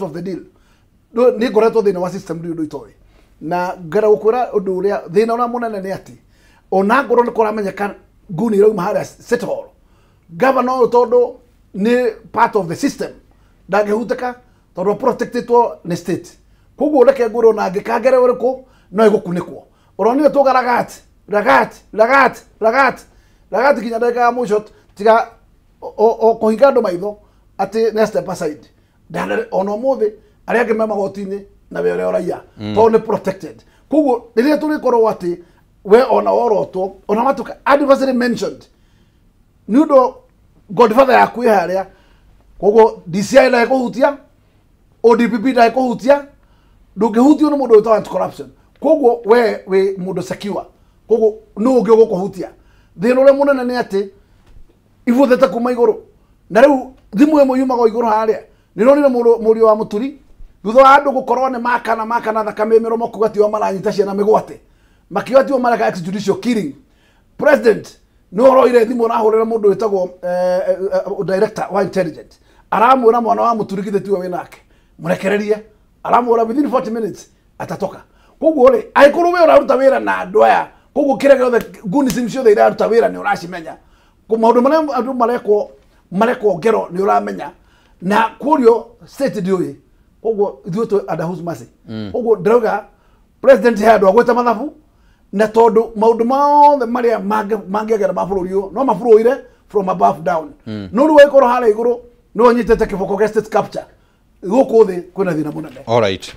of the deal. Nĩ ngoretwo thĩinĩ wa system rĩu ũndũ itoĩ, na ngera gũkwĩra ũndũ ũrĩa thĩna ũrĩa mũnene nĩ atĩ ona ngorwo nĩ kũramenyeka nguni irauma harĩa City Hall, gavana ũyũ tondũ Nĩ part of the system, ndangĩhutĩka tondũ protectedwo nĩ state. Koguo reke ngwĩrwo na angĩkangere ũrĩkũ no ĩgũkunĩkwo. Ũronire tũga Lagat, Lagat, Lagat, Lagat, Lagat nginya ndagĩka ya mũico, tiga o kũhinga andũ maitho atĩ nĩ step aside. Ona ũmũthĩ arĩa angĩ me magoti-inĩ na we ũrĩa ũraiya, tondũ nĩ protected. Koguo rĩrĩa tũrĩkorwo atĩ we ona worotwo ona watuĩka adversary mentioned nĩ ũndũ godfather yaku ĩ harĩa, koguo DCI ndagĩkũhutia, ODPP ndagĩkũhutia, ndũngĩhutio nĩ mũndũ wĩtagwo anti corruption. Koguo we wĩ mũndũ secure, koguo nũ ũngĩ ũgũkũhutia? Thĩna ũrĩa mũnene nĩ atĩ ibuthĩte kuma igũrũ, na rĩu thimũ ĩmwe yumaga o igũrũ harĩa. Nĩronire mũriũ wa Mũturi thutha wa andũ gũkorwo nĩ makana thakame mĩromo kuga tio maranyita ciana mĩgwate, makiuga tio mareka extrajudicial killing. President nĩ ũroire thimũ ũrahũrĩra mũndũ wĩtagwo director wa intelligence, aramwĩra mwana wa Mũturi githĩ tiwe wĩnake, mũrekererie. Aramwĩra within 40 minutes atatoka. Koguo rĩ, angĩkorwo we ũraruta wĩra na andũ aya, koguo kĩrĩa gĩothe gunism ciothe iraruta wĩra nĩ ũracimenya, maũndũ marĩa andũ marekwo ngero nĩ ũramenya, na kũrio state ndĩũĩ. Koguo ithuĩ twĩ under whose mercy? Koguo ndĩrauga president he andũ agwĩte mathabu, na tondũ maũndũ mothe marĩa mangĩagera ma bũrũri ũyũ no mabũrũire from above down. No rĩu angĩkorwo harĩa igũrũ nĩwe ũnyitĩte kĩboko gĩa state capture, gũkũ thĩ kwĩna thĩna mũnene. Alright.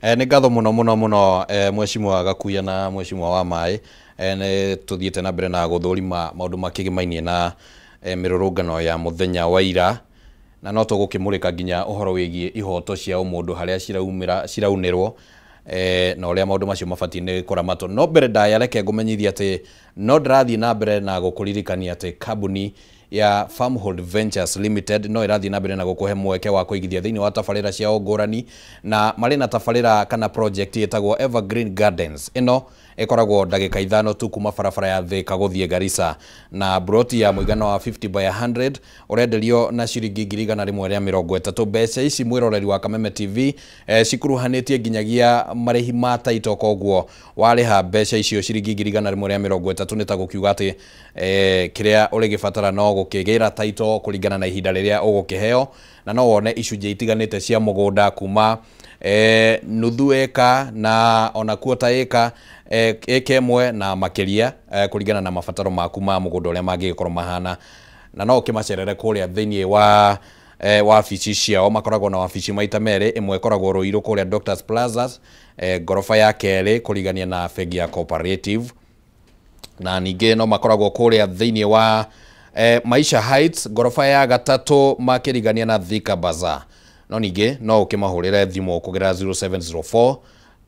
Nĩ ngatho mũno mũno mũno, mheshimiwa Gakuya na mheshimiwa wa Maĩ. Nĩ tũthiĩte na mbere na gũthũrima maũndũ makĩgĩmainie na mĩrũrũngano ya mũthenya wa ira, na no tũgũkĩmũrĩka nginya ũhoro wĩgiĩ ihoto cia ũmũndũ harĩa ciraumĩra ciraunĩrwo, na ũrĩa maũndũ macio mabatiĩ nĩ kũramatwo. No mbere ndaya, reke ngũmenyithie atĩ no ndĩrathiĩ na mbere na gũkũririkania atĩ kambuni ya Farmhold Ventures Limited no ĩrathiĩ na mbere na gũkũhe mweke wa kũigithia thĩinĩ wa tabarĩra ciao ngũrani, na marĩ na tabarĩra kana project ĩtagwo Evergreen Gardens. Ĩno ĩkoragwo ndagĩka 5 tu kuma barabara ya Thika gũthiĩ Garissa, na broti ya mũigana wa 50 by 100 ũrenderio na ciringi 130,000. Mbeca ici, mwĩroreri wa Kameme TV, cikuruhanĩtie nginyagia marĩhi ma taito. Koguo warĩha mbeca icio ciringi 130,000 nĩ ta gũkiuga atĩ kĩrĩa ũrĩgĩbatara no gũkĩgĩra taito kũringana na ihinda rĩrĩa ũgũkĩheo, na no wone icunjĩ itiganĩte cia mũgũnda kuma nuthu eka na ona kuota eka, eka 1 na makĩria, kũringana na mabataro maku ma mũgũnda ũrĩa mangĩgĩkorwo mahana. Na no ũkĩmacerere kũrĩa thĩinĩ wa wabici ciao. Makoragwo na wabici maita merĩ, ĩmwe ĩkoragwo Ruiru kũrĩa Doctors Plazas, ngoroba ya kerĩ kũrigania na bengi ya Cooperative, na ningĩ no makoragwo kũrĩa thĩinĩ wa Maisha Heights, ngoroba ya gatatũ makĩrigania na Thika Bazaar. No ningĩ no ũkĩmahũrĩre thimũ kũgerera 0704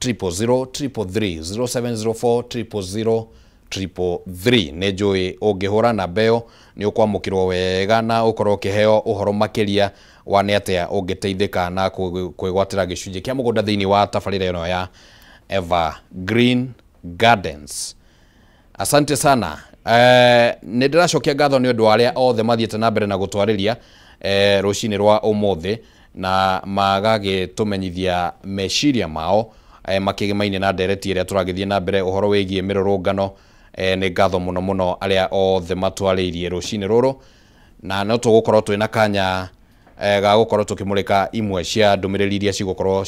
000 333, 0704 000 333. Nĩ njũĩ ũngĩhũra namba ĩyo nĩ ũkwamũkĩrwo wega na ũkorwo ũkĩheo ũhoro makĩria wa nĩ atĩa ũngĩteithĩka na kwĩgwatĩra gĩcunjĩ kĩa mũgũnda thĩinĩ wa tabarĩra ĩno ya Evergreen Gardens. Asante sana. Nĩ ndĩracokia ngatho nĩ ũndũ wa arĩa othe mathiĩte na mbere na gũtwarĩria rũcinĩ rwa ũmũthĩ na magagĩtũmenyithia meciria mao makĩgĩmaine na ndereti ĩrĩa tũragĩthiĩ na mbere ũhoro wĩgiĩ mĩrũrũngano. Nĩ ngatho mũno mũno arĩa othe matwarĩirie rũcinĩ rũrũ, na no tũgũkorwo twĩna kanya ga gũkorwo tũkĩmũrĩka imwe cia ndũmĩrĩri iria cigũkorwo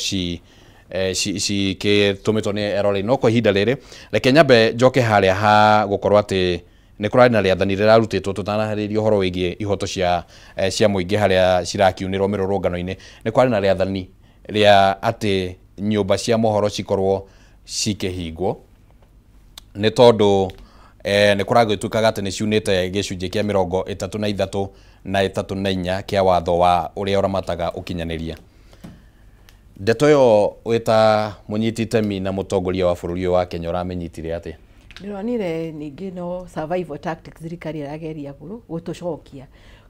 cikĩtũmĩtwo nĩ eroreri. No kwa ihinda rĩrĩ reke nyambe njoke harĩa ha gũkorwo atĩ nĩ kũrarĩ na rĩathani rĩrarutĩtwo tũtanaharĩria ũhoro wĩgiĩ ihoto cia mũingĩ harĩa cirakiunĩrwo mĩrũrũngano-inĩ. Nĩ kwarĩ na rĩathani rĩa atĩ nyũmba cia mohoro cikorwo cikĩhingwo nĩ tondũ nĩ kũragĩtuĩkaga atĩ nĩ ciunĩte gĩcunjĩ kĩa 33 na 34 kĩa watho wa ũrĩa ũramataga ũkinyanĩria. Ndeto ĩyo wĩta mũnyiti itemi na mũtongoria wa bũrũri ũyũ wa Kenya ũramĩnyitire atĩa? Ndĩronire ningĩ no survival tactics thirikari ĩrageria gũtũcokia.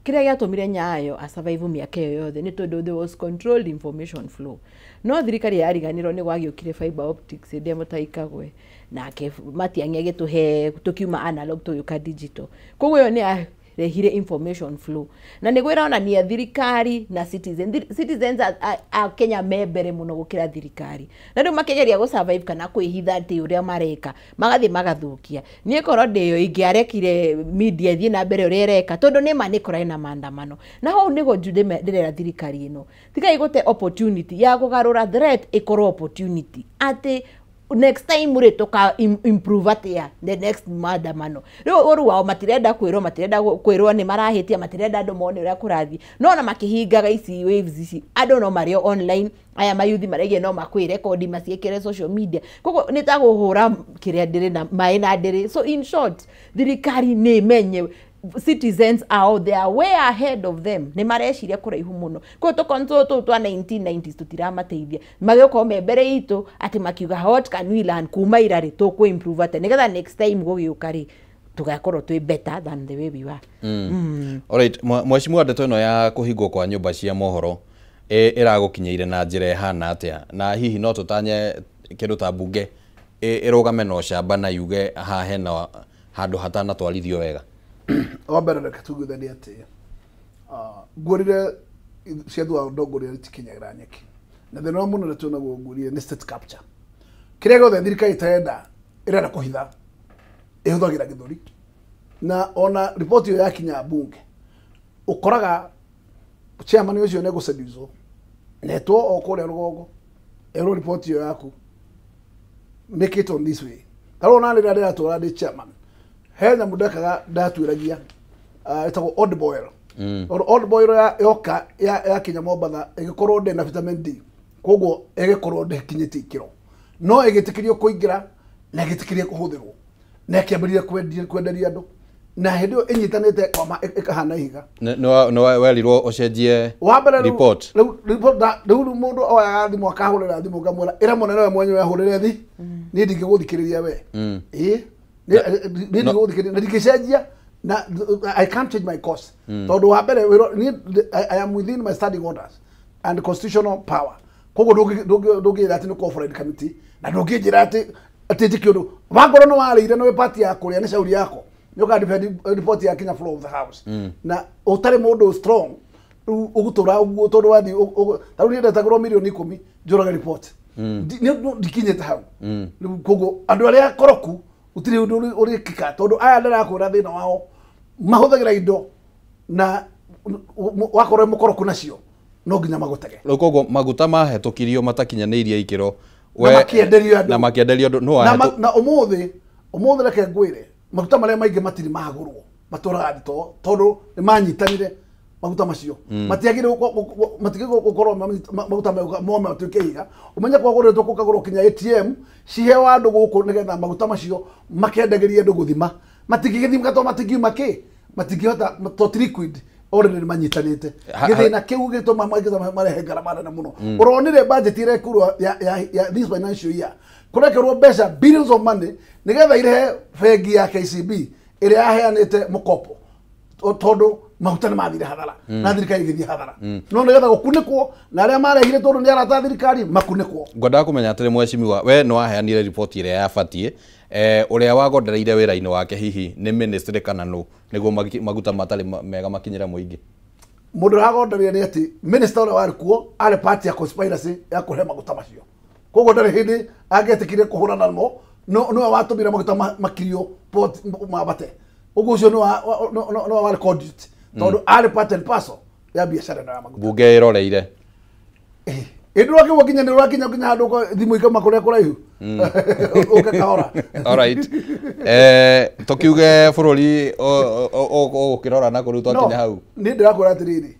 Kĩrĩa gĩatũmire Nyayo a survive mĩaka ĩyo yothe nĩ tondũ there was controlled information flow. No thirikari yariganĩrwo nĩ gwagĩũkire fiber optics hĩndĩ ĩrĩa Mutahi Kagwe nake Matiang'i agĩtũhe, tũkiuma analog tũgĩũka digital. Koguo ĩyo nĩ yarehire information flow na nĩguo ĩronania thirikari na citizens a Kenya me mbere mũno gũkĩra thirikari na rĩu makĩgeria gũ survive kana kwĩhitha atĩ ũrĩa mareka magathiĩ magathũkia. Niĩ korwo ndĩyo ingĩarekire media ĩthiĩ na mbere ũrĩa ĩreka tondũ nĩma nĩ kũrarĩ na maandamano na hau nĩguo ndĩrera thirikari ĩno tigai gũte opportunity ya kũgarũra threat ĩkorwo opportunity atĩ next time rĩ tũka improve atia the next maandamano. Rĩu ũru wao matirenda kwĩrwo nĩ marahĩtia, matirenda andũ mone ũrĩa kũrathiĩ, no ona makĩhingaga ici waves ici andũ no marĩo online, aya mayuthi maraigĩa no makwĩrekondi maciĩkĩre social media, koguo nĩ ta kũhũra kĩrĩa ndĩrĩ na maĩ na ndĩrĩ. So in short thirikari nĩ ĩmenye citizens are they are way ahead of them, nĩ mareciria kũraihu mũno. Koguo tũ tũu twa 1990s tũtiramateithia, magĩũka me mbere itũ atĩ makiuga what can we learn kuma ira rĩ tũkũ improve atĩa nĩgetha next time gũgĩũka rĩ tũgakorwo twĩ better than the way we were. Alright, mheshimiwa, ndeto ĩno ya kũhingwo kwa nyũmba cia mohoro ĩragũkinyĩire na njĩra ĩhana atĩa, na hihi no tũtanye kĩndũ ta mbunge ĩrũgame na ũcamba na yuge haha hena handũ hatanatwarithio wega? Wa mbere reke tugithanie atĩ nguorire cia thutha ndongoria itikinyagĩra nyeki, na thĩna ũrĩa mũnene twĩnaguo nguorire nĩ state capture. Kĩrĩa gĩothe thirikari ĩtarenda ĩrenda kũhitha ĩhũthagĩra gĩthũri, na ona riboti ĩyo yakinya mbunge ũkoraga chairman ũcio nĩ egũseducwo netwo o kũrĩa rũgongo erwo riboti ĩyo yaku make it on this way. Ta rĩu ona rĩrĩa ndĩratũra ndĩ chairman he nyamũ ndekaga ndatuĩragia ĩtagwo old boil. Old boil yoka yakinya Mombatha ĩgĩkorwo ndĩ na vitamin D, koguo ĩgĩkorwo ndĩkinyĩtie ikĩro, no ĩgĩtĩkĩrio kũingĩra na ĩgĩtĩkĩrio kũhũthĩrwo na ĩkĩambĩrĩria kwenderia andũ, na hĩndĩ ĩyo ĩnyitanĩte ĩkahana ihiga. Nĩ werirwo ũcenjie report? Rĩu mũndũ oyaga thimũ akahũrĩra thimũ ngamwĩra ĩra mũnene we mwenyewe ahũrĩre thi, niĩ ndingĩgũthikĩrĩria we. Ĩĩ ndingĩcenjia na I can't change my course. Tondũ wa mbere I am within my standing orders and constitutional power, koguo ndũngĩnjĩra atĩ nĩ override committee na ndũngĩnjĩra atĩ njĩke ũndũ wangorwo nĩ warĩire na wĩ party ya kũrĩa nĩ shauri yako nĩ ũka defend report ya kinya floor of the house na ũtarĩ mũndũ strong rĩu ũgũtũra ũguo tondũ wathiĩ ta rĩu niĩ ndetagĩrwo mirioni 10 njũrage report ndikinyĩte hau. Rĩu koguo andũ arĩa koroku gũtirĩ ũndũ ũrĩkĩka tondũ aya ndĩrakwĩra thĩna wao mahũthagĩra indo na wakorwo wĩ mũkoroku nacio no nginya magũtege. Rĩu koguo maguta mahetũkirio matakinyanĩirie ikĩro na makĩenderio andũ na ũmũthĩ reke ngwĩre maguta marĩa maingĩ matirĩ magũrwo matũraga thitoo tondũ nĩ manyitanire maguta macio matigĩrĩirwo gũkorwo maguta mome matuĩke ihiga. Ũmenye kwagũrĩtwo gũkagũrwo kinya ATM ciheo andũ gũkũ nĩgetha maguta macio makendagĩrie andũ gũthima, matingĩgĩthima tondũ matingiuma kĩ matingĩhota to ti liquid already nĩ manyitanĩte. Gĩthĩna kĩu gĩtũma marehe ngarama nene mũno. Ũronire budget ĩrekurwo ya this financial year kũrekerwo mbeca billions of money nĩgetha irehe bengi ya KCB ĩrĩa yaheanĩte mũkopo tondũ maguta nĩ mathire hathara na thirikari ĩgĩthiĩ hathara, no nĩgetha gũkunĩkwo na arĩa marehire tondũ nĩ arata a thirikari makunĩkwo. Ngwendaga kũmenya atĩrĩ mheshimiwa, we nĩ waheanire riboti ĩrĩa yabatiĩ, ũrĩa wagondereire wĩra-inĩ wake hihi nĩ ministry kana nũ nĩguo maguta matarĩ mega makinyĩre mũingĩ? Mũndũ ũrĩa wagondereire nĩ atĩ minister ũrĩa warĩ kuo arĩ part ya conspiracy ya kũrehe maguta macio, koguo ndarĩ hĩndĩ angĩetĩkire kũhũrana namo, nĩwe watũmire maguta makirio port mabate, ũguo ũcio nĩwe warĩ conduit tondũ arĩ part and parcel ya biacara ĩno ya maguta. Mbunge ĩroreire ĩndĩ rwakĩguo nginya nĩ rwakinya nginya handũ thimũ ikauma kũrĩa kũraihu ũke kahora. Alright, tũkiuge bũrũri ũgũkĩrora na kũrĩu twakinya hau. Niĩ ndĩrakwĩra atĩrĩrĩ,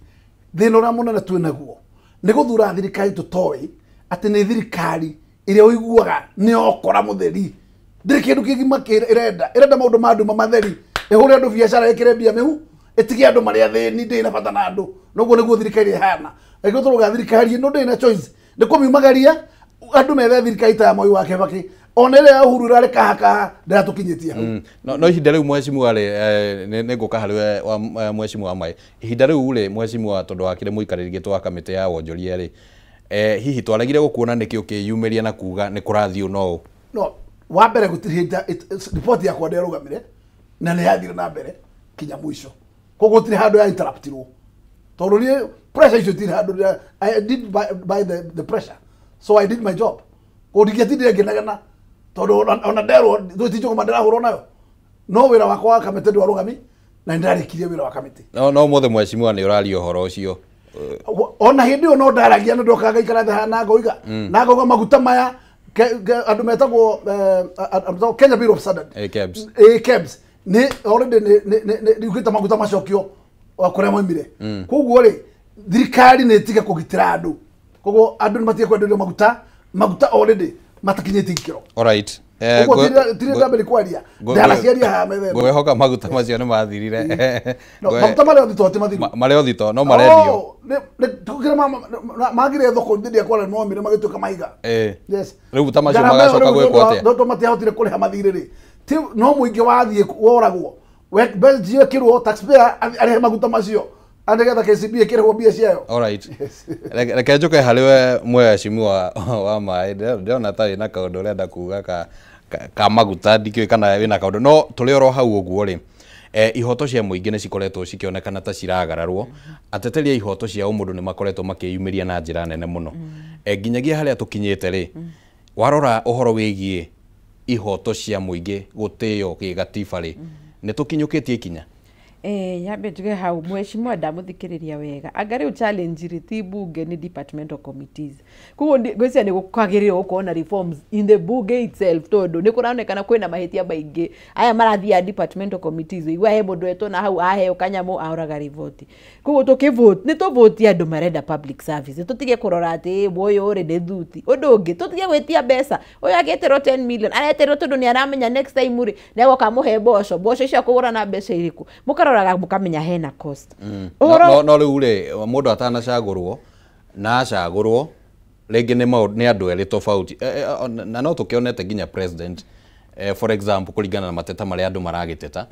thĩna ũrĩa mũnene twĩnaguo nĩ gũthura thirikari tũtoĩ atĩ nĩ thirikari ĩrĩa ũiguaga nĩ okora mũtheri, ndĩrĩ kĩndũ kĩgima ĩrenda maũndũ ma nduma matheri, ĩhũre andũ biacara ĩkĩre mbia mĩhu ĩtige andũ marĩa athĩni, ndĩrĩ na bata na andũ. Noguo nĩguo thirikari ĩhana. Angĩkorwo tũrauga thirikari ĩno ndĩrĩ na choice nĩ kũmiumagaria andũ methe thirikari ta ya Moi wa Kibaki, ona ĩrĩa ya Uhuru ĩrarĩ kahakaha ndĩratũkinyĩtie hau. No ihinda rĩu mheshimiwa rĩ, nĩ ngũka harĩ we mheshimiwa Mai, ihinda rĩu rĩ mheshimiwa tondũ wakĩrĩ mũikarĩri gĩtĩ wa kamĩtĩ ya wonjoria rĩ, hihi twaregire gũkuona nĩkĩ ũkĩyumĩria na kuga nĩ kũrathiĩ ũũ no ũũ? No wa mbere gũtirĩ hĩndĩ riboti yakwa ndĩarũgamire na nĩ yathire na mbere kinya mũico. Koguo gũtirĩ handũ ya interruptirwo tondũ niĩ pressure icio itirĩ handũ. I did by the pressure, so I did my job. Koguo ndingĩatindire ngĩnegena tondũ ona nderwo ti njũgũma ndĩrahũrwo nayo, no wĩra wakwa wa kamĩtĩ ndwarũgami na nĩndarĩkirie wĩra wa kamĩtĩ. No mothe mheshimiwa nĩ ũraria ũhoro ũcio. Ona hĩndĩ ĩyo no ndaragia na ndokaga ngaikara thĩ haha na ngoiga na ngauga maguta maya andũ metagwo Kenya Bureau of Standards, KEBS, KEBS nĩ already nĩ yugĩte maguta macokio kũrĩa moimire. Koguo rĩ thirikari nĩ ĩtige kũgitĩra andũ, koguo andũ nĩ matige kwenderio maguta already matakinyĩtie ikĩro. Alright. Tirĩ ndambĩrĩria kwaria ndaraciaria haha metha. Ngwĩhoka maguta macio nĩ mathirire. Maguta marĩ o thito ti mathiru, marĩ o thito no marendio. Magire thoko ndĩ kwara momire magĩtuĩka mahiga. Yes. Rĩu ta macio magacoka gwĩkwo atĩa? No matiahotire kũrĩha mathirĩ rĩ, no mũingĩ wathiĩ woragwo mbeca ciekĩrwo taxpayer arĩhe maguta macio nĩgetha KCB ĩkĩrĩhwo mbia ciayo. Alright. Reke njũke harĩ we mheshimiwa wa maĩ, ndĩrona ta wĩna kaũndũ ũrenda kuga ka maguta, ndikĩũĩ kana wĩna kaũndũ, no tũrĩ oro hau ũguo rĩ, ihoto cia mũingĩ nĩ cikoretwo cikĩonekana ta ciragararwo. Ateteri a ihoto cia ũmũndũ nĩ makoretwo makĩyumĩria na njĩra nene mũno. Nginyagia harĩa tũkinyĩte rĩ, warora ũhoro wĩgiĩ ihoto cia mũingĩ gũtĩo gĩgatiba rĩ, nĩ tũkinyũkĩtie ikinya? Nyambe njuge hau mheshimiwa ndamuthikiriria wega anga riu challenge ri ti bunge ni departmental committees. Koguo ngwĩciria nĩ kwagĩrĩirwo gũkorwo na reforms in the bunge itself tondu nĩ kũronekana kwĩna mahĩtia maingĩ aya marathiaga departmental committees. Igua he mũndũ etwo na hau aheo kanyamũ ahoraga riboti. Koguo tũkĩvote nĩ tũvotie andũ marenda public service, tũtige kũrora atĩ ũyũ rĩ nĩ thuti. Ũndũ ũngĩ tũtige gwĩtia mbeca, ũyũ agĩtĩrwo 10 million areterwo tondũ nĩ aramenya next time rĩ nĩ agoka mũhe mboco, mboco icio akũgũra na mbeca irĩkũ, mũkaroraga mũkamenya hena cost. No rĩu rĩ mũndũ atanacagũrwo na acagũrwo rĩngĩ nĩ andũ erĩ tofauti, na no tũkĩonete nginya president for example kũringana na mateta marĩa andũ maragĩteta,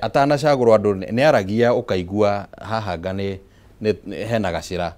atanacagũrwo andũ nĩ aragia ũkaigua haha anga nĩ hena gacĩra,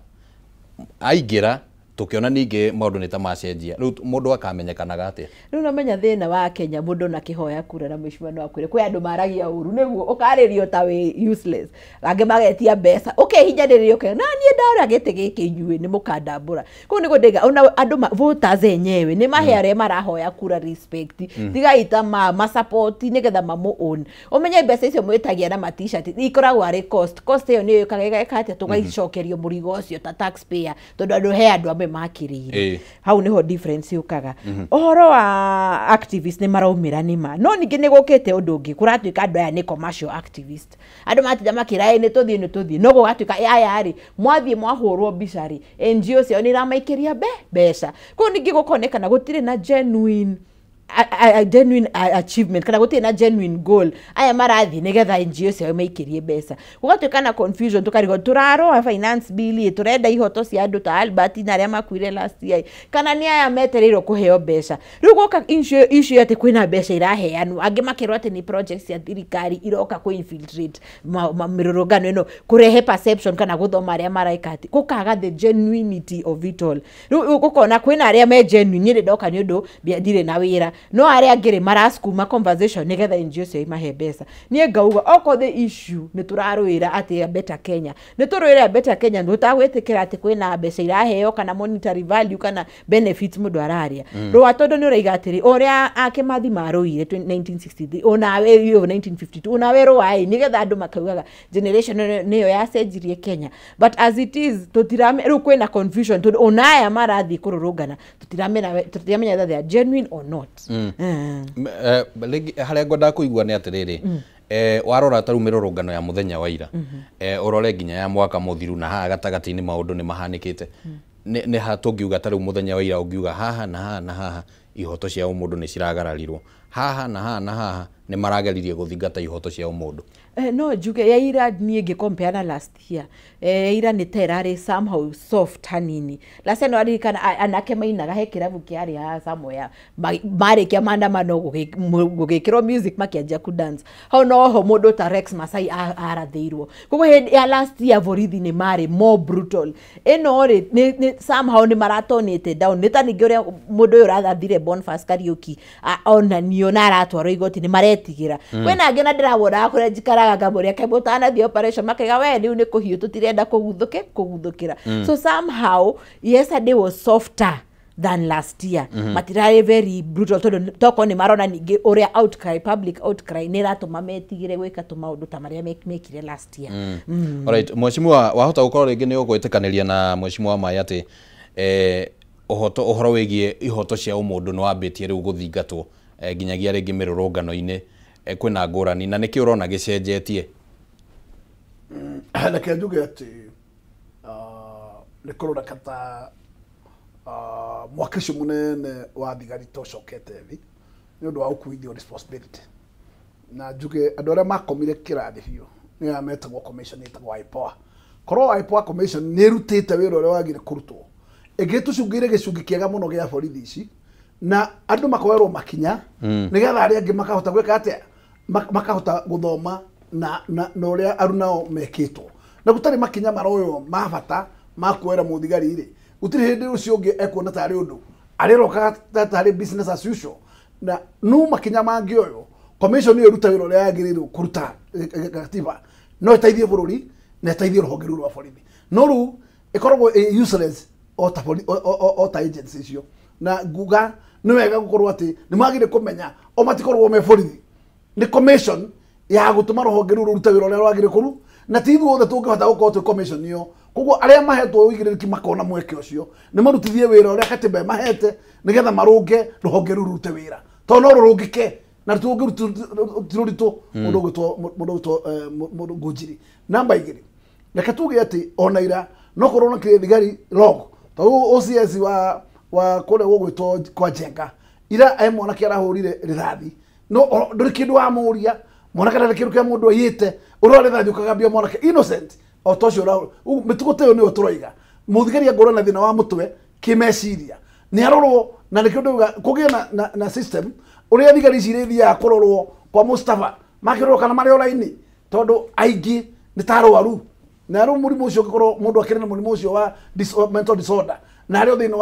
aingĩra tukiona ningĩ maũndũ nĩ ta macenjia. Rĩu mũndũ akamenyekanaga atĩa? Rĩu namenya thĩna wa Kenya mũndũ na kĩhoya kura na mheshimiwa no akwĩre kwĩ andũ maragia ũru nĩguo ũkarĩrio ta wĩ useless, angĩ magetia mbeca ũkehinyanĩrĩria ũkauga na niĩ ndora gĩtĩ gĩkĩ inyuĩ nĩ mũkandambũra. Kũu nĩguo ndĩga ona andũ voters enyewe nĩ mahe arĩa marahoya kura respect, tigai ta ma support nĩgetha mamũ own. Ũmenye mbeca icio mwĩtagia na ma t-shirt ikoragwo arĩ cost, cost ĩyo nĩyo yũkaga ĩgeka atĩa tũgaicokerio mũrigo ũcio ta taxpayer tondũ andũ he andũ amwe makĩrĩire. Hau niho difference yũkaga. Ũhoro wa activist nĩ maraumĩra nĩma, no ningĩ nĩ gũkĩte ũndũ ũngĩ kũratuĩka andũ aya nĩ commercial activist, andũ matinda makĩra nĩ tũthiĩ nĩ tũthiĩ, no gũgatuĩka aya rĩ mwathiĩ mwahũrwo mbica rĩ NGO ciao nĩ iramaikĩria mbeca. Kũu ningĩ gũkonekana gũtirĩ na genuine genuine achievement kana gũtirĩ na genuine goal, aya marathiĩ nĩgetha NGO ciao maikĩrie mbeca. Gũgatuĩka na confusion tũkarigwo tũrarora finance bill tũrenda ihoto cia andũ ta Albert na arĩa makuire last year kana nĩ aya metereirwo kũheo mbeca. Rĩu gũka issue atĩ kwĩna mbeca iraheanwo, angĩ makerwo atĩ nĩ projects cia thirikari iroka kũ infiltrate mĩrũrũngano ĩno kũrehe perception kana gũthoma arĩa maraika atĩ gũkaga the genuinity of it all. Rĩu gũkona kwĩna arĩa me genuine, niĩ ndoka nĩ ũndũ ndirĩ na wĩra, no arĩa angĩ rĩ marasukuma conversation nĩgetha NGO cio imahe mbeca. Niĩ ngauga okorwo the issue nĩ tũrarũĩra atĩ Better Kenya, nĩ tũrũĩre Better Kenya, tũtagwĩtĩkĩra atĩ kwĩna mbeca iraheo kana monetary value kana benefits mũndũ ararĩa. Rũa tondũ nĩ ũraiga atĩrĩ ũrĩa Kĩmathi marũire 1963 onawe 1952 onawe rũa nĩgetha andũ makaugaga generation nĩyo yacenjirie Kenya, but as it is rĩu kwĩna confusion tondũ onaya marathiĩ kũrũrũngana tũtiramenya whether they are genuine or not. Harĩa ngwendaga kũigua nĩ atĩrĩrĩ, warora ta rĩu mĩrũrũngano ya mũthenya wa ira, ũrore nginya ya mwaka mũthiru na haha gatagatĩ-inĩ maũndũ nĩ mahanĩkĩte, nĩ ha tũngiuga ta rĩu mũthenya wa ira ũngiuga haha na haha na haha ihoto cia ũmũndũ nĩ ciragararirwo, haha na haha na haha nĩ marageririe gũthingata ihoto cia ũmũndũ? No njuge ya ira niĩ ngĩcompare na last year, ira nĩ ta ĩrarĩ somehow soft hanini. Last year nĩwaririkana anake mainaga he kĩrabu kĩarĩ haha somewhere, marĩkia maandamano gũgĩkĩrwo music makĩanjia ku dance, hau noho mũndũ ta Rex Masai arathĩirwo. Koguo hĩndĩ ya last year borithi nĩ marĩ more brutal, ĩno rĩ somehow nĩ maratonĩte down, nĩ ta ningĩ ũrĩa mũndũ ũyũ ũrathire Boniface Kariuki onanio akinywo na aratwarwo igoti nĩ maretigĩra. Kwĩna angĩ na ndĩrawona kũrĩa njikaraga ngamũria kaĩ mũtanathiĩ operation makaiga we rĩu nĩ kũhiũ tũtirenda kũguthũkĩra. So somehow yesterday was softer than last year. Matirarĩ very brutal tondũ toko nĩ marona ningĩ ũrĩa outcry, public outcry nĩ ĩratũma metigĩre gwĩka tũmaũndũ ta marĩa mekire last year. Alright, mheshimiwa, wahota gũkorwo rĩngĩ nĩ ũgwĩtĩkanĩria na mheshimiwa Maĩ atĩ ũhoro wĩgiĩ ihoto cia ũmũndũ nĩ wambĩtie rĩu gũthingatwo nginyagia rĩngĩ mĩrũrũngano-inĩ kwĩna ngũrani na nĩkĩ ũrona gĩcenjetie? Reke njuge atĩ nĩ kũroneka ta mwaka ũcio mũnene wa thigari tũcokete thĩ nĩ ũndũ wa gũkuithio responsibility. Na njuge andũ arĩa makomire kĩrathi biũ nĩ aya metagwo commission ĩtagwo IPOA. Korwo IPOA commission nĩ ĩrutĩte wĩra ũrĩa wagĩrĩire kũrutwo, ĩngĩtũcungĩire gĩcunjĩ kĩega mũno gĩa borithi ici na andũ makoerwo makinya nĩgetha arĩa angĩ makahota gwĩka atĩa, makahota gũthoma na ũrĩa arunao mekĩtwo. Na gũtarĩ makinya maroywo ma bata ma kuoera mũthigari rĩ, gũtirĩ hĩndĩ ũcio ũngĩ ekuona tarĩ ũndũ arĩroka tarĩ business as usual. Na no makinya mangĩoywo commission ĩyo ĩruta wĩra ũrĩa yagĩrĩirwo kũruta gatiba no ĩteithie bũrũri na ĩteithie rũhonge rũu rwa borithi. No rĩu ĩkoragwo ĩ useless o ta agency icio. Na nguga nĩ wega gũkorwo atĩ nĩ magĩrĩire kũmenya o matikoragwo me borithi, nĩ commission ya gũtũma rũhonge rũu rũrute wĩra ũrĩa rwagĩrĩire kũru, na ti ithuothe tũngĩhota gũkorwo twĩ commission ĩyo. Koguo arĩa mahetwo ũigĩrĩrĩki makona mweke ũcio nĩ marutithie wĩra ũrĩa katiba ĩmahete nĩgetha marũnge rũhonge rũu rũrute wĩra, tondũ no rũrũngĩke na ti rũritũ mũndũ ũgwĩtwo mũndũ Ngũnjiri. Namba igĩrĩ, reke tuge atĩ ona ira no korwo na kĩrĩa thigari log tondũ OCS wa kũrĩa gũgwĩtwo kwa Njenga ira e mwanake arahũrire rithathi no ndũrĩ kĩndũ wamũria mwanake ndarĩ kĩndũ kĩa mũndũ aiyĩte ũrĩa rithathi ũkagambia mwanake innocent o ta ũcio mĩtugo ta ĩyo nĩyo tũroiga. Mũthigari angĩkorwo na thĩna wa mũtwe kĩmeciria nĩ arorwo, na nĩkĩo ndauga kũgĩe na system ũrĩa thigari ici irĩthiaga kũrorwo kwa Mustafa makĩrorwo kana marĩ o raini, tondũ aingĩ nĩ ta arwaru na rĩu mũrimũ ũcio ũngĩkorwo mũndũ akĩrĩ na mũrimũ ũcio wa mental disorder na arĩ o thĩinĩ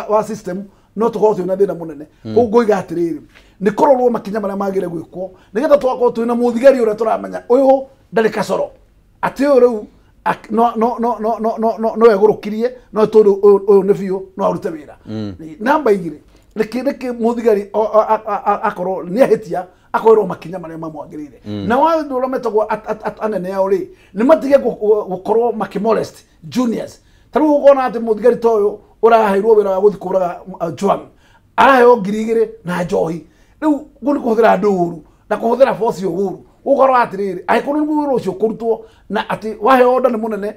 wa system no tũkorwo twĩna thĩna mũnene. Koguo ngoiga atĩrĩrĩ, nĩ kũrorwo makinya marĩa magĩrĩire gwĩkwo nĩgetha tũgakorwo twĩna mũthigari ũrĩa tũramenya ũyũ ndarĩ kacoro, atĩ ũyũ rĩu no egũrũkirie no tondũ ũyũ nĩ biũ no arute wĩra. Namba igĩrĩ, nĩkĩ mũthigari akorwo nĩ ahĩtia akoerwo makinya marĩa mamwagĩrĩire. Na andũ arĩa metagwo anene ao rĩ, nĩ matige gũkorwo makĩmolest juniors. Ta rĩu ũkona atĩ mũthigari ta ũyũ ũraheirwo wĩra wa gũthiĩ kũraga Juan araheo 2,000 na njohi. Rĩu kũu nĩ kũhũthĩra andũ ũru na kũhũthĩra force ũru. Gũkorwo atĩrĩrĩ, angĩkorwo nĩguo wĩra ũcio kũrutwo na atĩ waheo order nĩ mũnene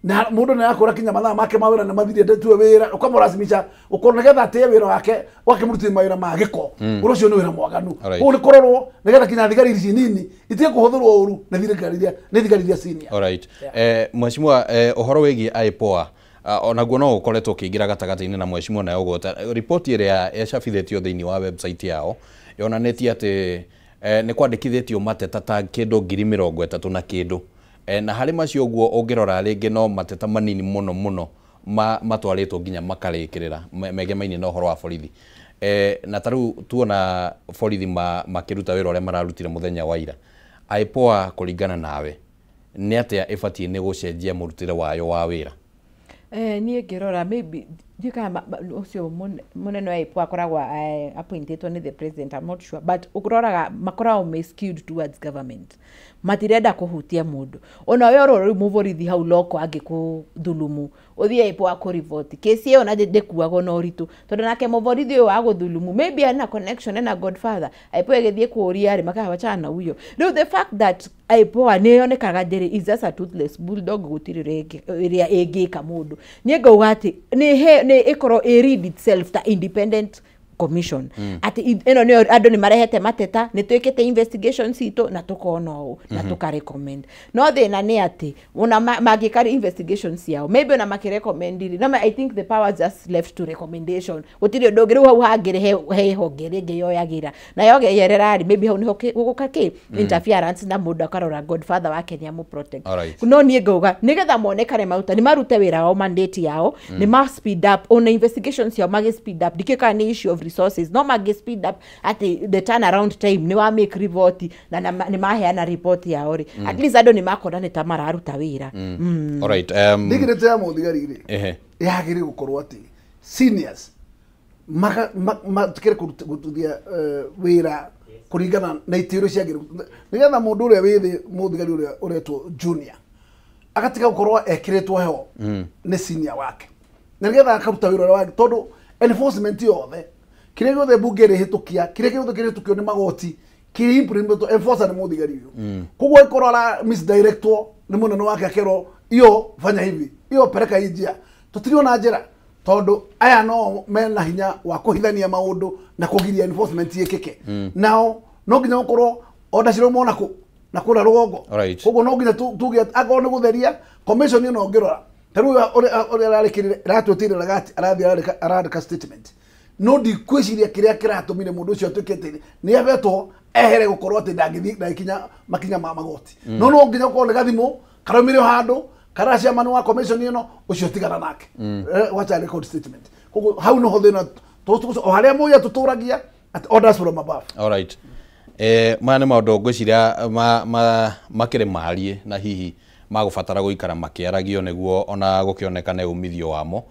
na mũndũ nĩ arakũra kinya mathaa make ma wĩra nĩ mathirire ndatue wĩra ũkamũracimisha ũkorwo nĩgetha atĩe wĩra wake ũgakĩmũrutithia mawĩra ma gĩko, ũndũ ũcio nĩ wĩra mwaganu. Koguo nĩ kũrorwo nĩgetha kinya thigari ici nini itige kũhũthĩrwo ũru nĩ thigari iria senior. Alright. Mheshimiwa, ũhoro wĩgiĩ IPOA onaguo no ũkoretwo ũkĩingĩra gatagatĩ-inĩ na mheshimiwa nayo ũgweta ripoti ĩrĩa ĩcabithĩtio thĩinĩ wa website yao yonanĩtie atĩ nĩ kwandĩkithĩtio mateta ta kĩndũ 30,000 na kĩndũ, na harĩ macio ũguo ũngĩrora rĩngĩ no mateta manini mũno mũno matwarĩtwo nginya makarĩkĩrĩra megemaine na ũhoro wa borithi. Na ta rĩu tuona borithi makĩruta wĩra ũrĩa mararutire mũthenya wa ira. IPOA kũringana nawe nĩ atĩa ĩbatiĩ nĩ gũcenjia mũrutĩre wayo wa wĩra? Niĩ ngĩrora maybe ndiũĩ kana ũcio mũnene wa IPOA akoragwo appointĩtwo nĩ the president, I'm not sure, but ũroraga makoragwo me skewed towards government, matirenda kũhutia mũndũ. Ona we ũrora rĩu mũborithi hau loko angĩkũthulumu ũthiĩ IPOA kũriboti kesi ĩyo na ndĩkuagwo na ũritũ, tondũ nake mũborithi ũyũ wa gũthulumu maybe ena connection ena godfather, IPOA ĩgĩthiĩ kũũria rĩ makaga wachana na huyo. Rĩu the fact that IPOA nĩ yonekaga ndĩrĩ is just a toothless bulldog, gũtirĩ ĩrĩa ĩngĩka mũndũ. Niĩ ngauga atĩ nĩ ĩkorwo ĩ read itself ta independent commission, atĩ ĩno nĩyo andũ nĩ marehete mateta, nĩ twĩkĩte investigation citũ na tũkona ũũ na tũkarecommend. No thĩna nĩ atĩ ona mangĩka investigation ciao maybe ona makĩrecommend rĩ, no I think the power just left to recommendation, gũtirĩ ũndũ ũngĩ rĩu hau hangĩrĩ he honge rĩngĩ yoyagĩra na yogerera rĩ, maybe hau nĩho gũgũka kĩ interference na mũndũ akarora godfather wake nĩ amũ-protect. No niĩ ngauga nĩgetha monekane maruta nĩ marute wĩra wao mandate yao, nĩ ma speed up ona investigation ciao magĩ speed up, ndikĩĩ kana nĩ issue of resources no mangĩ speed up atĩ the turnaround time nĩ wa make report na nĩ maheana report yao rĩ, at least andũ nĩ makona nĩ ta mararuta wĩra. Alright, Dignity ya mũthigari rĩ yagĩrĩire gũkorwo atĩ seniors matikĩre kũrutithia wĩra kũringana na itĩ iria ciagĩrĩire, nĩgetha mũndũ ũrĩa wĩ thĩ mũthigari ũrĩa ũretwo junior agatiga gũkorwo ekĩrĩtwo heho nĩ senior wake, na nĩgetha akaruta wĩra ũrĩa wake, tondũ enforcement yothe kĩrĩa gĩothe mbunge ĩrĩhĩtũkia, kĩrĩa gĩothe kĩrĩhĩtũkio nĩ magoti kĩrĩ implement enforcer nĩ mũthigari ũyũ. Koguo ĩkorwo ara misdirectwo nĩ mũnene wake akerwo iyo fanya hivi, iyo pereka hii njia, tũtiriona njĩra, tondũ aya no mena hinya wa kũhithania maũndũ na kũgiria enforcement ĩkĩke. Nao no nginya gũkorwo order cirauma ona kũ na kũrĩa rũgongo. Koguo no nginya tuge akorwo nĩ gũtheria commission ĩno ũngĩrora ta rĩu ũrĩa ararĩkĩrire ĩratwĩtĩire ragati arathiĩ arandĩka statement, no ndikwĩciria kĩrĩa kĩratũmire mũndũ ũcio atuĩke atĩ nĩ abetwo ehere gũkorwo atĩ ndangĩthiĩ ndagĩkinya makinya ma magoti. No no nginya gũkorwo nĩ gathimũ karaumire handũ kana chairman wa commission ĩno ũcio tigana nake, wacha record statement. Koguo hau noho thĩna o harĩa mũya tũtũragia at orders from above. Alright, maya nĩ maũndũ ngwĩciria makĩrĩ marie na hihi magũbatara gũikara makĩaragio nĩguo ona gũkĩonekane umithio wamo.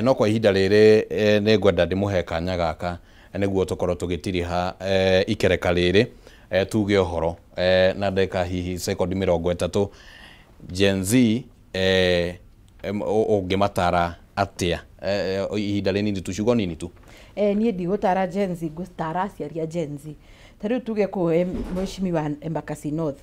No kwa ihinda rĩrĩ nĩ ngwenda ndĩmũhe kanya gaka nĩguo tũkorwo tũgĩtiriha ikereka rĩrĩ, tuge ũhoro na ndagĩka hihi sekondi 30. Gen Z ũngĩmatara atĩa ihinda rĩnini tu, ciugo nini tu? Niĩ ndigũtara Gen Z, ngũtara aciari a Gen Z. Ta rĩu tuge kũu mheshimiwa Embakasi North,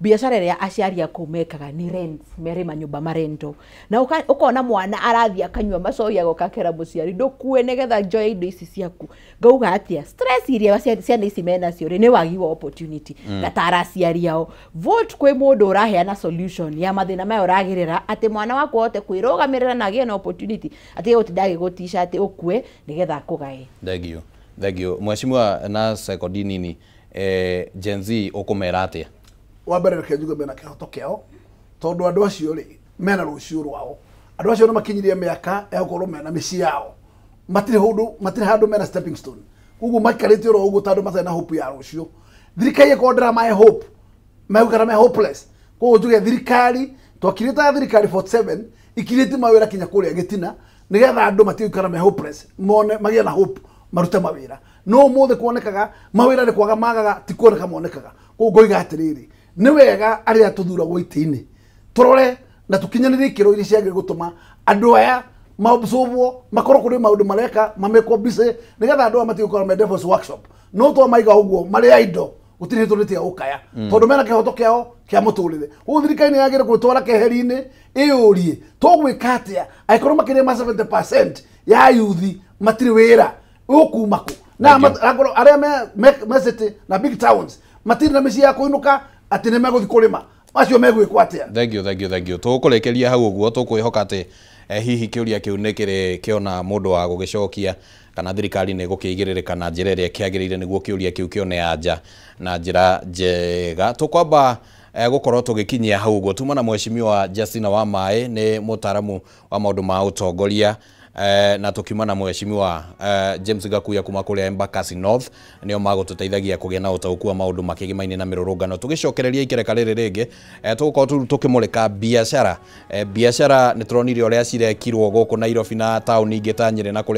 biacara ĩrĩa aciari a kũu mekaga nĩ rent, merĩ manyũmba marento, na ũkona mwana arathiĩ akanyua macohi agoka akera mũciari ndũkue nĩgetha njoe indo ici ciaku. Ngauga atĩa, stress iria ciana ici menacio rĩ nĩ wagi wa opportunity. Ngatara aciari ao vote kwĩ mũndũ ũraheana solution ya mathĩna maya ũragĩrĩra, atĩ mwana waku ahote kwĩrũgamĩrĩra na agĩe na opportunity, atige gũtinda agĩgũtica atĩ ũkue nĩgetha akũgae. Thank you, thank you mheshimiwa. Na sekondi nini, Gen Z ũkũmera atĩa? Wa mbere reke njuge mena kĩhoto kĩao, tondũ andũ acio rĩ mena rũciũ rwao, andũ acio nĩ makinyirie mĩaka ya gũkorwo mena mĩciĩ yao, matirĩ handũ, matirĩ handũ mena stepping stone, koguo maikarĩte oro ũguo tondũ matarĩ na hope ya rũciũ. Thirikari ĩkorwo ndĩramahe hope, megũikara me hopeless. Koguo njuge thirikari twakirĩte ta thirikari 47 ikirĩtie mawĩra kinya kũrĩa gĩtina, nĩgetha andũ matige gũikara me hopeless, mone magĩe na hope marute mawĩra. No ũmũthĩ kuonekaga mawĩra nĩ kwaga magaga, ti kuoneka monekaga. Koguo ngoiga atĩrĩrĩ, nĩ wega arĩa tũthuragwo itĩ-inĩ tũrore na tũkinyanĩrie ikĩro iria ciagĩrĩire gũtũma andũ aya maobsovwo makorwo kũrĩ maũndũ mareka mamekwo busy, nĩgetha andũ aya matige gũkorwo me devil's workshop. No twamaiga ũguo marĩ a indo gũtirĩ hĩndĩ tũrĩtiga gũkaya, tondũ mena kĩhoto kĩao kĩa mũtũrĩre. Koguo thirikari nĩ yagĩrĩire gwĩtwara keheri-inĩ ĩyũrie tũgwĩka atĩa angĩkorwo makĩria ma 70% ya yuthi matirĩ wĩra, ũkuma kũ? Na arĩa me city na big towns matirĩ na mĩciĩ ya kũinũka atĩ nĩ megũthiĩ kũrĩma, acio megwĩkwo atĩa? Thank you, thank you, thank you. Tũkũrĩkĩria hau ũguo, tũkwĩhoka atĩ hihi kĩũria kĩu nĩ kĩrĩ kĩona mũndũ wa gũgĩcokia, kana thirikari nĩ ĩgũkĩigĩrĩrĩka na njĩra ĩrĩa kĩagĩrĩire nĩguo kĩũria kĩu kĩone anja na njĩra njega. Tũkwamba gũkorwo tũgĩkinyia hau ũguo. Tuma na mheshimiwa Justina wa Maĩ, nĩ mũtaaramu wa maũndũ ma ũtongoria, na tukiuma na mheshimiwa James Gakuya kuma kũrĩa Embakasi North, nĩo magũtũteithagia kũgĩa na ũtaũku wa maũndũ makĩgĩmaine na mĩrũrũngano. Tũgĩcokereria ikereka rĩrĩ rĩngĩ, tũgũkorwo tũkĩmũrĩka biacara. Biacara nĩ tũronire ũrĩa cirekirwo gũkũ Nairobi na taũni ingĩ ta Nyĩrĩ na kũrĩa